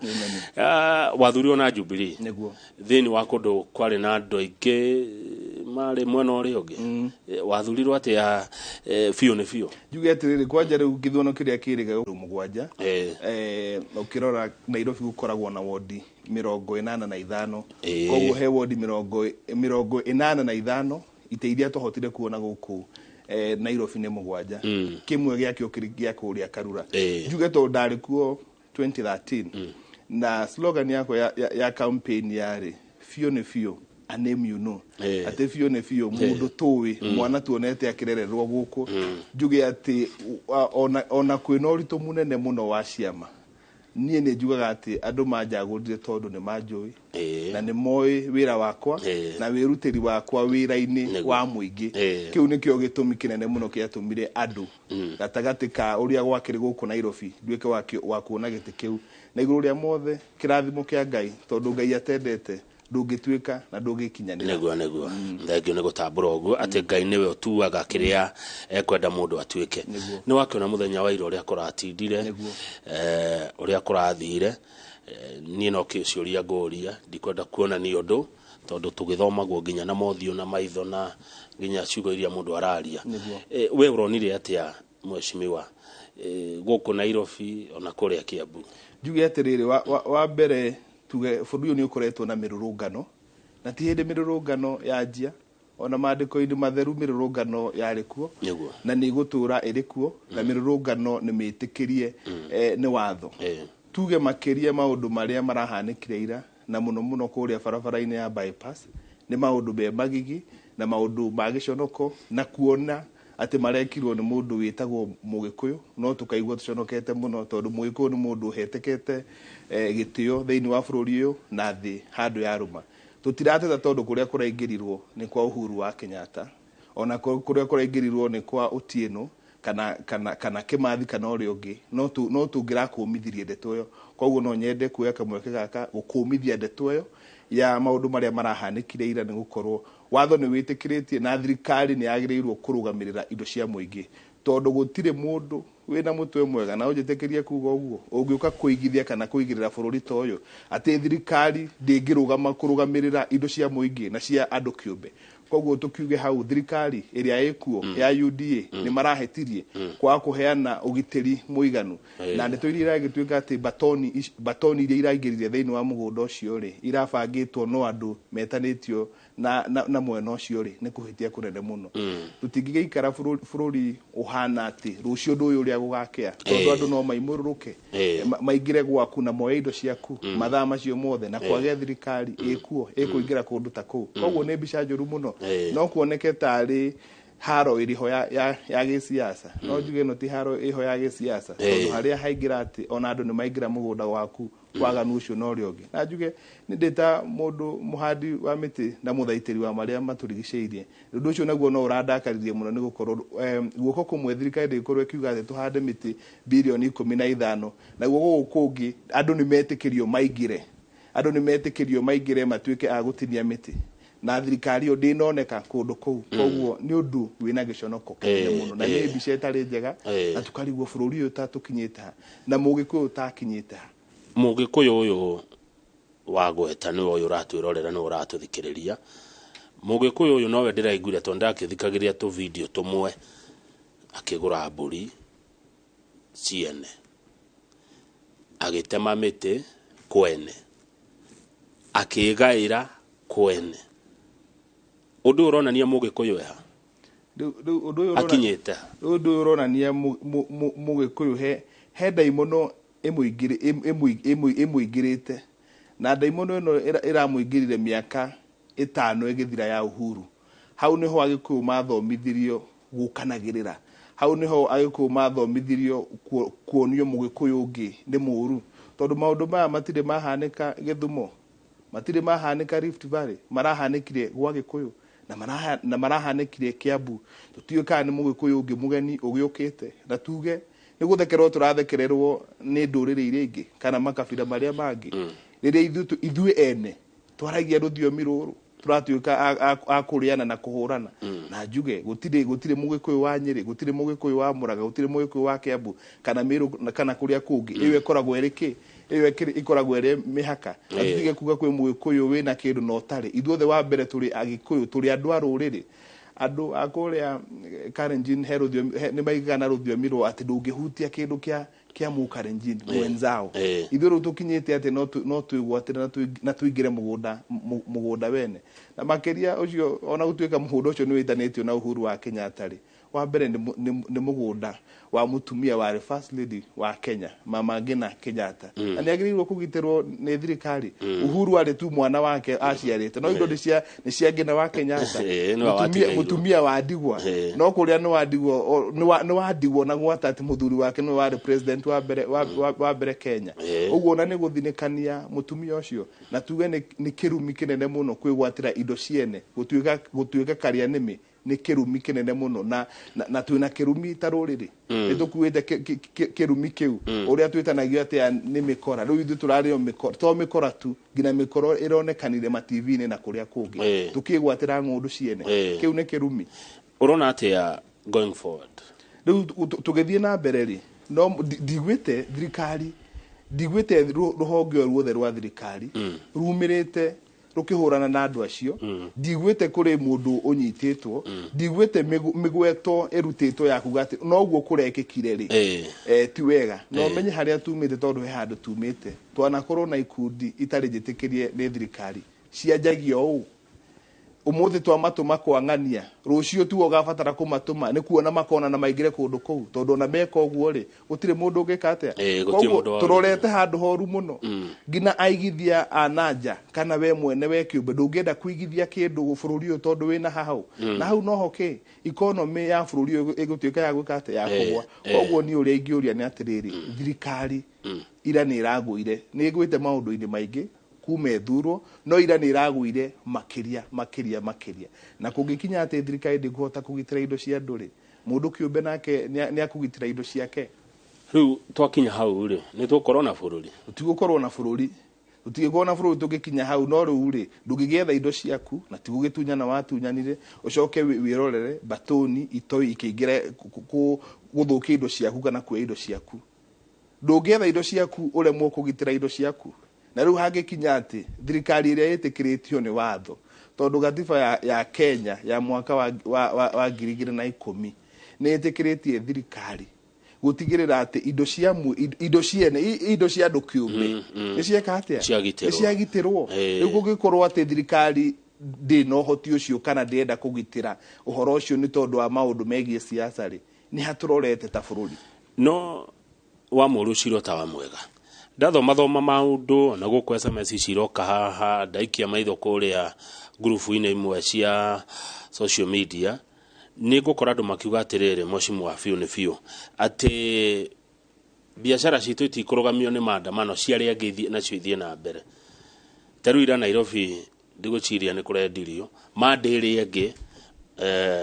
Wathurirwo na Jubilee
Nĩguo.
Thĩinĩ wa kũndũ kwarĩ na andũ aingĩ marĩ mwena ũrĩa ũngĩ. Wathurirwo atĩa biũ nĩ biũ?
Njuge atĩrĩrĩ, kwanja rĩu gĩthurano kĩrĩa kĩrĩga 7, ũkĩrora Nairobi gũkoragwo na wondi 85. Koguo he wondi 85, itĩ iria twahotire kuona gũkũ Nairobi nĩ 7. Kĩmwe gĩakĩo kĩrĩ gĩa kũrĩa Karura. Njuge tondũ ndarĩ kuo 2013, na slogan yakwa ya campaign yarĩ "Biũ nĩ biũ, a name you know", atĩ biũ nĩ biũ mũndũ tũĩ, mwana tuonete akĩrererwo gũkũ. Njuge atĩ ona kwĩna ũritũ mũnene mũno wa ciama, niĩ nĩ njugaga atĩ andũ manjagũrire tondũ nĩ manjũĩ na nĩ moĩ wĩra wakwa na wĩrutĩri wakwa wĩra-inĩ wa mũingĩ. Kĩu nĩkĩo gĩtũmi kĩnene mũno kĩatũmire andũ gatagatĩ ka ũrĩa gwakĩrĩ gũkũ Nairobi nduĩke wa kuona gĩtĩ kĩu, na igũrũ rĩa mothe kĩrathimo kĩa Ngai, tondũ Ngai atendete ndũngĩtuĩka na ndũngĩkinyanĩra.
Nĩguo, thengio nĩ gũtambũra ũguo atĩ Ngai nĩwe ũtuaga kĩrĩa ekwenda mũndũ atuĩke. Nĩ wakĩona mũthenya wa ira ũrĩa kũratindire, ũrĩa kũrathire. Niĩ no ciũria ngũria, ndikwenda kuonania ũndũ, tondũ tũgĩthomagwo nginya na mothiũ na maitho na nginya ciugo iria mũndũ araria. We ũronire atĩa, mheshimiwa, gũkũ Nairobi ona kũrĩa Kiambu?
Njuge atĩrĩrĩ, wa mbere tuge bũrũri ũyũ nĩ ũkoretwo na mĩrũrũngano, na ti hĩndĩ mĩrũrũngano yanjia. Ona maandĩko-inĩ matheru mĩrũrũngano yarĩ kuo na nĩ ĩgũtũra ĩrĩ kuo, na mĩrũrũngano nĩ mĩtĩkĩrie nĩ watho. Tuge makĩria maũndũ marĩa marahanĩkire ira, na mũno mũno kũrĩa barabara-inĩ ya bypass, nĩ maũndũ me magigi na maũndũ ma gĩconoko, na kuona atĩ marekirwo nĩ mũndũ wĩtagwo Mũgĩkũyũ, no tũkaigua tũconokete mũno, tondũ Mũgĩkũyũ nĩ mũndũ ũhetekete gĩtĩo thĩinĩ wa bũrũri ũyũ na thĩ handũ yarũma. Tũtirateta tondũ kũrĩa kũraingĩrirwo nĩ kwa Uhuru wa Kenyatta, ona kũrĩa kũraingĩrirwo nĩ kwa Otieno kana Kĩmathi kana ũrĩa ũngĩ, no tũngĩrakũmithirie ndeto ĩyo. Koguo no nyende kuoya kamweke gaka gũkũmithia ndeto ĩyo ya maũndũ marĩa marahanĩkire ira, nĩ gũkorwo watho nĩ wĩtĩkĩrĩtie na thirikari nĩ yagĩrĩirwo kũrũgamĩrĩra indo cia mũingĩ, tondũ gũtirĩ mũndũ wĩna mũtwe mwega, na ũnjĩtĩkĩrie kuga ũguo, ũngĩũka kũigithia kana kũigĩrĩra bũrũri ta ũyũ atĩ thirikari ndĩngĩrũgama kũrũgamĩrĩra indo cia mũingĩ na cia andũ kĩũmbe. Koguo tũkiuge hau thirikari ĩrĩa ĩkuo ya UDA nĩ marahĩtirie kwaga kũheana ũgitĩri mũiganu. Na ndeto iria iragĩtuĩka atĩ batoni iria iraingĩrire thĩinĩ wa mũgũnda ũcio rĩ, irabangĩtwo no andũ metanĩtio na mwena ũcio rĩ, nĩ kũhĩtia kũnene mũno. Tũtingĩgĩikara bũrũri ũhana atĩ rũciũ ndũĩ ũrĩa gũgakĩa, tondũ andũ no maimũrũrũke, maingĩre gwaku na moe indo ciaku mathaa macio mothe, na kwage thirikari ĩkuo ĩkũingĩra kũndũ ta kũu. Koguo nĩ mbica njũru mũno. No kuoneke tarĩ haro ĩrĩho ya gĩsiasa, no njuge ĩno ti haro ĩho ya gĩsiasa, tondũ harĩa haingĩra atĩ ona andũ nĩ maingĩra mũgũnda waku waganu ũcio na ũrĩa ũngĩ. Na njuge nĩ ndĩ ta mũndũ mũhandi wa mĩtĩ na mũthaitĩri wa marĩa matũrigicĩirie, ũndũ ũcio naguo no ũrandakaririe mũno, nĩ gũkorwo guoko kũmwe thirikari ndĩgĩkorwo ĩkiuga atĩ tũhande mĩtĩ birioni 15, naguo gũkũ kũngĩ andũ nĩ metĩkĩrio maingĩre, andũ nĩ metĩkĩrio maingĩre matuĩke a gũtinia mĩtĩ, na thirikari ĩyo ndĩnoneka kũndũ kũu. Koguo nĩ ũndũ wĩna gĩconoko kĩnene mũno, na nĩ mbica ĩtarĩ njega, na tũkarigwo bũrũri ũyũ ta tũkinyĩte ha, na Mũgĩkũyũ ta akinyĩte ha.
Mũgĩkũyũ ũyũ wagweta nĩwe ũyũ ũratwĩrorera, nĩwe ũratũthikĩrĩria. Mũgĩkũyũ ũyũ nowe ndĩraiguire, tondũ ndakĩthikagĩrĩria tũ video tũmwe, akĩgũra mbũri ciene, agĩtema mĩtĩ kwene, akĩgaĩra kwene. Ũndũ ũyũ ũronania Mũgĩkũyũ eha?
Rĩu ũndũ ũyũ
Akinyĩte ha?
Rĩu ũndũ ũyũ ũronania Mũgĩkũyũ he He ndaimono ĩmũingĩrĩte, na ndaimono ĩno ĩramũingĩrire mĩaka 5 ĩgĩthira ya Uhuru. Hau nĩho Agĩkũyũ mathomithirio gũkanagĩrĩra, hau nĩho Agĩkũyũ mathomithirio kuonio Mũgĩkũyũ ũngĩ nĩ mũũru, tondũ maũndũ maya matirĩ mahanĩka Gĩthumo, matirĩ mahanĩka Rift Valley, marahanĩkire gwa Gĩkũyũ na marahanĩkire Kiambu. Tũtiũĩ kana nĩ Mũgĩkũyũ ũngĩ mũgeni ũgĩũkĩte, na tuge nĩ gũthekererwo tũrathekererwo nĩ ndũrĩrĩ iria ingĩ kana makabira marĩa mangĩ. Rĩrĩa ithuĩ ene twaragia rũthiomi rũrũ, tũratuĩka a kũrĩana na kũhũrana. Na njuge gũtirĩ Mũgĩkũyũ wa Nyĩrĩ, gũtirĩ Mũgĩkũyũ wa Mũrang'a, gũtirĩ Mũgĩkũyũ wa Kiambu kana Meru kana kũrĩa kũngĩ. Ĩyo ĩkoragwo ĩrĩ kĩ? Ĩyo ĩkoragwo ĩrĩ mĩhaka. Na tũtige kuga kwĩ Mũgĩkũyũ wĩna kĩndũ na ũtarĩ. Ithuothe wa mbere tũrĩ Agĩkũyũ, tũrĩ andũ a rũrĩrĩ. Andũ a kũrĩa Kalenjin he rũthiomi, nĩ maigaga na rũthiomi rwa atĩ ndũngĩhutia kĩndũ kĩa Mũkalenjin mwenzao. Ithuĩ rĩu tũkinyĩte atĩ no twĩgwatĩre na tũingĩre mũgũnda wene. Na makĩria ũcio, ona gũtuĩka mũgũnda ũcio nĩ wĩtanĩtio na Uhuru wa Kenyatta rĩ, wa mbere nĩ mũgũnda wa mũtumia warĩ first lady wa Kenya, Mama Ngina Kenyatta. Na nĩ agĩrĩirwo kũgitĩrwo nĩ thirikari. Uhuru arĩ tu mwana wake aciarĩte, no indo nĩ cia Ngina wa Kenyatta. Mũtumia wa ndigwa. No kũrĩa nĩ wa ndigwa na gwata atĩ mũthuri wake nĩwe warĩ president wa mbere Kenya. Ũguo ona nĩ gũthinĩkania mũtumia ũcio, na tuge nĩ kĩrumi kĩnene mũno kwĩgwatĩra indo ciene, gũtuĩka karĩa nĩmĩ nĩ kĩrumi kĩnene mũno, na twĩna kĩrumi ta rũrĩrĩ. Nĩ tũkuĩte kĩrumi kĩu ũrĩa twĩtanagio atĩ nĩ mĩkora. Rĩu ithuĩ tũrarĩo mĩkora, to mĩkora tu, nginya mĩkora ĩronekanire ma TV-inĩ na kũrĩa kũngĩ, tũkĩgwatĩra ng'ũndũ ciene. Kĩu nĩ kĩrumi.
Ũrona atĩa going forward?
Rĩu tũgĩthiĩ na mbere rĩ, no ndigwĩte thirikari, ndigwĩte rũhonge ruothe rwa thirikari rumĩrĩte rũkĩhũrana na andũ acio. Ndigwĩte kũrĩ mũndũ ũnyitĩtwo, ndigwĩte mĩgweto ĩrutĩtwo ya kuga atĩ noguo kũrekĩkire rĩ, ti wega. No menye harĩa tumĩte, tondũ he handũ tumĩte. Twanakorwo na ikundi itarĩ njĩtĩkĩrie nĩ thirikari cianjagia ũũ, ũmũthĩ twamatũma kwang'ania, rũciũ tu ũgabatara kũmatũma nĩ kuona makona na maingĩre kũndũ kũu, tondũ ona meka ũguo rĩ, gũtirĩ mũndũ ũngĩka atĩa. Koguo tũrorete handũ horu mũno. Nginya aigithia a nanja kana we mwene we kĩũmbe ndũngĩenda kũigithia kĩndũ bũrũri ũyũ tondũ wĩna hahau. Na hau noho kĩ economy ya bũrũri ũyũ ĩgũtuĩka ya gwĩka atĩa, ya kũgwa. Koguo niĩ ũrĩa ingĩũria nĩ atĩrĩrĩ, thirikari ira nĩ ĩragũire, nĩ ĩgwĩte maũndũ-inĩ maingĩ kuma ĩthurwo, no ira nĩ ĩragũire makĩria makĩria makĩria. Na kũngĩkinya atĩ thirikari ndĩkũhota kũgitĩra indo cia andũ rĩ, mũndũ kĩũmbe nake nĩ akũgitĩra indo ciake.
Rĩu twakinya hau rĩ, nĩ tũgũkorwo na bũrũri?
Tũtigũkorwo na bũrũri. Tũtigũkorwo na bũrũri tũngĩkinya hau. No rĩu rĩ, ndũngĩgĩetha indo ciaku na ti gũgĩtunyana watunyanire, ũcoke wĩrorere batoni itoi ikĩingĩra gũthũkia indo ciaku kana kuoya indo ciaku. Ndũngĩetha indo ciaku ũremwo kũgitĩra indo ciaku. Na rĩu hangĩkinya atĩ thirikari ĩrĩa ĩtĩkĩrĩtio nĩ watho, tondũ gatiba ya Kenya ya mwaka wa 2010 nĩ ĩtĩkĩrĩtie thirikari gũtigĩrĩra atĩ indo cia indo ciene, indo cia andũ kĩũmbe nĩ cieka atĩa, nĩ ciagitĩrwo. Rĩu kũngĩkorwo atĩ thirikari ndĩ na ũhoti ũcio kana ndĩrenda kũgitĩra ũhoro ũcio nĩ tondũ wa maũndũ megiĩ siasa rĩ, nĩ hatũrorete ta bũrũri.
No wa mũũru cira ta wa mwega. Ndathoma thoma maũndũ na gũkũ SMS ciroka haha, ndaikia maitho kũrĩa ngurubu-inĩ imwe cia social media, nĩ ngũkora andũ makiuga atĩrĩrĩ, mheshimiwa biũ nĩ biũ atĩ biacara citũ itikũrũgamio nĩ maandamano, cia arĩa angĩ nacio ithiĩ na mbere. Ta rĩu ira Nairobi ndigũciria nĩ kũrendirio mande ĩrĩa ĩngĩ,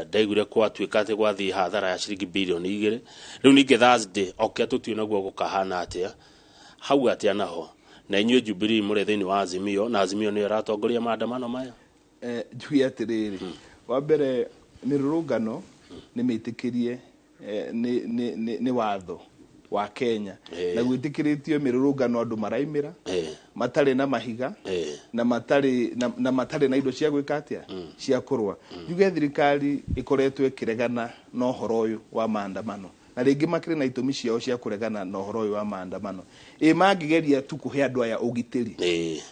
ndaiguire gwatuĩka atĩ gwathiĩ hathara ya ciringi bilioni 2. Rĩu ningĩ Thursday oke tũtiũĩ naguo gũkahana atĩa, hau atĩa naho. Na inyuĩ Jubilee mũrĩ thĩinĩ wa Azimio, na Azimio nĩyo ĩratongoria maandamano maya.
Njuge atĩrĩrĩ, wa mbere mĩrũrũngano nĩ mĩtĩkĩrie nĩ watho wa Kenya, na gwĩtĩkĩrĩtio mĩrũrũngano andũ maraimĩra matarĩ na mahiga na matarĩ na indo cia gwĩka atĩa, cia kũrũa. Njuge thirikari ĩkoretwo ĩkĩregana na ũhoro ũyũ wa maandamano, na rĩngĩ makĩrĩ na itũmi ciao cia kũregana na ũhoro ũyũ wa maandamano. Ĩ mangĩgeria tu kũhe andũ aya ũgitĩri,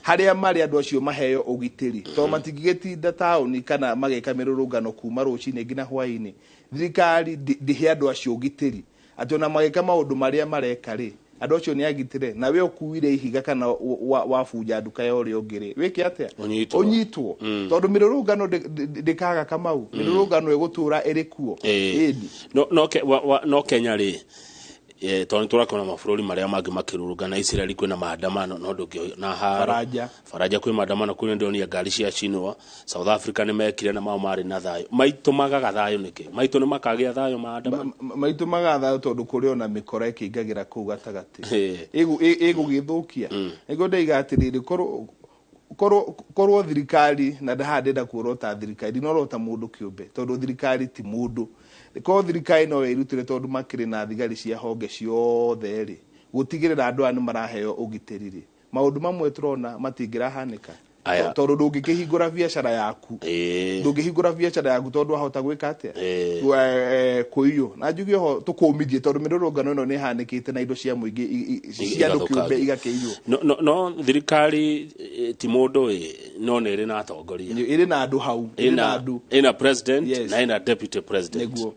harĩa marĩ andũ acio maheo ũgitĩri, tondũ matingĩgĩtinda taũni kana mageka mĩrũrũngano kuma rũcinĩ nginya hwaĩ-inĩ. Thirikari ndĩhe andũ acio ũgitĩri. Atĩ ona magĩka maũndũ marĩa mareka rĩ, andũ acio nĩ agitĩre, na we ũkuire ihiga kana wabunja nduka ya ũrĩa ũngĩ rĩ, wĩke atĩa? Ũnyitwo. Tondũ mĩrũrũngano ndĩkaga Kamau, mĩrũrũngano ĩgũtũra ĩrĩ kuo. Ĩni.
No Kenya rĩ, tondũ tũrakĩona mabũrũri marĩa mangĩ makĩrũrũngana, Israel kwĩna maandamano, no ndũngĩona haro. Faranja kwĩ maandamano, kwĩ ndĩronia ngari ciacinwo. South Africa nĩ mekire na mao marĩ na thayũ. Maitũ magaga thayũ nĩkĩ? Maitũ nĩ makagĩa thayũ maandamano?
Maitũ magaga thayũ tondũ kũrĩ ona mĩkora ĩkĩingagĩra kũu gatagatĩ. Ĩgũgĩthũkia. Nĩguo ndaiga atĩrĩrĩ, korwo thirikari, na haha ndĩrenda kuorota thirikari, ndinorota mũndũ kĩũmbe, tondũ thirikari ti mũndũ. Korwo thirikari no ĩrutĩre, tondũ makĩrĩ na thigari cia honge ciothe rĩ, gũtigĩrĩra andũ aya nĩ maraheo ũgitĩri rĩ, maũndũ mamwe tũrona matingĩrahanĩka. Tondũ ndũngĩkĩhingũra biacara yaku, ndũngĩhingũra biacara yaku tondũ wahota gwĩka atĩa? Kũiywo. Na njuge oho tũkũmithie, tondũ mĩrũrũngano ĩno nĩ ĩhanĩkĩte na indo cia mũingĩ cia andũ kĩũmbe igakĩiywo.
No thirikari ti mũndũ ĩ, no nĩ ĩrĩ na atongoria.
Ĩrĩ na andũ hau, ĩrĩ na andũ.
Ĩna president na ĩna deputy president.
Nĩguo.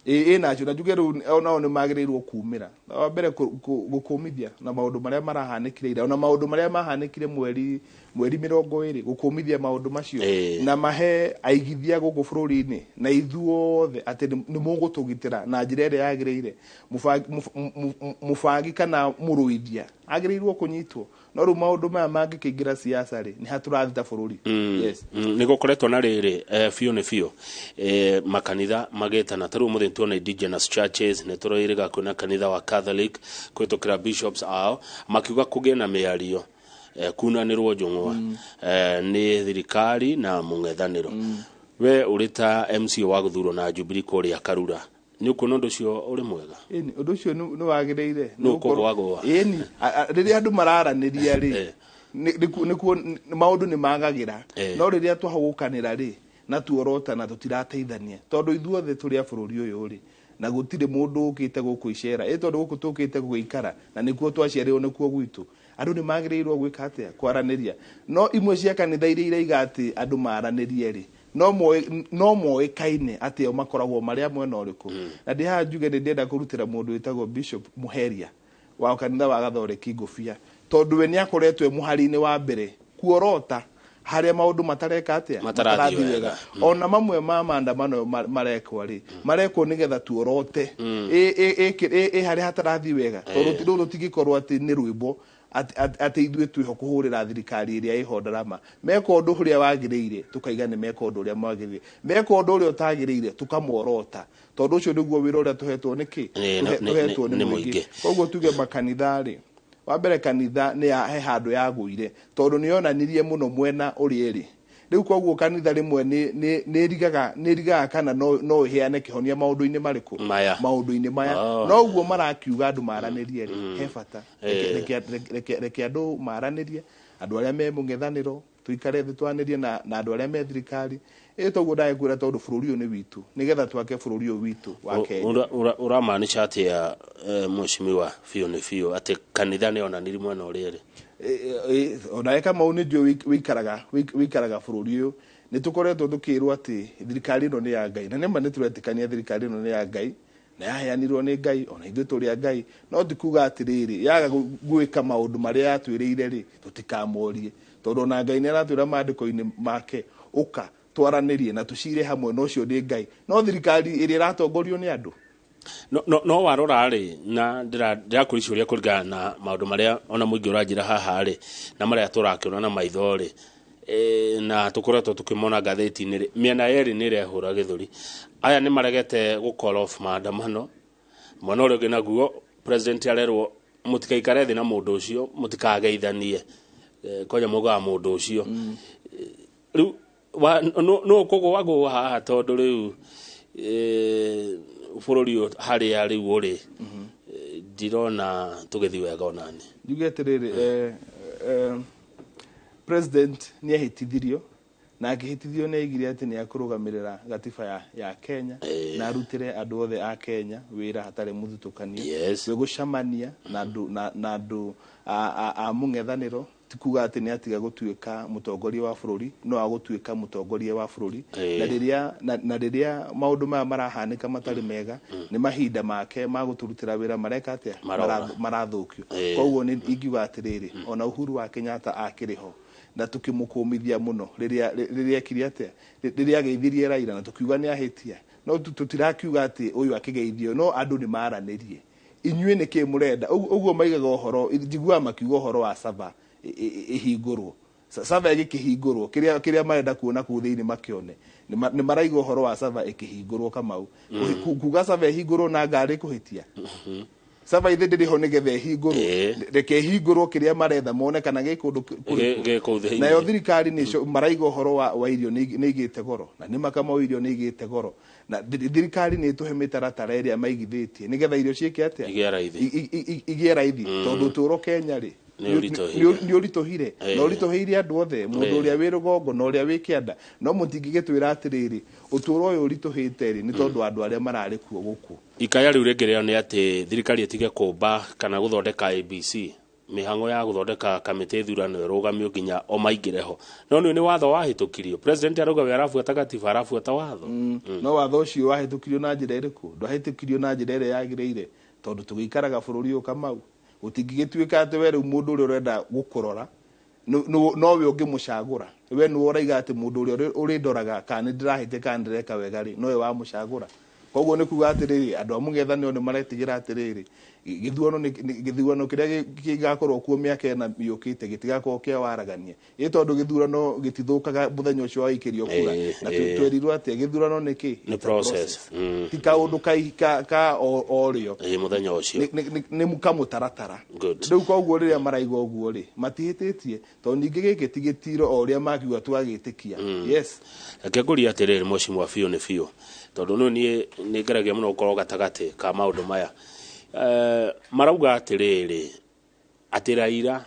Ĩna na njuge rĩu onao nĩ magĩrĩirwo kumĩra. Wa mbere gũkũmithia na maũndũ marĩa marahanĩkire ira, ona maũndũ marĩa mahanĩkire mweri 20, gũkũmithia maũndũ macio na mahe aigithia gũkũ bũrũri-inĩ na ithuothe atĩ nĩ mũgũtũgitĩra na njĩra ĩrĩa yagĩrĩire. Mũbangi kana mũrũithia agĩrĩirwo kũnyitwo. No rĩu maũndũ maya mangĩkĩingĩra siasa rĩ, nĩ hatũrathita bũrũri. Yes.
Nĩ gũkoretwo na rĩrĩ biũ nĩ biũ makanitha magĩtana. Ta rĩu mũthĩ tuona indigenous churches, nĩ tũroirĩga kwĩna kanitha wa Catholic kũhĩtũkĩra bishops ao makiuga kũgĩe na mĩario kunanĩrwo njũng'wa nĩ thirikari na mũng'ethanĩro. We ũrĩ ta MC wa gũthurwo na Jubilee kũrĩa Karura, nĩ ũkuona ũndũ ũcio ũrĩ mwega?
Ĩni, ũndũ ũcio nĩ wagĩrĩire.
Nĩ ũkũgwagũa.
Ĩni, rĩrĩa andũ mararanĩria rĩ, nĩkuo maũndũ nĩ magagĩra. No rĩrĩa twahũgũkanĩra rĩ, na tuorotana tũtirateithania, tondũ ithuothe tũrĩ a bũrũri ũyũ rĩ, na gũtirĩ mũndũ ũkĩte gũkũ icera. Ĩ tondũ gũkũ tũkĩte gũgĩikara na nĩkuo twaciarĩrwo, nĩkuo gwitũ. Andũ nĩ magĩrĩirwo gwĩka atĩa? Kwaranĩria. No imwe cia kanitha iria iraiga atĩ andũ maranĩrie rĩ, no moĩkaine atĩ o makoragwo marĩ a mwena ũrĩkũ. Na ndĩ haha njuge nĩ ndĩrenda kũrutĩra mũndũ wĩtagwo Bishop Muheria wa kanitha wa Gathoreki ngũbia, tondũ we nĩ akoretwo e mũhari-inĩ wa mbere kuorota harĩa maũndũ matareka atĩa,
matarathiĩ wega.
Ona mamwe ma maandamano marekwo rĩ, marekwo nĩgetha tuorote ĩ harĩa hatarathiĩ wega, tondũ rũrũ rũtingĩkorwo atĩ nĩ rwĩmbo atĩ ithuĩ twĩho kũhũrĩra thirikari ĩrĩa ĩho ndarama. Meka ũndũ ũrĩa wagĩrĩire tũkaiga nĩ meka ũndũ ũrĩa mwagĩrĩire, meka ũndũ ũrĩa ũtagĩrĩire tũkamworota, tondũ ũcio nĩguo wĩra ũrĩa tũhetwo nĩkĩ, tũhetwo nĩ mũingĩ. Koguo tuge makanitha rĩ, wa mbere kanitha nĩ he handũ yagũire, tondũ nĩ yonanirie mũno mwena ũrĩa ĩrĩ. Rĩu koguo kanitha rĩmwe nĩ ĩrigaga kana no ĩheane kĩhonia maũndũ-inĩ marĩkũ, maũndũ-inĩ maya. No ũguo marakiuga andũ maranĩrie rĩ, he bata reke andũ maranĩrie, andũ arĩa me mũng'ethanĩro tũikare thĩ twanĩrie na andũ arĩa me thirikari. Ĩ toguo ndagĩkwĩra, tondũ bũrũri ũyũ nĩ witũ, nĩgetha twake bũrũri ũyũ witũ wa Kenya.
Ũramaanisha atĩa mheshimiwa biũ nĩ biũ atĩ kanitha nĩ yonanirie mwena ũrĩa ĩrĩ?
Onawe Kamau nĩ njũĩ wĩikaraga bũrũri ũyũ, nĩ tũkoretwo tũkĩrwo atĩ thirikari ĩno nĩ ya Ngai, na nĩma nĩ tũretĩkania thirikari ĩno nĩ ya Ngai na yaheanirwo nĩ Ngai, ona ithuĩ tũrĩ a Ngai. No ti kuga atĩrĩrĩ, yaga gwĩka maũndũ marĩa yatwĩrĩire rĩ, tũtikamorie, tondũ ona Ngai nĩ aratwĩra maandĩko-inĩ make, ũka twaranĩrie na tũcire hamwe, na ũcio nĩ Ngai. No thirikari ĩrĩa ĩratongorio nĩ andũ.
No warora rĩ, na ndĩrakũria ciũria kũringana na maũndũ marĩa ona mũingĩ ũranjĩra haha rĩ, na marĩa tũrakĩona na maitho rĩ, na tũkoretwo tũkĩmona ngathĩti-inĩ rĩ, mĩena yerĩ nĩ ĩrehũra gĩthũri. Aya nĩ maregete gũ call off maandamano, mwena ũrĩa ũngĩ naguo president arerwo mũtikaikare thĩ na mũndũ ũcio, mũtikageithanie, kwanja mũgaga mũndũ ũcio. Rĩu no kũgũagũa haha, tondũ rĩu bũrũri harĩa rĩu ũrĩ, ndirona tũgĩthiĩ wega onani.
Njuge atĩrĩrĩ, president nĩ ahĩtithirio, na akĩhĩtithio nĩ aigire atĩ nĩ akũrũgamĩrĩra gatiba ya Kenya na arutĩre andũ othe a Kenya wĩra hatarĩ mũthutũkanio, gwĩgũcemania na andũ a mũng'ethanĩro Ti kuga atĩ nĩ atiga gũtuĩka mũtongoria wa bũrũri, no agũtuĩka mũtongoria wa bũrũri. Na rĩrĩa na rĩrĩa maũndũ maya marahanĩka matarĩ mega, nĩ mahinda make ma gũtũrutĩra wĩra mareka atĩa? Marathũkio. Koguo nĩ ingiuga atĩrĩrĩ, ona Uhuru wa Kenyatta akĩrĩ ho na tukĩmũkũmithia mũno rĩrĩa ekire atĩa, rĩrĩa ageithirie Raila na tukiuga nĩ ahĩtia, no tũtirakiuga atĩ ũyũ akĩgeithio, no andũ nĩ maranĩrie inyuĩ nĩkĩ mũrenda ũguo maigaga ũhoro. Njiguaga makiuga ũhoro wa sava ĩhingũrwo, sava ĩgĩkĩhingũrwo, kĩrĩa marenda kuona kũu thĩinĩ makĩone. Nĩ maraiga ũhoro wa sava ĩkĩhingũrwo. Kamau, kuga sava ĩhingũrwo na ngari kũhĩtia sava ithe ndĩrĩ ho nĩgetha ĩhingũrwo. Reke ĩhingũrwo, kĩrĩa maretha mone kana gĩ kũndũ kũrĩkũ. Nayo thirikari nĩ maraiga ũhoro wa irio nĩ igĩte goro, na nĩ makamau irio nĩ igĩte goro, na thirikari nĩ ĩtũhe mĩtaratara ĩrĩa maigithĩtie nĩgetha irio ciĩke atĩa?
Igĩe raithi.
Igĩe raithi, tondũ ũtũũro Kenya rĩ nĩ ũritũhire, na ũritũhĩire andũ othe, mũndũ ũrĩa wĩ rũgongo na ũrĩa wĩ kĩanda. No mũtingĩgĩtwĩra atĩrĩrĩ, ũtũũro ũyũ ũritũhĩte rĩ, nĩ tondũ andũ arĩa mararĩ kuo gũkũ.
Ikaya rĩu rĩngĩ rĩo nĩ atĩ thirikari ĩtige kũmba kana gũthondeka ABC, mĩhang'o ya gũthondeka kamĩtĩ ithurano ĩrũgamio nginya o maingĩre ho. No nĩ watho wahĩtũkirio, president arauga we arabuata gatiba, arabuata watho.
No watho ũcio wahĩtũkirio na njĩra ĩrĩkũ? Ndwahĩtũkirio na njĩra ĩrĩa yagĩrĩire, tondũ tũgĩikaraga bũrũri ũyũ, Kamau, gũtingĩgĩtuĩka atĩ we rĩu mũndũ ũrĩa ũrenda gũkũrora nowe ũngĩmũcagũra. We nĩwe ũraiga atĩ mũndũ ũrĩa ũrĩndoraga kana nĩ ndĩrahĩtia kana ndĩreka wega rĩ, nowe wamũcagũra. Koguo nĩ kuga atĩrĩrĩ, andũ a mũng'ethanĩro nĩ maretigĩra atĩrĩrĩ, gĩthurano kĩrĩa gĩgakorwo kuo mĩaka 4 yũkĩte gĩtigakorwo kĩa waragania, ĩ tondũ gĩthurano gĩtithũkaga mũthenya ũcio wa ikĩrio kura. Na twerirwo atĩa? Gĩthurano nĩ kĩ?
Nĩ process.
Ti kaũndũ ka o rĩo
mũthenya ũcio,
nĩ kamũtaratara. Rĩu koguo rĩrĩa maraiga ũguo rĩ, matihĩtĩtie, tondũ ningĩ gĩkĩ ti gĩtiro o ũrĩa makiuga twagĩtĩkia. Yes.
Reke ngũrie atĩrĩrĩ, mheshimiwa, biũ nĩ biũ, tondũ no niĩ nĩ ngeragia mũno gũkorwo gatagatĩ ka maũndũ maya. Marauga atĩrĩrĩ, atĩ Raila,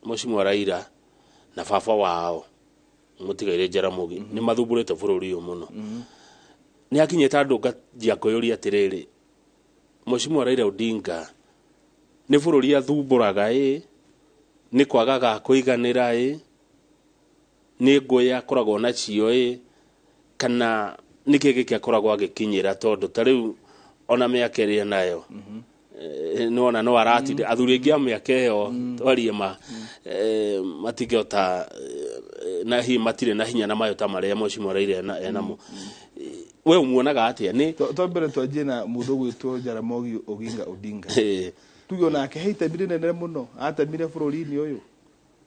mheshimiwa Raila na baba wao mũtigaire Jaramogi nĩ mathumbũrĩte bũrũri ũyũ mũno. Nĩ akinyĩte andũ nganjia kwĩyũria atĩrĩrĩ, mheshimiwa Raila Odinga nĩ bũrũri athumbũraga ĩ, nĩ kwagaga kũiganĩra ĩ, nĩ ngũĩ akoragwo nacio ĩ, kana nĩkĩ gĩkĩ akoragwo agĩkinyĩra? Tondũ ta rĩu ona mĩaka ĩrĩa nayo nĩwona no aratinde, athuri aingĩ a mĩaka ĩyo, twarie ma, matingĩhota na hihi matirĩ na hinya na mayo ta marĩa mheshimiwa Raila enamo. We umuonaga atĩa? Nĩ
Twambere twanjie na mũndũ ũgwĩtwo Jaramogi Oginga Odinga. Tuge onake he itemi rĩnene mũno atemire bũrũri-inĩ ũyũ,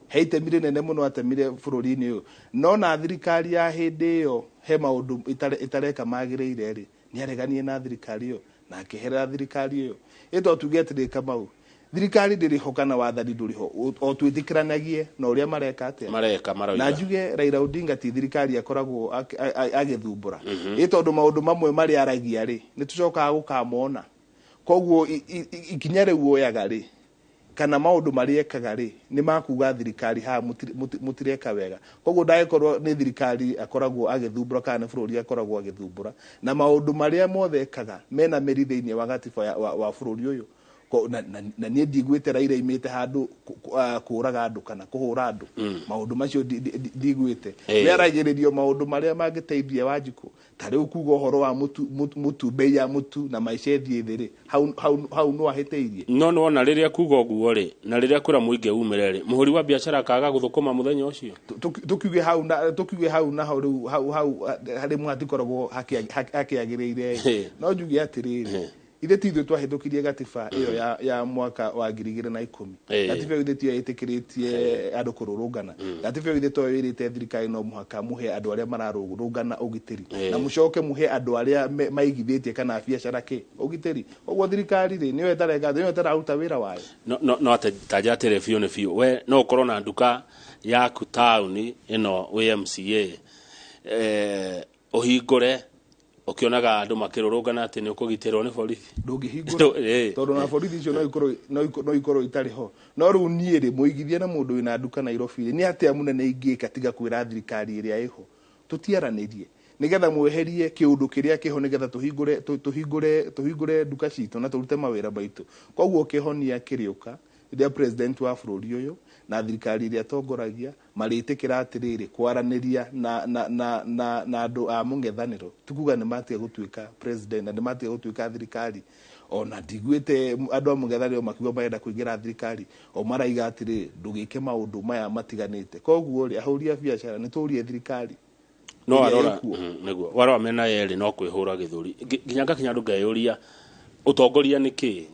he itemi rĩnene mũno atemire bũrũri-inĩ ũyũ. No na thirikari ya hĩndĩ ĩyo he maũndũ ĩtareka magĩrĩire rĩ, nĩ areganie na thirikari ĩyo na akĩherera thirikari ĩyo. Ĩto tuge atĩrĩ, Kamau, thirikari ndĩrĩ ho kana wathani ndũrĩ ho o twĩtĩkĩranagie na ũrĩa mareka atĩa?
Mareka, marauga.
Na njuge Raila Odinga ti thirikari akoragwo agĩthumbũra, ĩ tondũ maũndũ mamwe marĩa aragia rĩ, nĩ tũcokaga gũkamona. Koguo ikinya rĩu oyaga rĩ, kana maũndũ marĩa ekaga rĩ, nĩ makuga thirikari haha mũtireka wega. Koguo ndagĩkorwo nĩ thirikari akoragwo agĩthumbũra kana nĩ bũrũri akoragwo agĩthumbũra, na maũndũ marĩa mothe ekaga mena mĩri thĩinĩ wa gatiba wa bũrũri ũyũ. Na niĩ ndiguĩte Raila imĩte handũ kũraga andũ kana kũhũra andũ. Maũndũ macio ndiguĩte. We aragĩrĩrio maũndũ marĩa mangĩteithia Wanjikũ, ta rĩu kuga ũhoro wa mũtu, bei ya mũtu na maica ĩthiĩ thĩ rĩ, hau no ahĩtĩirie.
No nĩwona rĩrĩa kuga ũguo rĩ, na rĩrĩa kwĩra mũingĩ umĩre rĩ, mũhũri wa biacara akaga gũthũkũma mũthenya ũcio.
Tukiuge hau naho rĩu hau harĩ hatikoragwo hakĩagĩrĩire. No njuge atĩrĩrĩ, ithe ti ithuĩ twahĩtũkirie gatiba ĩyo ya mwaka wa 2010. Gatiba ĩyo ithe tiyo ĩtĩkĩrĩtie andũ kũrũrũngana. Gatiba ĩyo ithe toyo ĩrĩte thirikari no mũhaka mũhe andũ arĩa mararũrũngana ũgitĩri, na mũcoke mũhe andũ arĩa maigithĩtie kana biacara kĩ ũgitĩri. Ũguo thirikari rĩ, nĩyo ĩtareka, nĩyo ĩtararuta wĩra wayo.
No tanja atĩrĩ, biũ nĩ biũ, we no ũkorwo na nduka yaku taũni ĩno wĩ MCA, ũhingũre ũkĩonaga andũ makĩrũrũngana atĩ nĩ ũkũgitĩrwo nĩ borithi?
Ndũngĩhingũra, tondũ na borithi icio no ikorwo itarĩ ho. No rĩu niĩ rĩ, mũigithia na mũndũ wĩna nduka Nairobi rĩ, nĩ atĩa mũnene ingĩka tiga kwĩra thirikari ĩrĩa ĩho tũtiaranĩrie nĩgetha mweherie kĩũndũ kĩrĩa kĩho, nĩgetha tũhingũre nduka citũ na tũrute mawĩra maitũ. Koguo kĩhonia kĩrĩũka Rĩrĩa president wa bũrũri ũyũ na thirikari ĩrĩa atongoragia marĩtĩkĩra atĩrĩrĩ, kwaranĩria na andũ a mũng'ethanĩro tikuga nĩ matiga gũtuĩka president na nĩ matiga gũtuĩka thirikari. Ona ndiguĩte andũ a mũng'ethanĩro makiuga marenda kũingĩra thirikari, o maraiga atĩrĩrĩ, ndũgĩke maũndũ maya matiganĩte. Koguo rĩ, ahũri a biacara nĩ tũrie thirikari
no
ĩrĩa
warora
ĩkuo.
Nĩguo warora mena yerĩ no kwĩhũra gĩthũri. Nginya ngakinya andũ ngeyũria ũtongoria nĩ kĩ.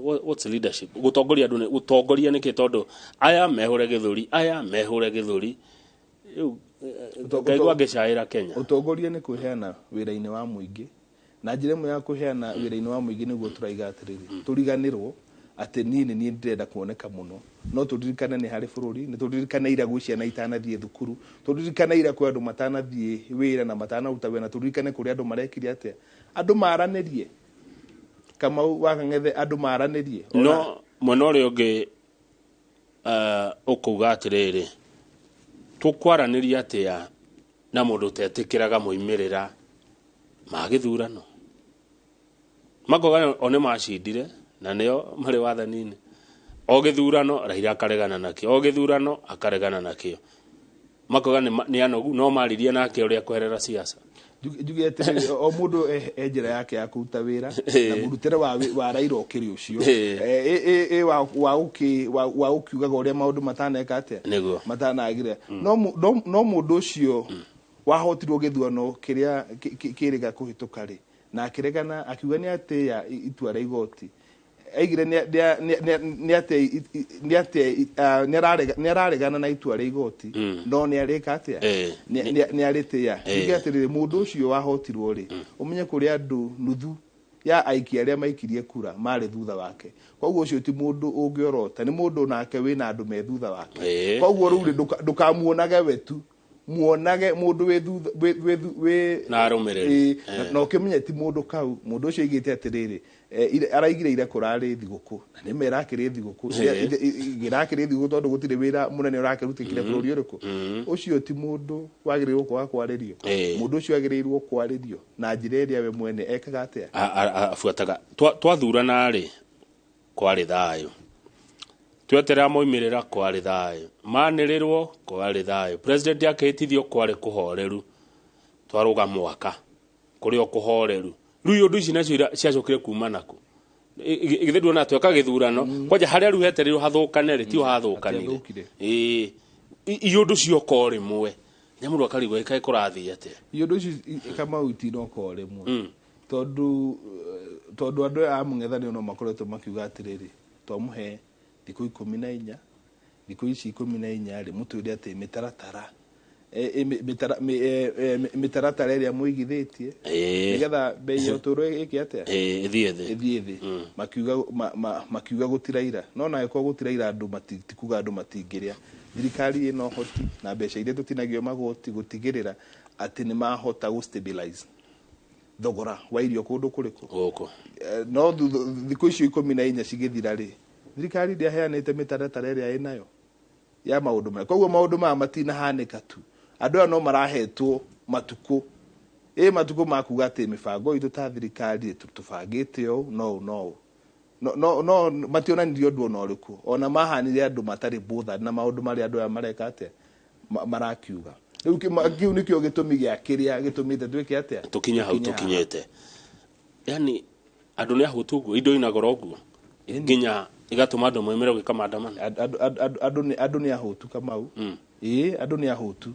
What's leadership? Gũtongoria andũ ũtongoria nĩ kĩ? Tondũ aya mehũre gĩthũri, aya mehũre gĩthũri, rĩu ngaigua ngĩcaĩra Kenya.
Ũtongoria nĩ kwĩheana wĩra-inĩ wa mũingĩ, na njĩra ĩmwe ya kwĩheana wĩra-inĩ wa mũingĩ nĩguo tũraiga atĩrĩrĩ, tũriganĩrwo atĩ niĩ nĩ niĩ ndĩrenda kuoneka mũno, no tũririkane nĩ harĩ bũrũri, nĩ tũririkane ira gwĩ ciana itanathiĩ thukuru, tũririkane ira kwĩ andũ matanathiĩ wĩra na matanaruta wĩra, na tũririkane kũrĩa andũ marekire atĩa, andũ maranĩrie. Kamau wa Kang'ethe, andũ maranĩrie.
No mwena ũrĩa ũngĩ, ũkauga atĩrĩrĩ, tũkwaranĩria atĩa na mũndũ ũtetĩkĩraga moimĩrĩra ma gĩthurano? Makoga o nĩ macindire na nĩo marĩ wathani-inĩ. O gĩthurano Raila akaregana nakĩo, o gĩthurano akaregana nakĩo, makoga nĩ anogu, no maririe nake ũrĩa kweherera siasa.
Njuge atĩrĩrĩ, o mũndũ e njĩra yake ya kũruta wĩra, na mũrutĩre wa Raila ũkĩrĩ ũcio. Wa gũkiugaga ũrĩa maũndũ mataneka atĩa, matanagĩrĩra. No mũndũ ũcio wahotirwo gĩthurano kĩrĩa kĩrĩga kũhĩtũka rĩ, na akĩregana akiuga nĩ atĩĩa itua rĩa igoti, aigire nĩ araregana na itua rĩa igoti, no nĩ arĩka atĩa? Nĩ arĩtĩĩa. Njuge atĩrĩrĩ, mũndũ ũcio wahotirwo rĩ, ũmenye kũrĩ andũ nuthu ya aikia arĩa maikirie kura marĩ thutha wake. Koguo ũcio ti mũndũ ũngĩorota, nĩ mũndũ nake wĩna andũ me thutha wake. Koguo rĩu rĩ, ndũkamuonage we tu, muonage mũndũ wĩ thutha wĩ
Na arũmĩrĩri.
Na ũkĩmenye ti mũndũ kau. Mũndũ ũcio aigĩte atĩrĩrĩ, araigire ira kũrarĩ thigũkũ, na nĩ mera akĩrĩ thigũkũ, ĩrakĩrĩ thigũkũ tondũ gũtirĩ wĩra mũnene ũrakĩrutĩkire bũrũri ũrĩkũ. Ũcio ti mũndũ wagĩrĩirwo kwaga kwarĩrio. Mũndũ ũcio agĩrĩirwo kwarĩrio na njĩra ĩrĩa we mwene ekaga atĩa,
abuataga. Twathurana rĩ, kwarĩ thayũ, tweterera moimĩrĩra kwarĩ thayũ, manĩrĩrwo kwarĩ thayũ, president akĩhĩtithio kwarĩ kũhoreru, twarũga mwaka kũrĩ o kũhoreru. Rĩu ũndũ ici nacio ciacokire kuma naku? Githĩ nduona tweka gĩthurano kwanja harĩa rĩu hetereirwo hathũkane rĩ, tio hathũkanire?
Hatiathũkire.
Ĩĩ, iũndũ cioka o rĩmwe, nyamũndũ akarigwo ĩkaĩ kũrathiĩ atĩa.
Iũndũ ici Kamau itinoka o rĩmwe, tondũ andũ aya a mũng'ethanĩro no makoretwo makiuga atĩrĩrĩ, twamũhe thikũ 14, thikũ ici 14 rĩ, mũtwĩre atĩ mĩtaratara ĩrĩa mũigithĩtie nĩgetha bei ya ũtũũro ĩke atĩa?
Ĩthiĩ thĩ.
Ĩthiĩ thĩ. Makiuga gũtiraira, no na angĩkorwo gũtiraira, andũ ti kuga andũ matingĩrĩa. Thirikari ĩna ũhoti na mbeca iria tũtinagio magoti gũtigĩrĩra atĩ nĩ mahota gũ stabilize thogora wa irio kũndũ kũrĩkũ
gũkũ.
No thikũ icio 14 cigĩthira rĩ, thirikari ndĩaheanĩte mĩtaratara ĩrĩa ĩnayo ya maũndũ maya. Koguo maũndũ maya matinahanĩka tu, andũ aya no marahetwo matukũ, matukũ ma kuga atĩ mĩbango itũ ta thirikari tũbangĩte ũũ no ũũ no ũũ. No mationanirie ũndũ ona ũrĩkũ, ona mahanire andũ matarĩ bothered na maũndũ marĩa andũ aya mareka atĩa, marakiuga. Rĩu kĩu nĩkĩo gĩtũmi gĩa kĩrĩa gĩtũmĩte twĩke atĩa,
tũkinye hau
Tũkinye haha.
Tũkinyĩte. Yani andũ nĩ ahũtu ũguo, indo ina goro ũguo nginya igatũma andũ moimĩre gwĩka maandamano?
Andũ nĩ ahũtu, Kamau. Ĩĩ, andũ nĩ ahũtu,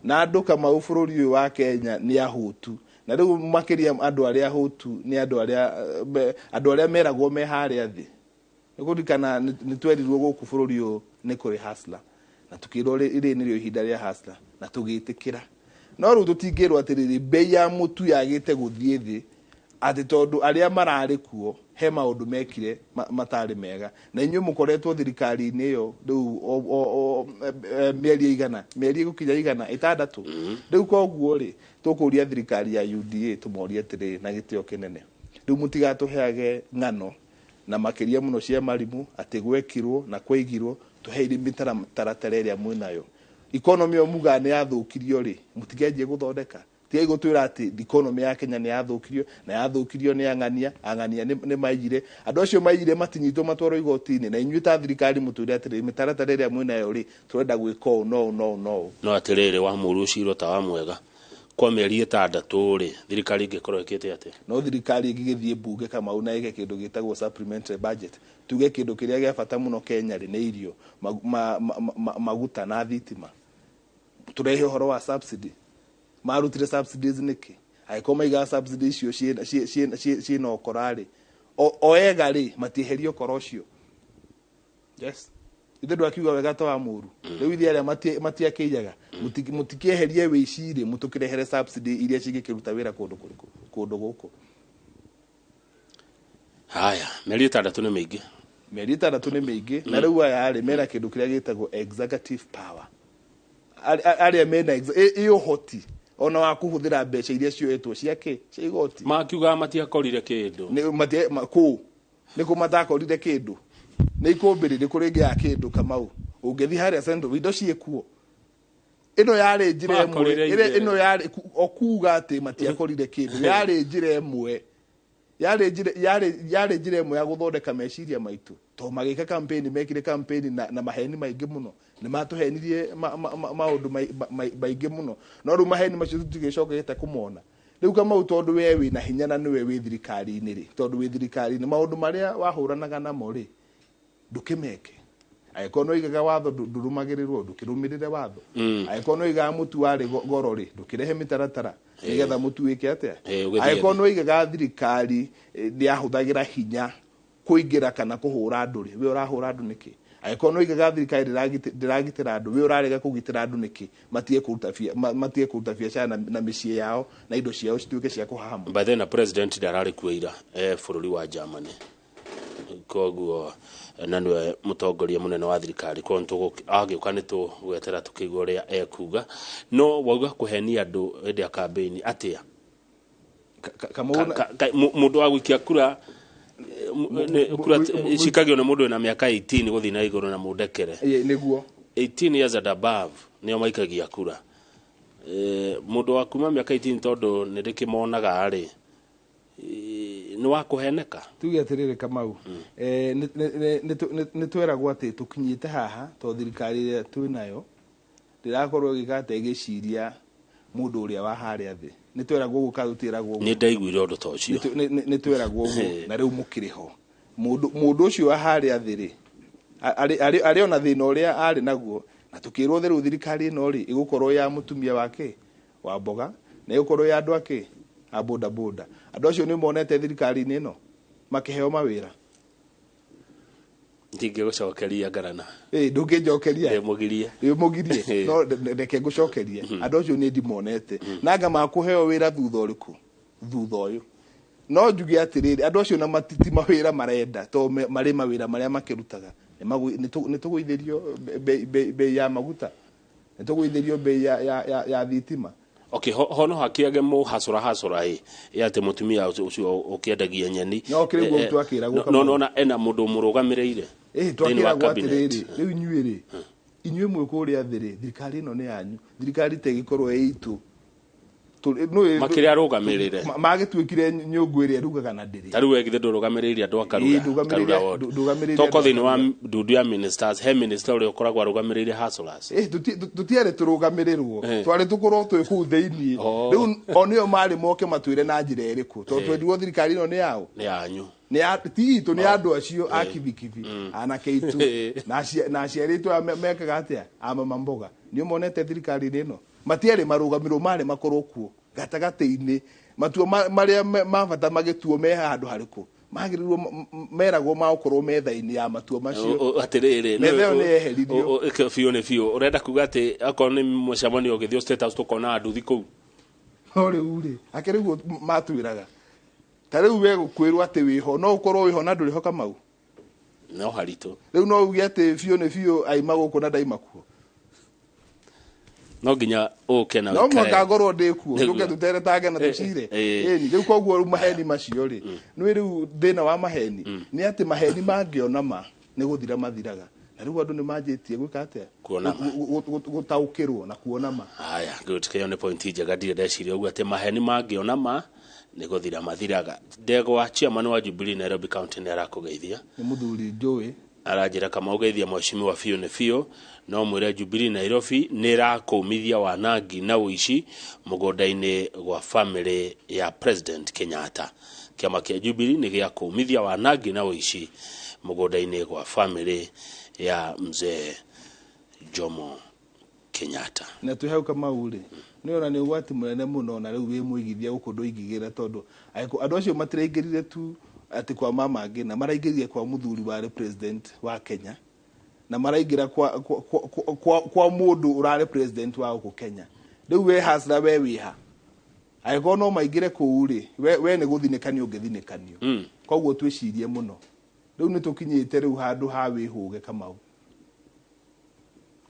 na andũ, Kamau, bũrũri ũyũ wa Kenya nĩ ahũtu, na rĩu makĩria andũ arĩa ahũtu nĩ andũ arĩa meragwo me harĩa thĩ. Nĩ kũririkana nĩ twerirwo gũkũ bũrũri ũyũ nĩ kũrĩ hustler, na tukĩrwo rĩrĩ nĩrĩo ihinda rĩa hustler, na tũgĩtĩkĩra. No rĩu tũtingĩrwo atĩrĩrĩ, bei ya mũtu yagĩte gũthiĩ thĩ atĩ tondũ arĩa mararĩ kuo he maũndũ mekire matarĩ mega, na inyuĩ mũkoretwo thirikari-inĩ ĩyo rĩu mĩeri igana, mĩeri ĩgũkinya 600 rĩu. Koguo rĩ, tũkũria thirikari ya UDA, tũmorie atĩrĩrĩ na gĩtĩo kĩnene, rĩu mũtigatũheage ng'ano na makĩria mũno cia marimũ atĩ gwekirwo na kwaigirwo. Tũheire mĩtaratara ĩrĩa mwĩnayo. Economy ĩyo mugaga nĩ yathũkirio rĩ, mũtikenjie gũthondeka. Tigai gũtwĩra atĩ economy ya Kenya nĩ yathũkirio na yathũkirio nĩ ang'ania, ang'ania nĩ maiyire. Andũ acio maiyire matinyitwo matwarwo igoti-inĩ, na inyuĩ ta thirikari mũtwĩre atĩrĩrĩ, mĩtaratara ĩrĩa mwĩnayo rĩ, tũrenda gwĩka ũũ no ũũ no ũũ no ũũ.
No atĩrĩrĩ, wa mũru ũcirwo ta wa mwega. Kwa mĩeri 6 rĩ, thirikari ĩngĩkorwo ĩkĩte atĩa?
No thirikari ĩngĩgĩthiĩ mbunge Kamau na ĩke kĩndũ gĩtagwo supplementary budget, tuge kĩndũ kĩrĩa gĩa bata mũno Kenya rĩ nĩ irio, maguta na thitima. Tũrehe ũhoro wa subsidy. Marutire subsidies nĩkĩ? Angĩkorwo maigaga subsidy icio ciĩna ũkora rĩ, o ega rĩ, matieherie ũkora ũcio. Yes. Ithe ndwakiuga wega ta wa mũru. Rĩu ithuĩ arĩa matiakĩiyaga, mũtikĩeherie wĩici rĩ, mũtũkĩrehere subsidy iria cingĩkĩruta wĩra kũndũ kũrĩkũ, kũndũ gũkũ.
Haya, mĩeri 6 nĩ mĩingĩ.
Mĩeri 6 nĩ mĩingĩ, na rĩu aya rĩ, mena kĩndũ kĩrĩa gĩtagwo executive power. Arĩa mena ĩ ũhoti ona wa kũhũthĩra mbeca iria cioetwo cia kĩ? Cia igoti.
Makiugaga matiakorire kĩndũ.
Nĩ, matia, ma, kũ? Nĩ kũ matakorire kĩndũ? Nĩ ikũmbĩ rĩrĩkũ rĩngĩ ya kĩndũ Kamau? Ũngĩthiĩ harĩa Central, indo ciĩkuo. Ĩno yarĩ njĩra ĩmwe,
Makorire
ĩrĩa
ithe.
ĩno yarĩ o kuga atĩ matiakorire kĩndũ. Yarĩ njĩra ĩmwe. Yarĩ njĩra, yarĩ, yarĩ njĩra ĩmwe ya gũthondeka meciria maitũ. To magĩka campaign, mekire campaign na maheni maingĩ mũno. Nĩ matũhenirie maũndũ maingĩ mũno. No rĩu maheni macio tũtigĩcokete kũmona. Rĩu Kamau tondũ we wĩna hinya na nĩwe wĩ thirikari-inĩ rĩ, tondũ wĩ thirikari-inĩ, maũndũ marĩa wahũranaga namo rĩ, ndũkĩmeke. Angĩkorwo nĩ waigaga watho ndũrũmagĩrĩrwo, ndũkĩrũmĩrĩre watho. Angĩkorwo nĩ waigaga mũtu warĩ goro rĩ, ndũkĩrehe mĩtaratara nĩgetha mũtu wĩke atĩa?
Ũgĩthiĩ
Angĩkorwo
thĩ.
nĩ waigaga thirikari nĩ yahũthagĩra hinya kũingĩra kana kũhũra andũ rĩ, we ũrahũra andũ nĩkĩ? Angĩkorwo nĩ waigaga thirikari ndĩragitĩra andũ, we ũrarega kũgitĩra andũ nĩkĩ? Matige kũruta matige kũruta biacara na mĩciĩ yao na indo ciao cituĩke cia kũhahamwo.
By then, president ndararĩ kuo ira, bũrũri wa Germany. Koguo na nĩwe mũtongoria mũnene wa thirikari, koguo agĩũka nĩ tũgwetera tũkĩigua ũrĩa ekuga. No wauga kũhenia andũ hĩndĩ ya campaign atĩa?
Kamau na-
Mũndũ wa gũikia kura, kura cikagio nĩ mũndũ wĩna mĩaka 18 gũthiĩ na igũrũ na mũndekere.
Ĩĩ, nĩguo.
18 years and above nĩo maikagia kura. Mũndũ wa kuma mĩaka 18 tondũ nĩ ndĩkĩmonaga rĩ, nĩ wa kũheneka.
Tuge atĩrĩrĩ Kamau, nĩ tweragwo atĩ tũkinyĩte haha tondũ thirikari ĩrĩa twĩnayo ndĩrakorwo ĩgĩka atĩ ĩgĩciria mũndũ ũrĩa wa harĩa thĩ. Nĩ tweragwo ũguo kana tũtiĩragwo ũguo?
Nĩ ndaiguire ũndũ ta ũcio.
Nĩ tweragwo ũguo, na rĩu mũkĩrĩ ho. Mũndũ ũcio wa harĩa thĩ rĩ, arĩ ona thĩna ũrĩa arĩ naguo, na tũkĩrwo rĩu thirikari ĩno rĩ, ĩgũkorwo ya mũtumia wake wa mboga, na ĩgũkorwo ya andũ ake a boda boda. Andũ acio nĩ monete thirikari-inĩ ĩno makĩheo mawĩra.
Ndingĩgũcokeria ngarana.
Ĩĩ, ndũngĩnjokeria.
Ndĩmũgirie.
Ndĩmũgirie. No reke ngũcokerie. Andũ acio nĩ ndimonete. Na anga makũheo wĩra thutha ũrĩkũ? Thutha ũyũ. No njuge atĩrĩrĩ, andũ acio na matiti mawĩra marenda, to marĩ mawĩra marĩa makĩrutaga. Nĩ tũgũithĩrio bei ya maguta. Nĩ tũgũithĩrio bei ya thitima.
Okay, ho no hakĩage mũhacũra hacũra ĩ, ĩ atĩ mũtumia ũcio ũkĩendagia nyeni.
No, kĩrĩ guo twakĩragwo
No,
Kamau.
no, na ena mũndũ mũrũgamĩrĩire.
Ĩ,
Thĩinĩ wa
twakĩragwo
cabinet.
atĩrĩrĩ, rĩu inyuĩ rĩ, inyuĩ mwĩ kũrĩa thĩ rĩ, thirikari ĩno nĩ yanyu. Thirikari ta ĩgĩkorwo ĩ itũ.
Makĩrĩa arũgamĩrĩre.
Magĩtuĩkire nyũngũ ĩrĩa ĩrugaga na ndĩrĩ.
Ta rĩu we githĩ ndũrũgamĩrĩire andũ a Karura,
Ĩ,
Karura ward.
ndũgamĩrĩire
Toko
andũ a
thĩinĩ wa
Karura.
ndundu ya ministers, he minister ũrĩa ũkoragwo arũgamĩrĩire hustlers.
Ĩ, tũtiarĩ tũrũgamĩrĩrwo. Twarĩ tũkorwo twĩ kũu thĩinĩ. Rĩu o nĩo marĩ moke matwĩre na njĩra ĩrĩkũ. Tondũ twendirwo thirikari ĩno nĩ yao.
Nĩ yanyu.
Nĩ ya, ti itũ, nĩ andũ acio a kibikibi, anake aitũ, na aciari aitũ aya mekaga atĩa? A mama mboga. Nĩ monete thirikari-inĩ ĩno. Matiarĩ marũgamĩrĩrwo, marĩ makorwo kuo gatagatĩ-inĩ. Matua marĩa ma bata magĩtuo me handũ harĩkũ? Magĩrĩirwo meragwo magũkorwo metha-inĩ ya matua macio.
Atĩrĩrĩ,
Metha ĩyo nĩ yeheririo.
Biũ nĩ biũ. Ũrenda kuga atĩ akorwo nĩ mũcemanio ũgĩthiĩ State House tũkona nduthi kũu?
No rĩu rĩ, akĩrĩ guo matwĩraga. Ta rĩu we gũkwĩrwo atĩ wĩho, no ũkorwo wĩho na ndũrĩ ho Kamau.
No haritũ.
Rĩu no uge atĩ biũ nĩ biũ aima gũkũ na ndaima kuo.
No nginya ũke na
No
ũikare.
mũhaka ngorwo ndĩ kuo,
Nĩguo.
tũke tũteretange na tũcire. Ĩni, rĩu koguo rĩu maheni macio rĩ, nĩ rĩu thĩna wa maheni, nĩ atĩ maheni mangĩona ma, nĩ gũthira mathiraga. Na rĩu andũ nĩ manjĩtie gwĩka atĩa?
Kuona ma.
Gũtaũkĩrwo na kuona ma.
Haya, good. Kĩyo nĩ point njega, ndirĩ ndeciria ũguo atĩ maheni mangĩona ma nĩ gũthira mathiraga. Ndegwa chairman wa Jubilee Nairobi County nĩ arakũgeithia.
Nĩ mũthuri njũĩ.
Aranjĩra kama ũgeithia mheshimiwa biũ nĩ biũ, no mwĩre Jubilee Nairobi nĩ ĩrakũmithia wanangi na ũici mũgũnda-inĩ gwa family ya President Kenyatta. Kĩama kĩa Jubilee nĩ gĩa kũmithia wanangi na ũici mũgũnda-inĩ gwa family ya mzee Jomo Kenyatta.
Na twĩ hau Kamau rĩ, nĩ ona nĩ ũgwati mũnene mũno, na rĩu wĩ mũigithia gũkũ ndũingĩgĩra, tondũ andũ acio matiraingĩrire tu atĩ kwa mama Ngina, maraingĩrire kwa mũthuri warĩ president wa Kenya, na maraingĩra kwa mũndũ ũrarĩ president wa gũkũ Kenya. Rĩu we hasra, we wĩha angĩkorwo no maingĩre kũu rĩ, we nĩ gũthinĩkanio ũngĩthinĩkanio. Koguo twĩcirie mũno, rĩu nĩ tũkinyĩte rĩu handũ ha wĩhũge Kamau.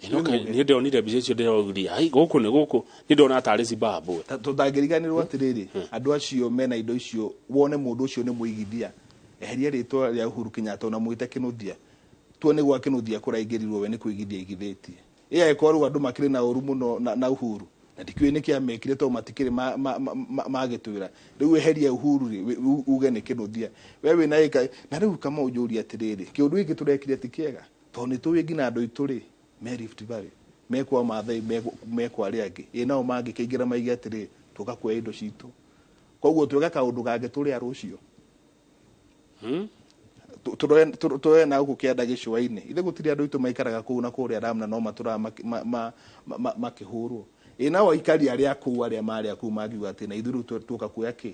Niĩ ndonire mbica icio ndĩroria, ai gũkũ nĩ gũkũ, niĩ ndona tarĩ Zimbabwe.
Tũtangĩriganĩrwo atĩrĩrĩ, andũ acio mena indo icio, wone mũndũ ũcio nĩ mũigithia, eheria rĩtwa rĩa Uhuru Kenyatta ona mwĩte Kĩnuthia, tuone gwa Kĩnuthia kũraingĩrirwo, we nĩ kũigithia igithĩtie. Ĩ angĩkorwo rĩu andũ makĩrĩ na ũru mũno na Uhuru, na ndikĩũĩ nĩkĩ amekire, tondũ matikĩrĩ magĩtwĩra. Rĩu eheria Uhuru rĩ, uge nĩ Kĩnuthia, we wĩna ĩka. Na rĩu Kamau njũrie atĩrĩrĩ, kĩũndũ gĩkĩ tũrekire ti kĩega, tondũ nĩ tũĩ nginya andũ aitũ rĩ me Rift Valley, me kwa Maathai, me kwa arĩa angĩ, ĩ nao mangĩkĩingĩra maige atĩrĩ tũka kuoya indo citũ, koguo twĩka kaũndũ kangĩ tũrĩa rũciũ. Tũroe na gũkũ kĩanda gĩcũa-inĩ, ithe gũtirĩ andũ aitũ maikaraga kũu na kũrĩa Ramna, no matũraga makĩhũrwo. Ĩ nao aikari arĩa kũu, arĩa marĩ a kũu mangiuga atĩ na ithuĩ rĩu tuoka kuoya kĩ,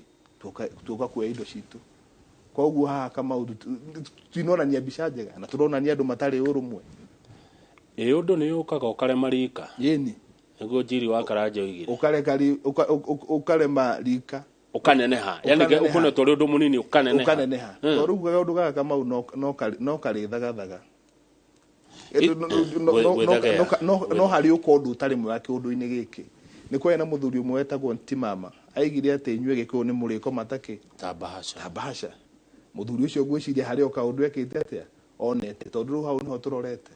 tuoka kuoya indo citũ. Koguo haha Kamau tinonania mbica njega, na tũronania andũ matarĩ ũrũmwe.
Ĩ ũndũ nĩ ũkaga ũkarema rika.
Yĩni.
Nĩguo Njiri wa Karanja oigire.
Ũkarema rika.
Ũkaneneha. Yaani ũkonetwo ũrĩ ũndũ mũnini ũkaneneha.
Ũkaneneha. Tondũ rĩu kaũndũ gaka Kamau no karĩthagathaga. No harĩ ũka ũndũ ũtarĩ mwega kĩũndũ-inĩ gĩkĩ. Nĩ kwarĩ na mũthuri ũmwe wetagwo Ntimama. Aigire atĩ inyuĩ Gĩkũyũ nĩ mũrĩkoma ta kĩ?
Ta bahasha.
Ta bahasha. Mũthuri ũcio ngwĩciria harĩ o kaũndũ ekĩte atĩa? Onete. Tondũ rĩu hau nĩho tũrorete.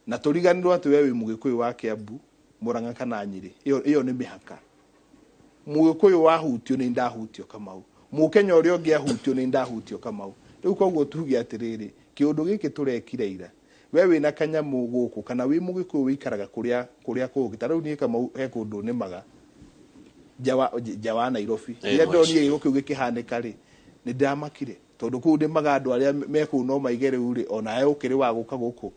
Na tũriganĩrwo atĩ we wĩ Mũgĩkũyũ wa Kĩambu, Mũrang'a kana Nyĩrĩ. Ĩyo nĩ mĩhaka. Mũgĩkũyũ wahutio nĩ ndahutio Kamau. Mũkenya ũrĩa ũngĩ ahutio nĩ ndahutio Kamau. Rĩu koguo tuge atĩrĩrĩ, kĩũndũ gĩkĩ tũrekire ira, we wĩna kanyamũ gũkũ kana wĩ Mũgĩkũyũ wĩikaraga kũrĩa kũngĩ. Ta rĩu niĩ Kamau he kũndũ nĩmaga nja wa Nairobi. Rĩrĩa ndonire gĩko kĩu gĩkĩhanĩka rĩ, nĩ ndamakire, tondũ kũu nĩmaga andũ arĩa me kũu no maige rĩu rĩ, onawe ũkĩrĩ wa gũka gũkũ,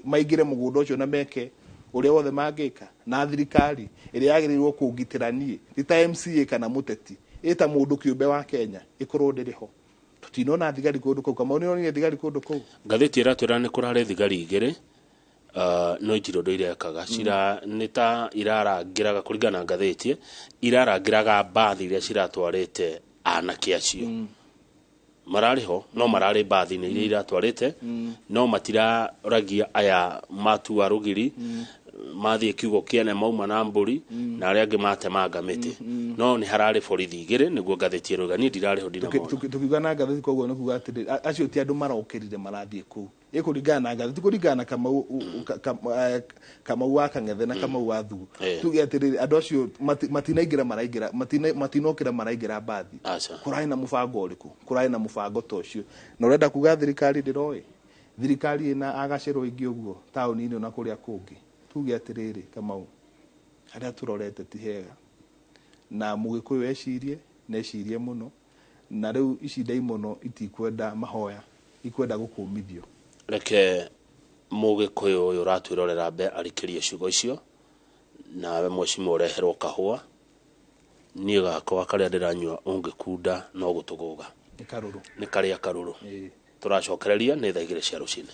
maingĩre mũgũnda ũcio na meke ũrĩa wothe mangĩka. Na thirikari ĩrĩa yagĩrĩirwo kũngitĩra niĩ ti ta MCA kana mũteti, ĩ ta mũndũ kĩũmbe wa Kenya, ĩkorwo ndĩrĩ ho. Tũtinona thigari kũndũ kũu. Kamau nĩonire thigari kũndũ kũu?
Ngathĩti ĩratwĩra nĩ kũrarĩ thigari igĩrĩ, no itirĩ ũndũ irekaga. Cira nĩ ta irarangĩraga, kũringana na ngathĩti, irarangĩraga mbathi iria ciratwarĩte anake acio. Mararĩ ho, no mararĩ mbathi-inĩ iria iratwarĩte, no matirauragia aya matua rũgiri, mathiĩ kiugo kĩene mauma na mbũri, na arĩa angĩ matemanga mĩtĩ. No nĩ hararĩ borithi igĩrĩ, nĩguo ngathĩti ĩrauga. Niĩ ndirarĩ ho, ndinamona.
Tũkiuga na ngathĩti koguo nĩ kuga atĩrĩ, acio ti andũ marokĩrire marathiĩ kũu. Ĩ kũringana na ngathĩti, kũringana na Kamau wa Kang'ethe na Kamau wa Thugu. Tuge atĩrĩrĩ, andũ acio matinaingĩra maraingĩra, matinokĩra maraingĩra mbathi. Kũrarĩ na mũbango ũrĩkũ? Kũrarĩ na mũbango ta ũcio. Na ũrenda kuga thirikari ndĩroĩ? Thirikari ĩna agacĩrwo aingĩ ũguo taũni-inĩ na kũrĩa kũngĩ. Tuge atĩrĩrĩ Kamau, harĩa tũrorete ti hega. Na Mũgĩkũyũ ecirie, na ecirie mũno. Na rĩu ici ndaimono itikwenda mahoya, ikwenda gũkũmithio.
Reke Mũgĩkũyũ ũyũ ũratwĩrorera mbe arikĩrie ciugo icio, nawe mheshimiwa ũreherwo kahũa. Niĩ gakwa karĩa ndĩranyua ũngĩkunda no gũtũgũga.
Nĩ karũrũ.
Nĩ karĩa karũrũ. Tũracokereria nĩ thaa 2 cia rũcinĩ.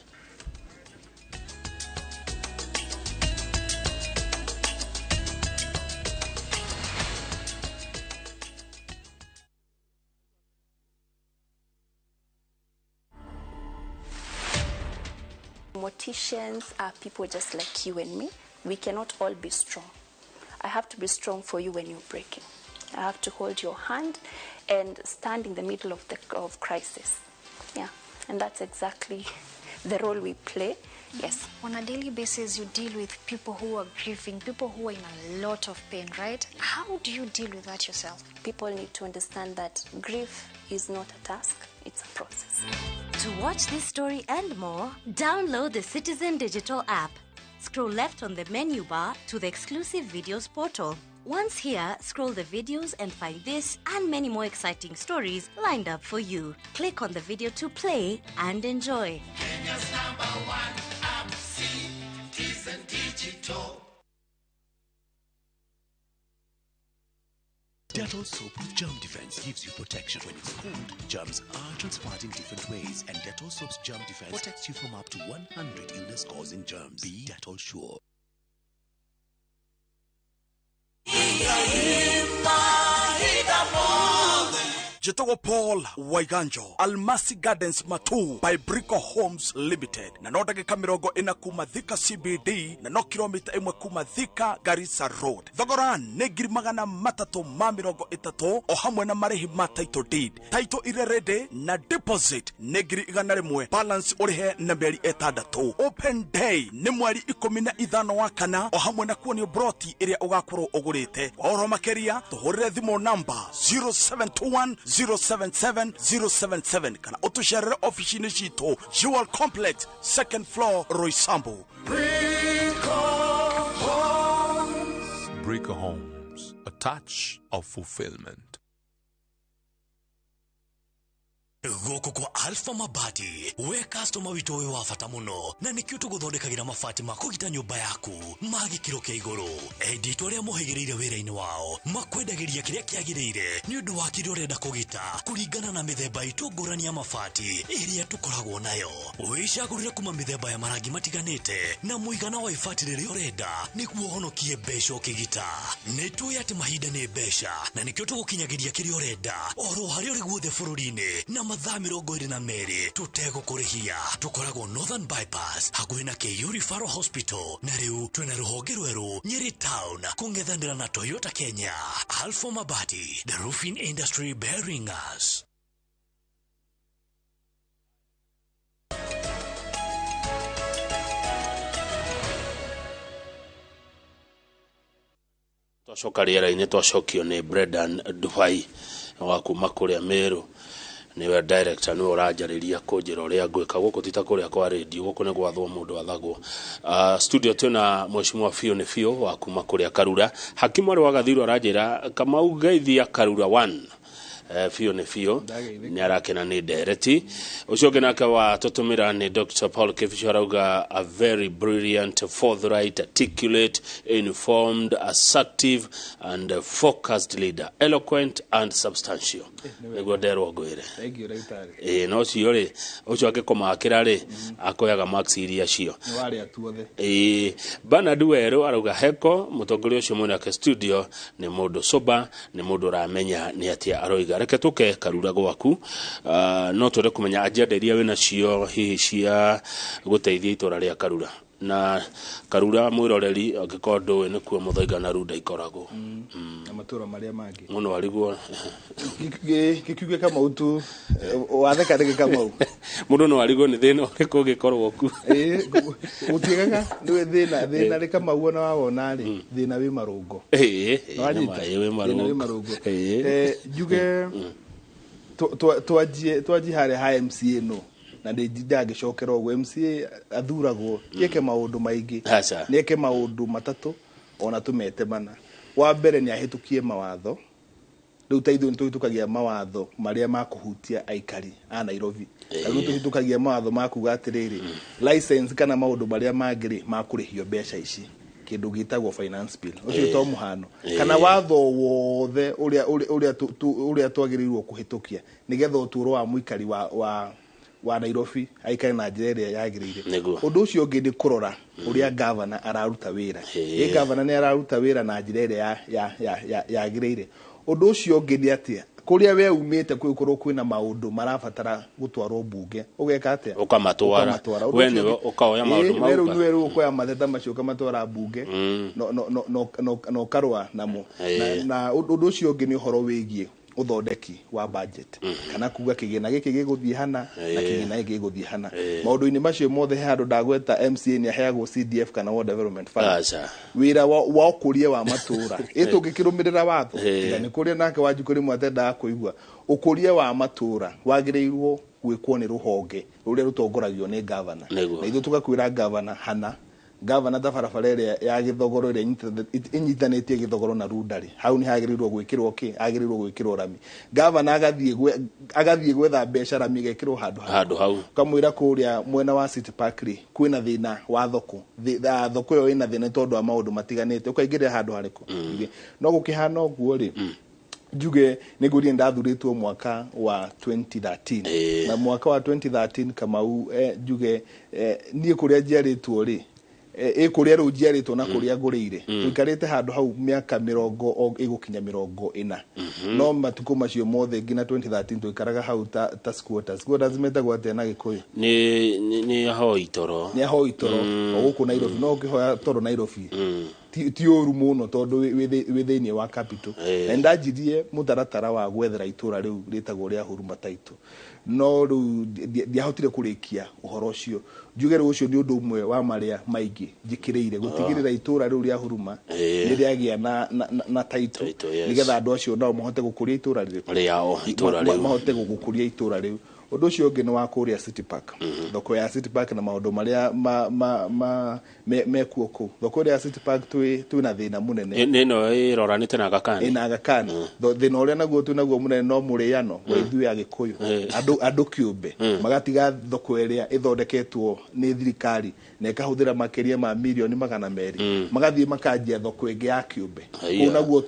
Morticians are people just like you and me. We cannot all be strong. I have to be strong for you when you're breaking. I have to hold your hand and stand in the middle of crisis. Yeah, and that's exactly the role we play. Yes.
On a daily basis, you deal with people who are grieving, people who are in a lot of pain, right? How do you deal with that yourself?
People need to understand that grief is not a task, it's a process.
To watch this story and more, download the Citizen Digital app. Scroll left on the menu bar to the exclusive videos portal. Once here, scroll the videos and find this and many more exciting stories lined up for you. Click on the video to play and enjoy.
Kenya's number one app, Citizen Digital.
Dettol soap with germ defense gives you protection when it's cold. Germs are transferred in different ways, and Dettol soap's germ defense protects you from up to 100 illness-causing germs. Be Dettol sure.
Njĩtagwo Paul Waiganjo, Almasi Gardens Matu by Brico Homes Limited, na no ndagĩka 40 kuma Thika CBD na no kilomita 1 kuma Thika Garissa Road. Thogora nĩ 330,000 o hamwe na marĩhi ma title deed, title ire ready na deposit nĩ 100,000, balance ũrĩhe na mĩeri 6. Open day nĩ mweri 15 wa kana o hamwe na kuonio broti ĩrĩa ũgakorwo ũgũrĩte. Kwa ũhoro makĩria tũhũrĩre thimũ namba 0721 077 077 kana ũtũcerere ofici-inĩ citũ Jewel Complex, second floor, Roysambu.
Brico Homes, a touch of fulfillment.
Gũkũ kwa Alpha Mabati, we customer witũ wĩ wa bata mũno, na nĩkĩo tũgũthondekagĩra mabati ma kũgita nyũmba yaku ma gĩkĩro kĩa igũrũ. Endia itũ arĩa mohĩgĩrĩire wĩra-inĩ wao makwendagĩria kĩrĩa kĩagĩrĩire nĩ ũndũ wa kĩrĩa ũrenda kũgita kũringana na mĩthemba itũ ngũrani ya mabati ĩrĩa tũkoragwo nayo. Wĩcagũrĩre kuma mĩthemba ya marangi matiganĩte na mũigana wa ibati rĩrĩa ũrenda nĩguo ũhonokie mbeca ũkĩgita. Nĩ tũĩ atĩ mahinda nĩ mbeca na nĩkĩo tũgũkinyagĩria kĩrĩa ũrenda oro harĩa ũrĩ guothe bũrũri-inĩ na mathaa 22 tũtegũkũrĩhia. Tũkoragwo Northern Bypass hakuhĩ na KU Referral Hospital, na rĩu twĩna rũhonge rwerũ Nyeri Town kũng'ethanĩra na Toyota Kenya. Alpha Mabati, the roofing industry bearing us.
Twacoka rĩera-inĩ twacokio nĩ Brendan Dubai wa kuma kũrĩa Meru, niwe director, niwe ũranjarĩria kũnjĩra ũrĩa ngwĩka gũkũ ti ta kũrĩa kwa radio, gũkũ nĩ gwathwo mũndũ athagwo. Studio twĩna mheshimiwa Biũ nĩ Biũ wa kuma kũrĩa Karura. Hakimu arĩ wa Gathirũ aranjĩra Kamau geithia Karura 1. Biũ nĩ biũ nĩ arakena nĩ ndereti. Ũcio ũngĩ nake wa tũtũmĩra nĩ Dr. Paul Kibicho arauga a very brilliant, forthright, articulate, informed, assertive and focused leader, eloquent and substantial. Nĩguo nderwo ngwĩre.
Thank you, ndagĩtarĩ.
Ĩĩ no ũcio rĩ, ũcio angĩkũmakĩra rĩ, akoyaga marks iria cio.
Nĩ warĩa tuothe.
Ĩĩ Bernard Werũ arauga heko mũtongoria ũcio mwena studio nĩ mũndũ sober, nĩ mũndũ ũramenya nĩ atĩa aroiga. Reke tũke Karura gwaku, no twende kũmenya agenda iria wĩna cio hihi cia gũteithia itũra rĩa Karura. Na Karura mwĩroreri angĩkorwo ndũĩ nĩkuo Muthaiga na Runda ikoragwo.
Na matũra marĩa mangĩ.
Mũno ariguo.
Gĩkiuge Kamau tu, watheka nĩkĩ Kamau?
Mũndũ no arigwo nĩ thĩna ũrĩkũ ũngĩkorwo kuo.
Ĩĩ, gũtiĩkaga nĩwe thĩna, thĩna rĩ Kamau ona wawona rĩ, thĩna wĩ marũngo.
Ĩĩ,
Nĩwanyita?
wĩ
Thĩna wĩ
marũngo.
marũngo. Njuge twanjie harĩa ha MCA no na ndangĩcokera ũguo. MCA athuragwo eke maũndũ maingĩ, nĩ eke maũndũ matatũ ona tũmete mana. Wa mbere nĩ ahĩtũkie mawatho. Rĩu ta ithuĩ nĩtũhĩtũkagia mawatho marĩa ma kũhutia aikari a Nairobi. Rĩu tũhĩtũkagia mawatho ma kuga atĩrĩrĩ, license kana maũndũ marĩa mangĩ rĩ ma kũrĩhio mbeca ici, kĩndũ gĩtagwo finance bill. Ũcio to mũhano. Kana watho wothe ũrĩa twagĩrĩirwo kũhĩtũkia nĩgetha ũtũũro wa mũikari wa Nairobi aikare na njĩra ĩrĩa yagĩrĩire. Ũndũ ũcio ũngĩ nĩ kũrora ũrĩa gavana araruta wĩra. Ĩ gavana nĩ araruta wĩra na njĩra ĩrĩa yagĩrĩire. Ũndũ ũcio ũngĩ nĩ atĩa, kũrĩa we umĩte kwĩkorwo kwĩna maũndũ marabatara gũtwarwo mbunge, ũgeka atĩa?
Ũkamatwara. We nĩwe ũkaoya maũndũ mau.
Rĩu nĩwe rĩu ũkoya mateta macio ũkamatwara mbunge na ũkarũa namo. Na ũndũ ũcio ũngĩ nĩ ũhoro wĩgiĩ Ũthondeki wa budget kana kuga kĩgĩna gĩkĩ gĩgũthiĩ hana na kĩgĩna gĩkĩ gĩgũthiĩ hana. Maũndũ-inĩ macio mothe, he handũ ndagweta MCA nĩ aheagwo CDF kana Ward Development Fund?
Aca.
Wĩra wa ũkũria wa matũra ĩ tũngĩkĩrũmĩrĩra watho, tiga nĩ kũrĩa nake Wanjikũ rĩmwe atendaga kũigua, ũkũria wa matũra wagĩrĩirwo gwĩkwo nĩ rũhonge rũrĩa rũtongoragio nĩ gavana. Na ithuĩ tũgakwĩra gavana hana, gavana ta barabara ĩrĩa ya Gĩthogoro ĩrĩa ĩnyitanĩtie Gĩthogoro na Runda rĩ, hau nĩ hagĩrĩirwo gwĩkĩrwo kĩ, hagĩrĩirwo gwĩkĩrwo rami. Gavana agathiĩ gwetha mbeca, rami ĩgekĩrwo handũ hau.
Handũ hau.
Ũkamwĩra kũrĩa mwena wa City Park rĩ, kwĩna thĩna wa thoko. Thoko ĩyo ĩna thĩna tondũ wa maũndũ matiganĩte, ũkaingĩrĩra handũ harĩkũ? No gũkĩhana ũguo rĩ, njuge nĩ ngũrie ndathurĩtwo mwaka wa 2013, na mwaka wa 2013, Kamau, njuge niĩ kũrĩa njiarĩtwo rĩ, ĩ kũrĩa rĩu njiarĩtwo na kũrĩa ngũrĩire, tũikarĩte handũ hau mĩaka 40 ĩgũkinya 40. No matukũ macio mothe nginya 2013 tũikaraga hau ta squatters. Squatters metagwo atĩa na Gĩkũyũ?
Nĩ ahoi toro.
Nĩ ahoi toro o gũkũ Nairobi. No ũkĩhoya toro Nairobi ti ũru mũno tondũ wĩ thĩinĩ wa capital. Na nĩndanjirie mũtaratara wa gwethera itũra rĩu rĩtagwo rĩa Huruma title, no rĩu ndiahotire kũrĩkia ũhoro ũcio. Njuge rĩu ũcio nĩ ũndũ ũmwe wa marĩa maingĩ njĩkĩrĩire gũtigĩrĩra itũra rĩu rĩa Huruma nĩ rĩagĩa na title,
Title, yes.
nĩgetha andũ acio nao mahote gũkũria itũra rĩrĩkũ?
Rĩao, itũra rĩu.
Mahote gũkũria itũra rĩu. Ũndũ ũcio ũngĩ nĩ wa kũrĩa City Park, thoko ya City Park na maũndũ marĩa ma mekuo kũu. Thoko ĩrĩa ya City Park twĩna thĩna mũnene.
Nĩ ĩno ĩroranĩte na Aga Khan?
Ĩna Aga Khan. Thĩna ũrĩa naguo twĩnaguo mũnene no mũrĩano wa ithuĩ Agĩkũyũ, andũ kĩũmbe, magatiga thoko ĩrĩa ĩthondeketwo nĩ thirikari na ĩkahũthĩra makĩria ma mirioni 200, magathiĩ makanjia thoko ĩngĩ ya kĩũmbe.
Aya.
Kũu naguo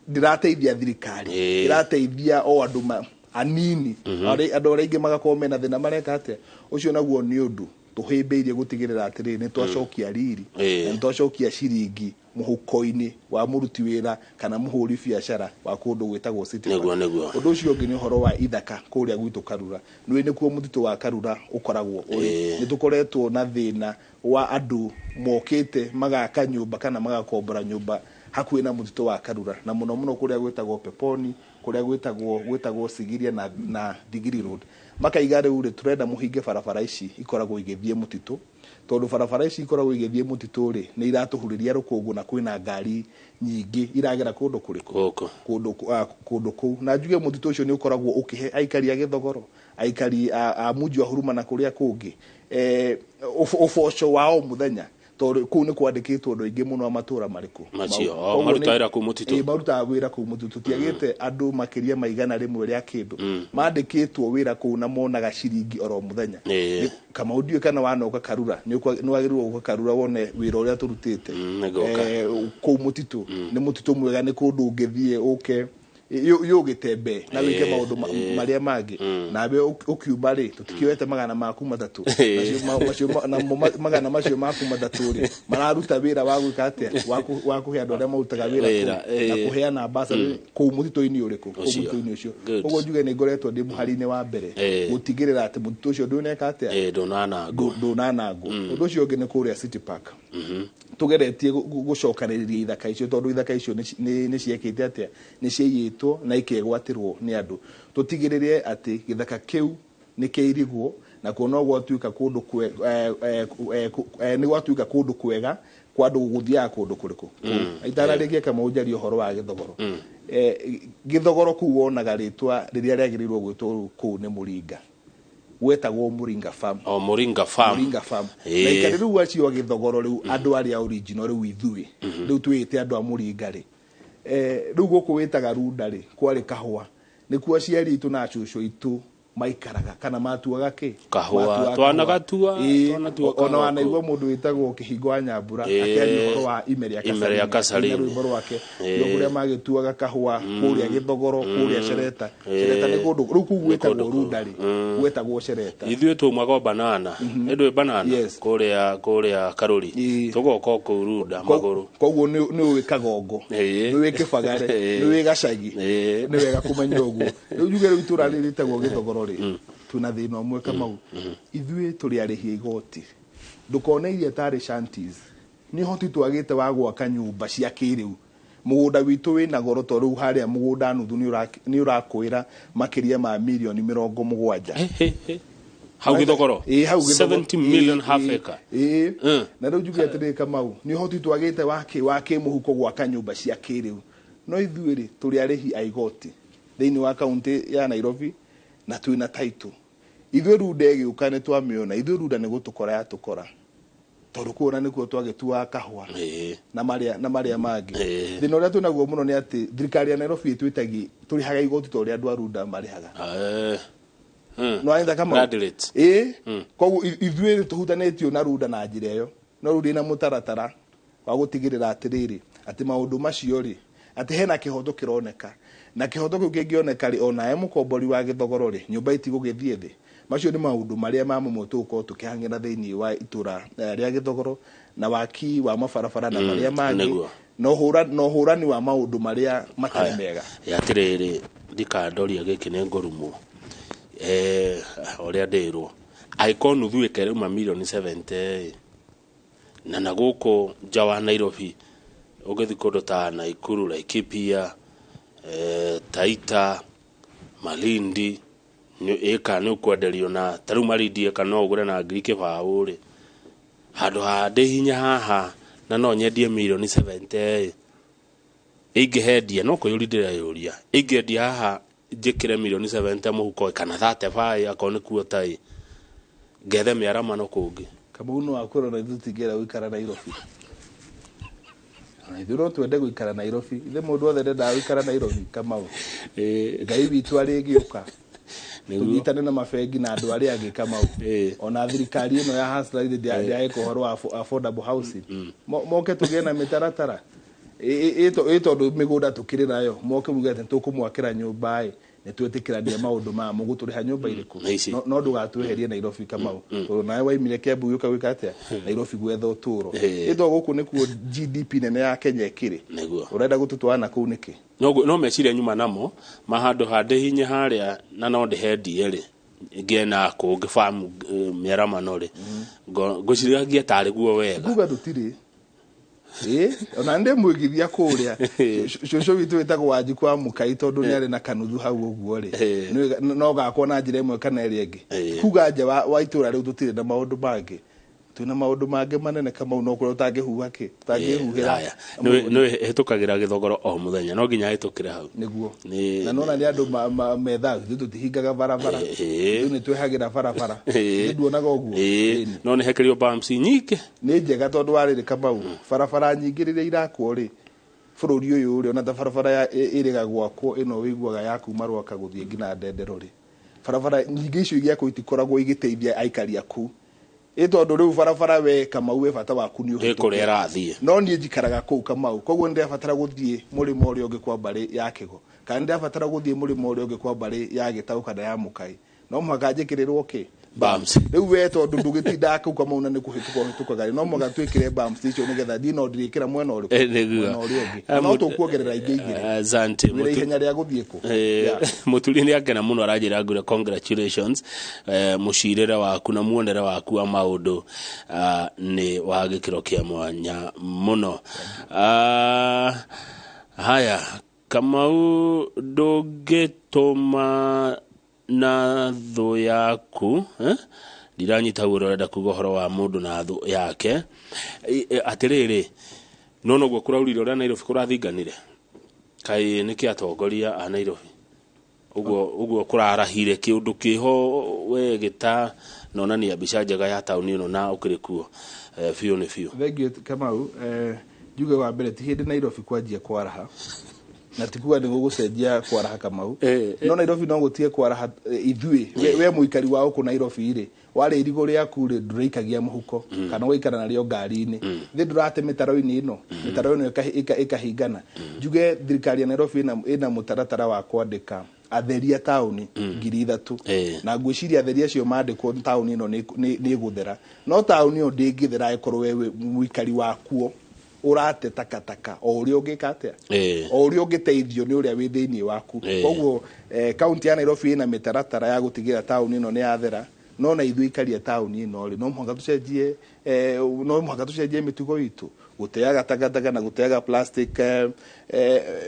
ndĩrateithia thirikari, ĩrateithia o andũ anini. Andũ arĩa aingĩ magakorwo mena thĩna, mareka atĩa? Ũcio naguo nĩ ũndũ tũhĩmbĩirie gũtigĩrĩra atĩrĩrĩ, nĩ twacokia riri na nĩ twacokia ciringi mũhuko-inĩ wa mũruti wĩra kana mũhũri biacara wa kũndũ gwĩtagwo City Park. Ũndũ ũcio ũngĩ nĩ ũhoro wa ithaka kũrĩa gwitũ Karura. Nĩ nĩkuo mũtitũ wa Karura ũkoragwo ũrĩ. Nĩ tũkoretwo na thĩna wa andũ mokĩte magaka nyũmba kana magakombora nyũmba hakuhĩ na mũtitũ wa Karura, na mũno mũno kũrĩa gwĩtagwo Peponi, kũrĩa gwĩtagwo Sigiria na Thigiri Road. Makaiga rĩu rĩ, tũrenda mũhinge barabara ici ikoragwo igĩthiĩ mũtitũ, tondũ barabara ici ikoragwo igĩthiĩ mũtitũ rĩ, nĩ iratũhurĩria rũkũngũ na kwĩna ngari nyingĩ iragera kũndũ kũrĩkũ?
Gũkũ.
Kũndũ kũu. Na njuge mũtitũ ũcio nĩ ũkoragwo ũkĩhe aikari a Gĩthogoro, aikari a munji wa Huruma na kũrĩa kũngĩ, ũboco wa o mũthenya, tondũ kũu nĩ kwandĩkĩtwo andũ aingĩ mũno a matũra marĩkũ?
Macio,
Mau.
o,
Koguo
marutaga wĩra kũu mũtitũ.
Ĩĩ, marutaga wĩra kũu mũtitũ. Tiagĩte andũ makĩria ma 100 rĩa kĩndũ mandĩkĩtwo wĩra kũu na monaga ciringi oro mũthenya. Kamau, ndiũĩ kana wanoka Karura, nĩ wagĩrĩirwo gũka Karura wone wĩra ũrĩa tũrutĩte.
Nĩngũka.
Kũu mũtitũ nĩ mũtitũ mwega, nĩ kũndũ ũngĩthiĩ ũke yũgĩtembe na wĩke maũndũ marĩa mangĩ. Nawe ũkiuma rĩ, tũtikĩoete 300. Namo magana macio maku matatũ rĩ, mararuta wĩra wa gwĩka atĩa? Wa kũhe andũ arĩa marutaga wĩra
Wĩra,
kũu na kũheana bursary kũu mũtitũ-inĩ ũrĩkũ? Kũu
Ũcio.
mũtitũ-inĩ ũcio.
Good.
Ũguo njuge nĩ ngoretwo ndĩ mũhari-inĩ wa mbere gũtigĩrĩra atĩ mũtitũ ũcio ndũneka atĩa?
Ndũnanangwo.
Ndũnanangwo. Ũndũ ũcio ũngĩ nĩ kũrĩa City Park, tugeretie gũcokanĩrĩria ithaka icio, tondũ ithaka icio nĩ ciekĩte atĩa? Nĩ ciaiyĩtwo na ikegwatĩrwo nĩ andũ. Tũtigĩrĩre atĩ gĩthaka kĩu nĩ kĩirigwo na kuo no gwatuĩka kũndũ nĩ gwatuĩka kũndũ kwega kwa andũ gũthiaga kũndũ kũrĩkũ. Itanarĩkia, Kamau, njarie ũhoro wa Gĩthogoro. Gĩthogoro kũu wonaga rĩtwa rĩrĩa rĩagĩrĩirwo gwĩtwo kũu nĩ Mũringa, gwetagwo Mũringa Farm.
O Mũringa Farm.
Mũringa Farm. Na ikari rĩu acio a Gĩthogoro rĩu, andũ arĩa original rĩu, ithuĩ rĩu twĩte andũ a Mũringa rĩ, rĩu gũkũ wĩtaga Runda rĩ, kwarĩ kahũa, nĩkuo aciari aitũ na acũcũ aitũ maikaraga kana matuaga kĩ?
Kahũa.
Matuaga
Twanagatua,
kahũa.
twanatua
Ona
kahũa
wanaigua
kũu.
Mũndũ wĩtagwo Kĩhingo wa Nyambura akĩaria ũhoro wa ime rĩa
Ime rĩa
Kasarini.
Kasarini.
Akĩina rwĩmbo rwake kũrĩa magĩtuaga kahũa kũrĩa Gĩthogoro, kũrĩa Cereta. Cereta nĩ kũndũ rĩu kũu
Nĩ
gwĩtagwo
kũndũ kũu.
Runda rĩ, gwetagwo Cereta.
Ithuĩ tumaga o banana ĩndũ banana kũrĩa Karũri, tũgoka o kũu Runda magũrũ.
Koguo nĩ ũĩ Kagongo, nĩ ũĩ Kĩbagare, nĩ ũĩ Gacagi. Nĩ wega kũmenya ũguo. Rĩu njuge rĩu itũra rĩrĩ rĩtagwo Gĩthogoro rĩ, twĩna thĩna ũmwe, Kamau. Ithuĩ tũrĩ arĩhi a igoti. Ndũkone iria tarĩ shanties. Nĩ ũhoti twagĩte wa gwaka nyũmba cia kĩrĩu. Mũgũnda witũ wĩna goro to rĩu harĩa mũgũnda nuthu nĩ ũrakwĩra makĩria ma mirioni 70.
Hau Githogoro?
Ĩĩ, hau Githogoro.
70 million half acre.
Ĩĩ. Na rĩu njuge atĩrĩrĩ Kamau, nĩ ũhoti twagĩte wa kĩmũhuko gwaka nyũmba cia kĩrĩu. No ithuĩ rĩ, tũrĩ arĩhi a igoti thĩinĩ wa kaunti ya Nairobi na twĩna title. Ithuĩ Runda ĩgĩũka nĩ twamĩona, ithuĩ Runda nĩ gũtũkora yatũkora. Tondũ kuona nĩkuo twagĩtuaga kahũa na marĩa mangĩ. Thĩna ũrĩa twĩnaguo mũno nĩ atĩ thirikari ya Nairobi ĩtwĩtagia tũrĩhaga igoti ta ũrĩa andũ a Runda marĩhaga. No anyita Kamau? Ĩĩ. Koguo ithuĩ tũhutanĩtio na Runda na njĩra ĩyo. No rĩu ndĩna mũtaratara wa gũtigĩrĩra atĩrĩrĩ, atĩ maũndũ macio rĩ, atĩ hena kĩhoto kĩroneka. Na kĩhoto kĩu kĩngĩoneka rĩ, onawe mũkombori wa Gĩthogoro rĩ, nyũmba itigũgĩthiĩ thĩ. Macio nĩ maũndũ marĩa ma mamwe tũgũkorwo tũkĩhang'ĩra thĩinĩ wa itũra rĩa Gĩthogoro na waki wa mabarabara na marĩa mangĩ. Na ũhũrani wa maũndũ marĩa matarĩ mega.
Atĩrĩrĩ, ndikandoria gĩkĩ nĩ ngũrumwo. Ũrĩa ndĩrwo. Angĩkorwo nuthu ĩka ĩrauma mirioni 70 na gũkũ nja wa Nairobi ũngĩthiĩ kũndũ ta Nakuru, Laikipia, Taita, Malindi, ĩka nĩ ũkwenderio na ta rĩu Malindi ĩka no ũgũre na ngiri 20 rĩ. Handũ ha ndĩ hinya haha na no nyendie mirioni 70 ingĩhendia no kwĩyũria ndĩreyũria ingĩendia haha njĩkĩre mirioni 70 mũhuko kana 35 akorwo nĩ kuota ĩ ngethe mĩaramano kũngĩ.
Kamau no akwĩra ona ithuĩ tũtingĩenda gũikara Nairobi. Ona ithuĩ no twende gũikara Nairobi. Ithe mũndũ wothe ndendaga gũikara Nairobi Kamau. Ngai witũ arĩgĩũka. Tũnyitane na mabengi na andũ arĩa angĩ Kamau. Ona thirikari ĩno ya Hustler ndĩaeka ũhoro wa affordable housing. Moke tũgĩe na mĩtaratara. Ĩ tondũ mĩgũnda tũkĩrĩ nayo, moke muge atĩ nĩtũkũmwakĩra nyũmba ĩ, nĩtwĩtĩkĩrania maũndũ maya, mũgũtũrĩha nyũmba irĩkũ? No ndũgatweherie Nairobi Kamau. Tondũ nawe waimire Kiambu ũgĩũka gwĩka atĩa? Nairobi gwetha ũtũũro. Ĩ to gũkũ nĩkuo GDP nene ya Kenya ĩkĩrĩ. Ũrenda gũtũtwara na kũu nĩkĩ?
No meciria nyuma namo ma handũ ha ndĩ hinya harĩa na no ndĩhendie rĩ, ngĩe na kũngĩ farm mĩaramano rĩ, ngwĩciragia tarĩ guo wega.
Kuga tũtirĩ. Ona ndĩ mwĩgithia kũrĩa. Cũcũ witũ wĩtagwo Wanjikũ wa Mũkai tondũ nĩ arĩ na kanuthu hau ũguo rĩ. No gakwo na njĩra ĩmwe kana ĩrĩa ĩngĩ. Kuga nja wa itũra rĩu tũtirĩ na maũndũ mangĩ. Twĩna maũndũ mangĩ manene Kamau no kũrĩa ũtangĩhuha kĩ? Ũtangĩhuhĩra.
Nĩ hĩtũkagĩra Gĩthogoro o mũthenya, no nginya hĩtũkĩre hau.
Nĩguo. Na nona nĩ andũ methaga, ithuĩ tũtihingaga barabara. Ithuĩ nĩ twehagĩra barabara. Ithuĩ nduonaga ũguo.
No nĩ hekerio bumps nyingĩ.
Nĩ njega tondũ warĩrĩ Kamau. Barabara nyingĩ rĩrĩa irakwo rĩ, bũrũri ũyũ rĩ, ona ta barabara ĩrĩga gwakwo ĩno wĩiguaga ya kuma Rwaka gũthiĩ nginya Ndendero rĩ. Barabara nyingĩ icio igĩakwo itikoragwo igĩteithia aikari aku. Ĩ tondũ rĩu barabara we Kamau we bata waku nĩ ũhĩtũke.
Kũrĩa ĩrathiĩ.
No niĩ njikaraga kũu Kamau. Koguo nĩndĩrabatara gũthiĩ mũrĩmo ũrĩa ũngĩ kwa mbarĩ ya Kĩgo. Kana nĩndĩrabatara gũthiĩ mũrĩmo ũrĩa ũngĩ kwa mbarĩ ya Gĩtaũ kana ya Mũkai. No mũhaka njĩkĩrĩrwo kĩ?
Bumps.
Rĩu we tondũ ndũgĩtindaga kũu Kamau na nĩ kũhĩtũka ũhĩtũkaga rĩ, no mũhaka twĩkĩre bumps icio nĩgetha thiĩ no ndirĩkĩra mwena ũrĩkũ? Mwena ũrĩa ũngĩ. No tũkuongerera ingĩ igĩrĩ.
Asante.
Wĩra ihenya rĩa gũthiĩ kũ?
Mũturi nĩ akena mũno aranjĩra ngwĩre congratulations. Mũcirĩre waku na muonere waku wa maũndũ nĩ wa gĩkĩro kĩa mwanya mũno. Haya, Kamau ndũngĩtũma na thũ yaku, ndiranyita ũrĩa ũrenda kuga ũhoro wa mũndũ na thũ yake. Atĩrĩrĩ, no noguo kũraurire ũrĩa Nairobi kũrathinganire. Kaĩ nĩkĩ atongoria a Nairobi ũguo kũrarahire kĩũndũ kĩho we gĩta nonania mbica njega ya taũni ĩno na ũkĩrĩ kuo biũ nĩ biũ.
Thengiũ Kamau, njuge wa mbere ti hĩndĩ Nairobi kwanjia kwaraha. Na ti kuga nĩ gũgũcenjia kwaraha Kamau. No Nairobi no gũtige kwaraha ithuĩ. We mũikari wa gũkũ Nairobi rĩ, warĩ irigũ rĩaku rĩ, ndũrĩikagia mũhuko kana ũgaikara narĩo ngari-inĩ. Thĩ ndũrate mĩtaro-inĩ ĩno, mĩtaro ĩno ĩkahingana. Njuge thirikari ya Nairobi ĩna mũtaratara wa kwandĩka atheria taũni 3,000. Na ngwĩciria atheria acio mandĩkwo taũni ĩno nĩ ĩgũthera. No taũni ĩyo ndĩngĩthera angĩkorwo we mũikari wakuo ũrate takataka o ũrĩa ũngĩka atĩa, o ũrĩa ũngĩteithio nĩ ũrĩa wĩ thĩinĩ waku. Koguo kaunti ya Nairobi ĩna mĩtaratara ya gũtigĩrĩra taũni ĩno nĩ yathera. No na ithuĩ ikaria taũni ĩno rĩ, no mũhaka tũcenjie, no mũhaka tũcenjie mĩtugo itũ. Gũteaga takataka na gũteaga plastic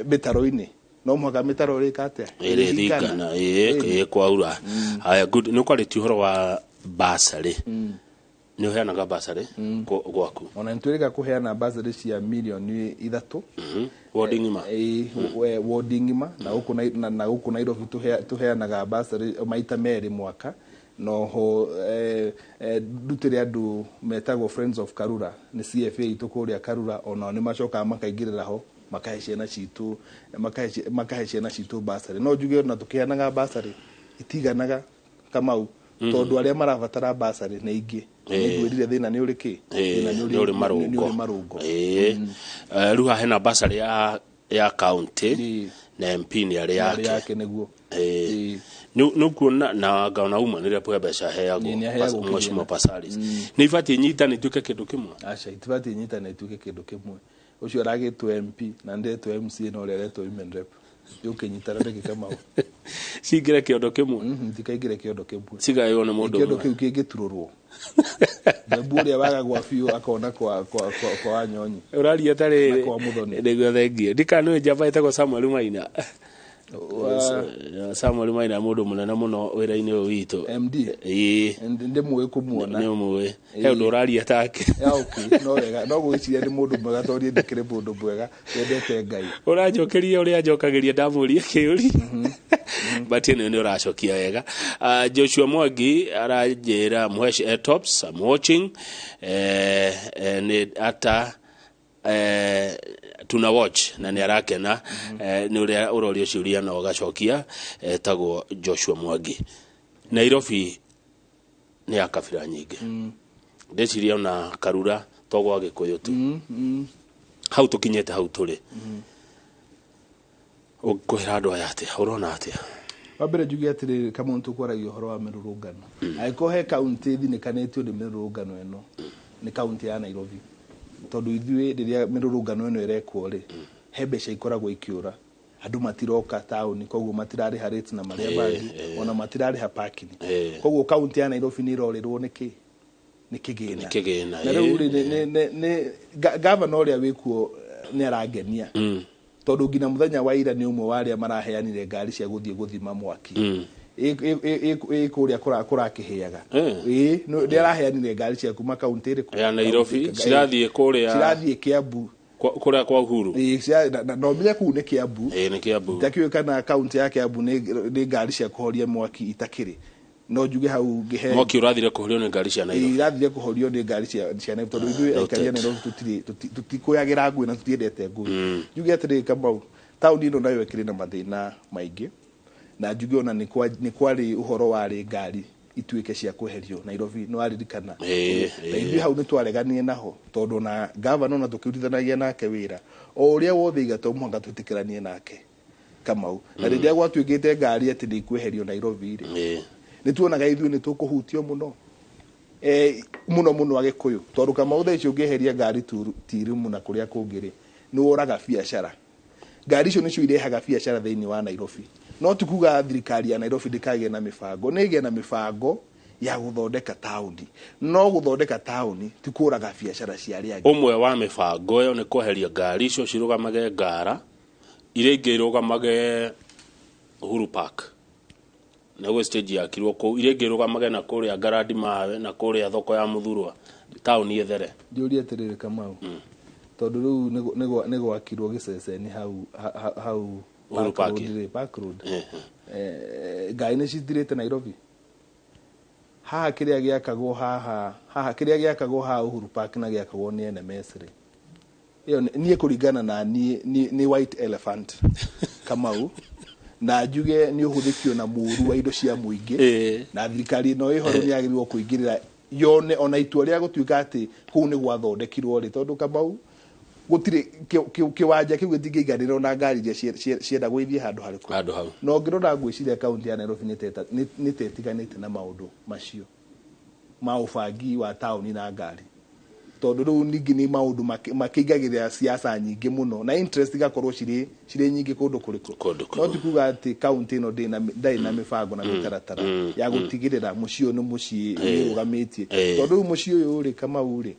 mĩtaro-inĩ, no mũhaka mĩtaro ĩrĩka atĩa?
Ĩrĩthingana ĩĩ kwaura. Haya, good. Nĩ ũkwarĩtie ũhoro wa basarĩ, nĩ ũheanaga basarĩ gwaku?
Ona nĩ twĩrĩga kũheana basarĩ cia mirioni 3.
Wodi ng'ima?
Ĩĩ, wodi ng'ima. Na gũkũ na gũkũ Nairobi tũheanaga basarĩ maita merĩ mwaka. Noho ndutĩre andũ metagwo Friends of Karura, nĩ CFA itũ kũrĩa Karura, onao nĩ macokaga makaingĩrĩra ho, makahe ciana citũ basarĩ. No njuge ona tũkĩheanaga basarĩ itiganaga, Kamau, tondũ arĩa marabatara basarĩ nĩ aingĩ. Nĩngwĩrire thĩna nĩ ũrĩ kĩ? Thĩna
nĩ ũrĩ marũngo.
Nĩ ũrĩ marũngo.
Ĩĩ. Rĩu haha hena basarĩ ya county na MP nĩ arĩ
yake.
Yake.
Nĩguo.
Nĩ ũkuona na ngaona uma nĩ rĩa mbeca aheagwo.
Nĩ aheagwo.
Mheshimiwa Pasaris, nĩ ibatiĩ nyitane ituĩke kĩndũ kĩmwe?
Aca, itibatiĩ nyitane ituĩke kĩndũ kĩmwe. Ũcio aragĩtwo MP na ndetwo MCA na ũrĩa aretwo women rep, yũkĩnyitana nĩkĩ, Kamau?
Cingĩre kĩondo kĩmwe?
Itikaingĩre kĩondo kĩmwe.
Cigaywo nĩ mũndũ
Kĩondo
ũmwe.
Kĩu kĩngĩturũrwo, mbembu ũrĩa waga gwa biũ akona kwa Wanyonyi.
Ũraria tarĩ
Na kwa Muthoni.
Nĩguo, thengiũ. Ndikana nĩ njamba ĩtagwo Samuel Maina. Samuel Maina, mũndũ mũnene mũno wĩra-inĩ ũyũ witũ.
MD?
Ĩĩ.
Ndĩmũĩ kũmuona.
Nĩ ũmũĩ, he ũndũ ũraria take.
Ya, okay, no wega no gwĩciria nĩ mũndũ mwega, tondũ niĩ ndĩkĩrĩ mũndũ mwega wendete Ngai.
Ũranjokeria ũrĩa njokagĩria ndamũria kĩũri, but ĩno nĩ ũracokia wega. Joshua Mwangi aranjĩra, "Mhesh Tops, I'm watching." Nĩ ata tuna watch na nĩ arakena nĩ ũrĩa ũroria ciũria na ũgacokia. Etagwo Joshua Mwangi. Nairobi nĩ ya kabira nyingĩ, ndĩciria ona Karura to gwa Gĩkũyũ tu. Hau tũkinyĩte hau tũrĩ, ũkwĩra andũ aya atĩa? Ũrona atĩa?
Wa mbere njuge atĩrĩrĩ, Kamau, tũkwaragia ũhoro wa mĩrũrũngano. Angĩkorwo he kaunti ĩthinĩkanĩtio nĩ mĩrũrũngano ĩno, nĩ kaunti ya Nairobi, tondũ ithuĩ rĩrĩa mĩrũrũngano ĩno ĩrekwo rĩ, he mbeca ikoragwo ikĩũra. Andũ matiroka taũni, koguo matirarĩha rates na marĩa mangĩ, ona matirarĩha parking. Koguo kaunti ya Nairobi nĩ ĩrorĩrwo nĩ kĩ? Nĩ kĩgĩna.
Nĩ kĩgĩna.
Na rĩu rĩ, nĩ gavana ũrĩa wĩkuo nĩ arangenia, tondũ nginya mũthenya wa ira nĩ ũmwe wa arĩa maraheanire ngari cia gũthiĩ gũthima mwaki ĩ kũrĩa kũrakĩhĩaga. Ĩ nĩ araheanire ngari cia kuma kaunti ĩrĩkũ?
Ya Nairobi. Cirathiĩ kũrĩa?
Cirathiĩ Kiambu.
Kũrĩa kwa Uhuru.
Ĩ, na ũmenye kũu nĩ Kiambu.
Ĩ, nĩ Kiambu.
Ndakĩũĩ kana kaunti ya Kiambu nĩ ngari cia kũhoria mwaki itakĩrĩ, no njuge hau ngĩhe
Mwaki ũrathire kũhorio nĩ ngari cia Nairobi.
Irathire kũhorio nĩ ngari cia Nairobi, tondũ ithuĩ aikari a
Noted.
Nairobi tũtirĩ tũtikũyagĩra ngũĩ na tũtiendete ngũĩ. Njuge atĩrĩrĩ, Kamau, taũni ĩno nayo ĩkĩrĩ na mathĩna maingĩ, na njuge ona nĩ kwarĩ ũhoro warĩ ngari ituĩke cia kweherio Nairobi, nĩ waririkana?
Ĩĩ.
Na ithuĩ hau nĩ twareganire naho, tondũ ona gavana, ona tũkĩrutithanagia nake wĩra, o ũrĩa wothe iga to mũhaka twĩtĩkĩranie nake, Kamau. Na rĩrĩa gwatuĩkĩte ngari atĩ nĩ ikweherio Nairobi rĩ, nĩ tuonaga ithuĩ nĩ tũkũhutio mũno, mũno mũno Agĩkũyũ, tondũ Kamau, thaa ici ũngĩeheria ngari Tirumu na kũrĩa kũngĩ rĩ, nĩ woraga biacara. Ngari icio nĩcio irehaga biacara thĩinĩ wa Nairobi. No ti kuga thirikari ya Nairobi ndĩkagĩe na mĩbango, nĩ ĩgĩe na mĩbango ya gũthondeka taũni, no gũthondeka taũni ti kũraga biacara cia arĩa angĩ.
Ũmwe wa mĩbango ĩyo nĩ kweheria ngari icio cirũgamage ngara iria ingĩ irũgamage Uhuru Park, nĩguo stage yakirwo kũu, iria ingĩ irũgamage na kũrĩa Ngarandi Mawe na kũrĩa thoko ya Mũthurwa, taũni ĩthere.
Njũrie atĩrĩrĩ, Kamau, tondũ rĩu nĩ gwakirwo gĩceceni hau hau
Uhuru
Park
Park.
Road rĩ, Park Road. Ngari nĩ cithirĩte Nairobi haha. Kĩrĩa gĩakagwo haha haha, kĩrĩa gĩakagwo haha Uhuru Park na gĩakagwo nĩ NMS rĩ, ĩyo niĩ kũringana na niĩ nĩ white elephant, Kamau, na njuge nĩ ũhũthĩkio na mũru wa indo cia mũingĩ. Na thirikari ĩno ĩho rĩu nĩ yagĩrĩirwo kũingĩrĩra yone ona itua rĩa gũtuĩka atĩ kũu nĩ gwathondekirwo rĩ, tondũ Kamau, gũtirĩ kĩwanja kĩu gĩtingĩiganĩra ona ngari iria ciendagwo ithiĩ handũ harĩkũ.
Handũ hau.
Na ũngĩrora, ngwĩciria kaunti ya Nairobi nĩ ta ĩtiganĩte na maũndũ macio ma ũbangi wa taũni na ngari. Tondũ rĩu ningĩ nĩ maũndũ makĩingagĩrĩra siasa nyingĩ mũno na interest igakorwo cirĩ nyingĩ kũndũ kũrĩkũ. No ti kuga atĩ kaunti ĩno ndĩrĩ na mĩbango na mĩtaratara ya gũtigĩrĩra mũciĩ ũyũ nĩ mũciĩ wĩrũgamĩtie. Tondũ rĩu mũciĩ ũyũ rĩ, Kamau rĩ,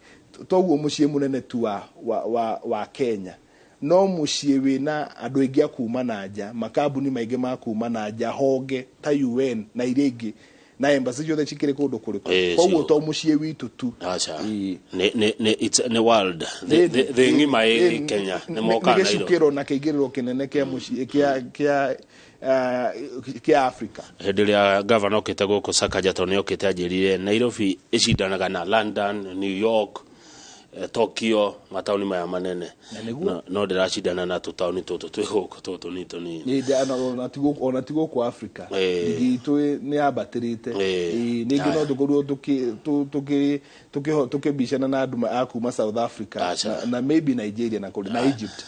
toguo mũciĩ mũnene tu wa Kenya, no mũciĩ wĩna andũ aingĩ a kuma na nja, makambuni maingĩ ma kuma na nja, honge ta UN na iria ingĩ na embassy ciothe cikĩrĩ kũndũ kũrĩkũ. Koguo to mũciĩ witũ tu.
Aca. Nĩ world thĩ ng'ima ĩ Kenya nĩ mokaga
Nairobi. Nĩ gĩcukĩro na kĩingĩrĩro kĩnene kĩa mũciĩ kĩa Africa.
Hĩndĩ ĩrĩa gavana okĩte gũkũ Sakaja tondũ nĩ okĩte anjĩrire Nairobi ĩcindanaga na London, New York, Tokyo, mataũni maya manene. No ndĩracindana na tũtaũni tũtũ twĩ gũkũ tũtũ nĩ tũnini.
Ona ti gũkũ Africa. Ligi itũ nĩ yambatĩrĩte. Ningĩ no tũkorirwo tũkĩbicana na andũ a kuma South Africa na maybe Nigeria na kũrĩ na Egypt.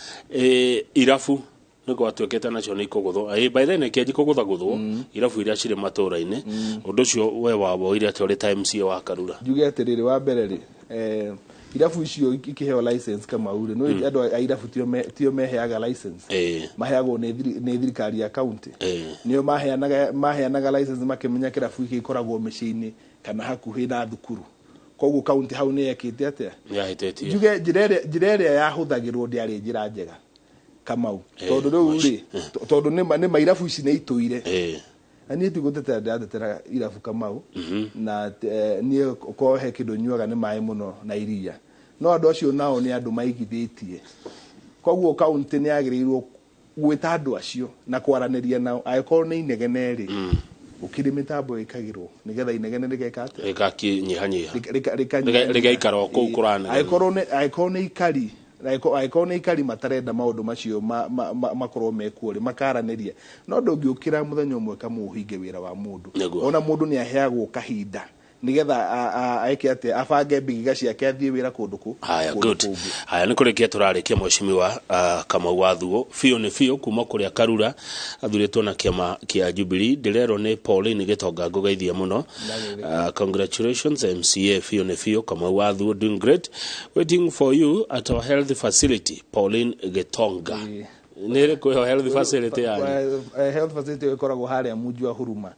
Irabu nĩ gwatuĩkĩte nacio nĩ ikũgũthwo. By then kĩanji kũgũthagũthwo irabu iria cirĩ matũũra-inĩ. Ũndũ ũcio we wawoire atĩ ũrĩ ta MCA wa Karura?
Njuge atĩrĩrĩ, wa mbere rĩ, irabu icio ikiheo license Kamau rĩ, no andũ a irabu tio meheaga license, maheagwo nĩ thirikari ya county. Nĩo maheanaga license makĩmenya kĩrabu gĩkĩ gĩkoragwo mĩciĩ-inĩ kana hakuhĩ na thukuru. Koguo county hau nĩ yekĩte atĩa?
Nĩyahĩtĩtie.
Njuge njĩra ĩrĩa yahũthagĩrwo ndĩarĩ njĩra njega Kamau. Tondũ rĩu rĩ, tondũ nĩ mairabu ici nĩ itũire. Na niĩ tigũtetera ndĩratetera irabu Kamau, na niĩ korwo he kĩndũ nyuaga nĩ maĩ mũno na iria. No andũ acio nao nĩ andũ maigithĩtie. Koguo county nĩ yagĩrĩirwo gwĩta andũ acio na kwaranĩria nao. Angĩkorwo nĩ inegene rĩ, gũkĩrĩ mĩtambo ĩkagĩrwo nĩgetha inegene rĩgeka atĩa?
Rĩgakĩnyihanyiha. Rĩgaikara o kũu kũranegena.
Angĩkorwo nĩ ikari, angĩkorwo nĩ ikari matarenda maũndũ macio makorwo mekuo rĩ, makaranĩria. No ndũngĩũkĩra mũthenya ũmwe Kamau ũhinge wĩra wa mũndũ. Ona mũndũ nĩ aheagwo kahinda nĩgetha eke atĩa, abange mbigiga ciake athiĩ wĩra kũndũ kũ.
Haya, good. Haya, nĩ kũrĩkia tũrarĩkia mheshimiwa Kamau wa Thuo. Biũ nĩ biũ kuma kũrĩa Karura athurĩtwo na kĩama kĩa Jubilee. Ndĩrerwo nĩ Pauline Gĩtonga, ngũgeithie mũno. Congratulations MCA, biũ nĩ biũ Kamau wa Thuo, doing great. Waiting for you at our health facility, Pauline Gĩtonga. Nĩ ĩrĩkũ ĩyo health facility yanyu?
Health facility ĩkoragwo harĩa Munji wa Huruma,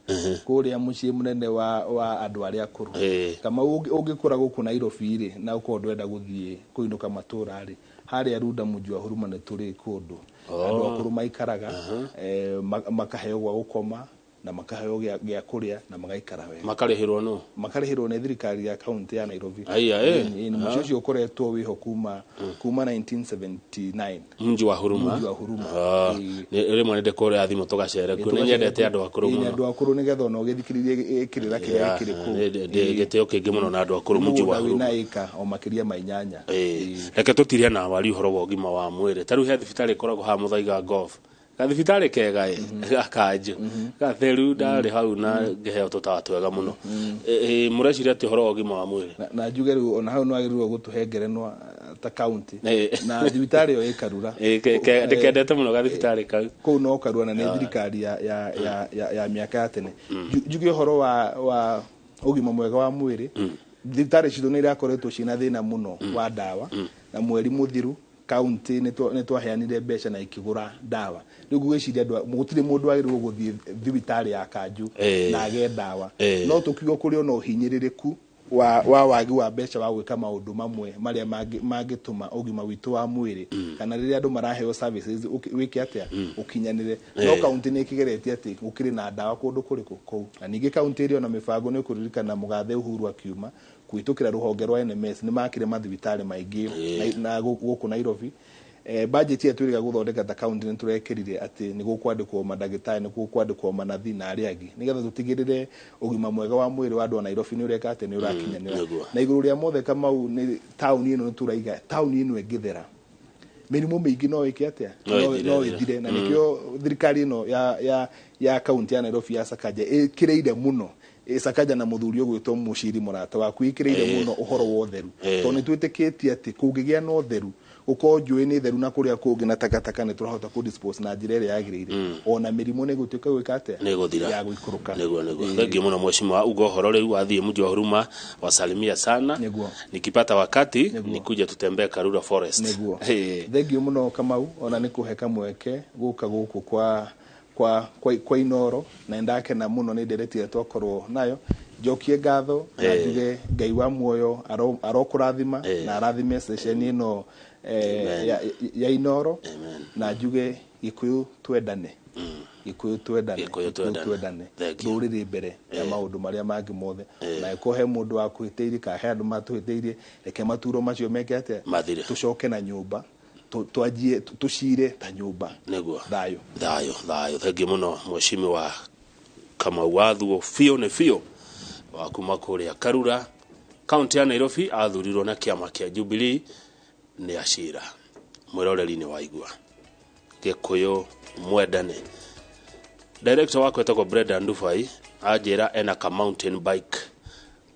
kũrĩa mũciĩ mũnene wa andũ arĩa akũrũ. Kamau ũngĩkũra gũkũ Nairobi rĩ, na ũkorwo ndwenda gũthiĩ kũinũka matũũra rĩ, harĩa Runda Munji wa Huruma nĩ tũrĩ kũndũ andũ akũrũ maikaraga, makaheo gwa gũkoma na makaheo gĩa kũrĩa na magaikara wega.
Makarĩhĩrwo nũ?
Makarĩhĩrwo nĩ thirikari ya kaunti ya Nairobi. Mũciĩ ũcio ũkoretwo wĩho kuma 1979.
Munji wa Huruma.
Munji wa Huruma.
Rĩmwe nĩ ndĩkũrĩa thimũ tũgacere kuo. Nĩ nyendete andũ akũrũ mũno.
Andũ akũrũ nĩgetha ona ũgĩthikĩrĩrie kĩrĩra kĩrĩa kĩrĩ kũu.
Gĩtĩo kĩingĩ mũno na andũ akũrũ Munji wa Huruma.
Wĩna ĩka o makĩria ma 8.
Reke tũtirie na wari ũhoro wa ũgima wa mwĩrĩ. Ta rĩu he thibitarĩ ĩkoragwo haha Mũthaiga Golf. Gathibitarĩ kega gakanjũ gatheru, ndarĩ hau na ngĩheo tũtawa twega mũno. Mũreciria atĩ ũhoro wa ũgima wa mwĩrĩ?
Na njuge rĩu ona hau nĩ wagĩrĩirwo gũtũhe ngerenwa ta county na thibitarĩ ĩyo ĩ Karura.
Ndĩkendete mũno gathibitarĩ kau.
Kũu no Karura na nĩ thirikari ya mĩaka ya tene. Njuge ũhoro wa ũgima mwega wa mwĩrĩ, thibitarĩ citũ nĩ irakoretwo ciĩna thĩna mũno wa ndawa, na mweri mũthiru county nĩ twaheanire mbeca na ikĩgũra ndawa. Rĩu ngwĩciria andũ gũtirĩ mũndũ wagĩrĩirwo gũthiĩ thibitarĩ ya kanju na age ndawa. No tũkiuga kũrĩ ona ũhinyĩrĩrĩku wa wagi wa mbeca wa gwĩka maũndũ mamwe marĩa mangĩtũma ũgima witũ wa mwĩrĩ, kana rĩrĩa andũ maraheo services wĩke atĩa ũkinyanĩre. No county nĩ ĩkĩgeretie atĩ gũkĩrĩ na ndawa kũndũ kũrĩkũ kũu. Na ningĩ county ĩrĩ ona mĩbango nĩ ũkũririkana mũgathe Uhuru akiuma kũhĩtũkĩra rũhonge rwa NMS nĩ makire mathibitarĩ maingĩ na gũkũ Nairobi. Budget ĩrĩa twĩrĩga gũthondeka ta county nĩ tũrekĩrire atĩ nĩ gũkwandĩkwo mandagĩtarĩ, nĩ gũkwandĩkwo manathi na arĩa angĩ, nĩgetha tũtigĩrĩre ũgima mwega wa mwĩrĩ wa andũ a Nairobi nĩ ũreka atĩ nĩ ũrakinyanĩra. Na igũrũ rĩa mothe Kamau nĩ taũni ĩno nĩ tũraiga taũni ĩno ĩngĩthera mĩrimũ mĩingĩ no ĩke atĩa, no ĩthire. Na nĩkĩo thirikari ĩno ya county ya Nairobi ya Sakaja ĩkĩrĩire mũno. Sakaja na mũthuri ũgwĩtwo Mũciri mũrata waku ĩkĩrĩire mũno ũhoro wa ũtheru, tondũ nĩ twĩtĩkĩtie atĩ kũngĩgĩa na ũtheru Gũkorwo njũĩ nĩ theru na kũrĩa kũngĩ na takataka nĩ tũrahota kũ dispose na njĩra ĩrĩa yagĩrĩire, ona mĩrimũ nĩ gũtuĩka gwĩka atĩa?
Nĩ gũthira.
Ya gũikũrũka.
Niguo. Thengiũ mũno mheshimiwa, uga ũhoro rĩu wathiĩ mji wa Huruma, wasalimia sana.
Niguo.
Nikipata wakati nikuje tutembee Karura Forest.
Niguo. Thengiũ mũno Kamau, ona nĩ kũhe kamweke gũka gũkũ kwa Inoro, na ndakena mũno nĩ ndereti ĩrĩa twakorwo nayo. Njokie ngatho na njuge Ngai wa muoyo arokũrathima na arathime station ĩno ya Inoro, na njuge Gĩkũyũ twendane, Gĩkũyũ twendane,
Gĩkũyũ twendane.
Rũrĩrĩ mbere ya maũndũ marĩa mangĩ mothe. Na ĩkorwo he mũndũ wakwĩhĩtĩirie kana he andũ matũhĩtĩirie, reke maturo macio meke atĩa?
Mathire.
Tũcoke na nyũmba, twanjie tũcire ta nyũmba.
Niguo.
Thayũ.
Thayũ, thayũ. Thengiũ mũno mheshimiwa Kamau Wathuo biũ nĩ biũ wa kuma kũrĩa Karura, kaunti ya Nairobi, athurirwo na kĩama kĩa Jubilee nĩ acira. Mwĩroreri-inĩ wa igua Gĩkũyũ mwendane. Director wakwa etagwo Brendan Dufai, anjĩra ena ka mountain bike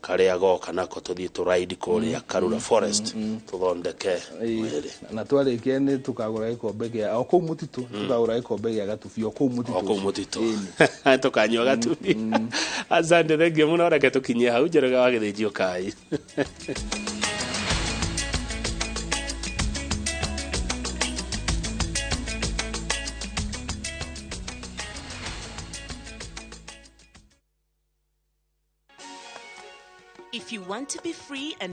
karĩa goka nako tũthiĩ tũ ride kũrĩa Karura Forest, tũthondeke mwĩrĩ.
Na twarĩkia nĩ tũkagũra gĩkombe gĩa o kũu mũtitũ, tũkagũra gĩkombe gĩa gatubi o kũu mũtitũ.
O kũu mũtitũ tũkanyua gatubi. Asante, thengiũ mũno, reke tũkinyie hau. Njoroge wa Gĩthĩnjio kai.
If you want to be free and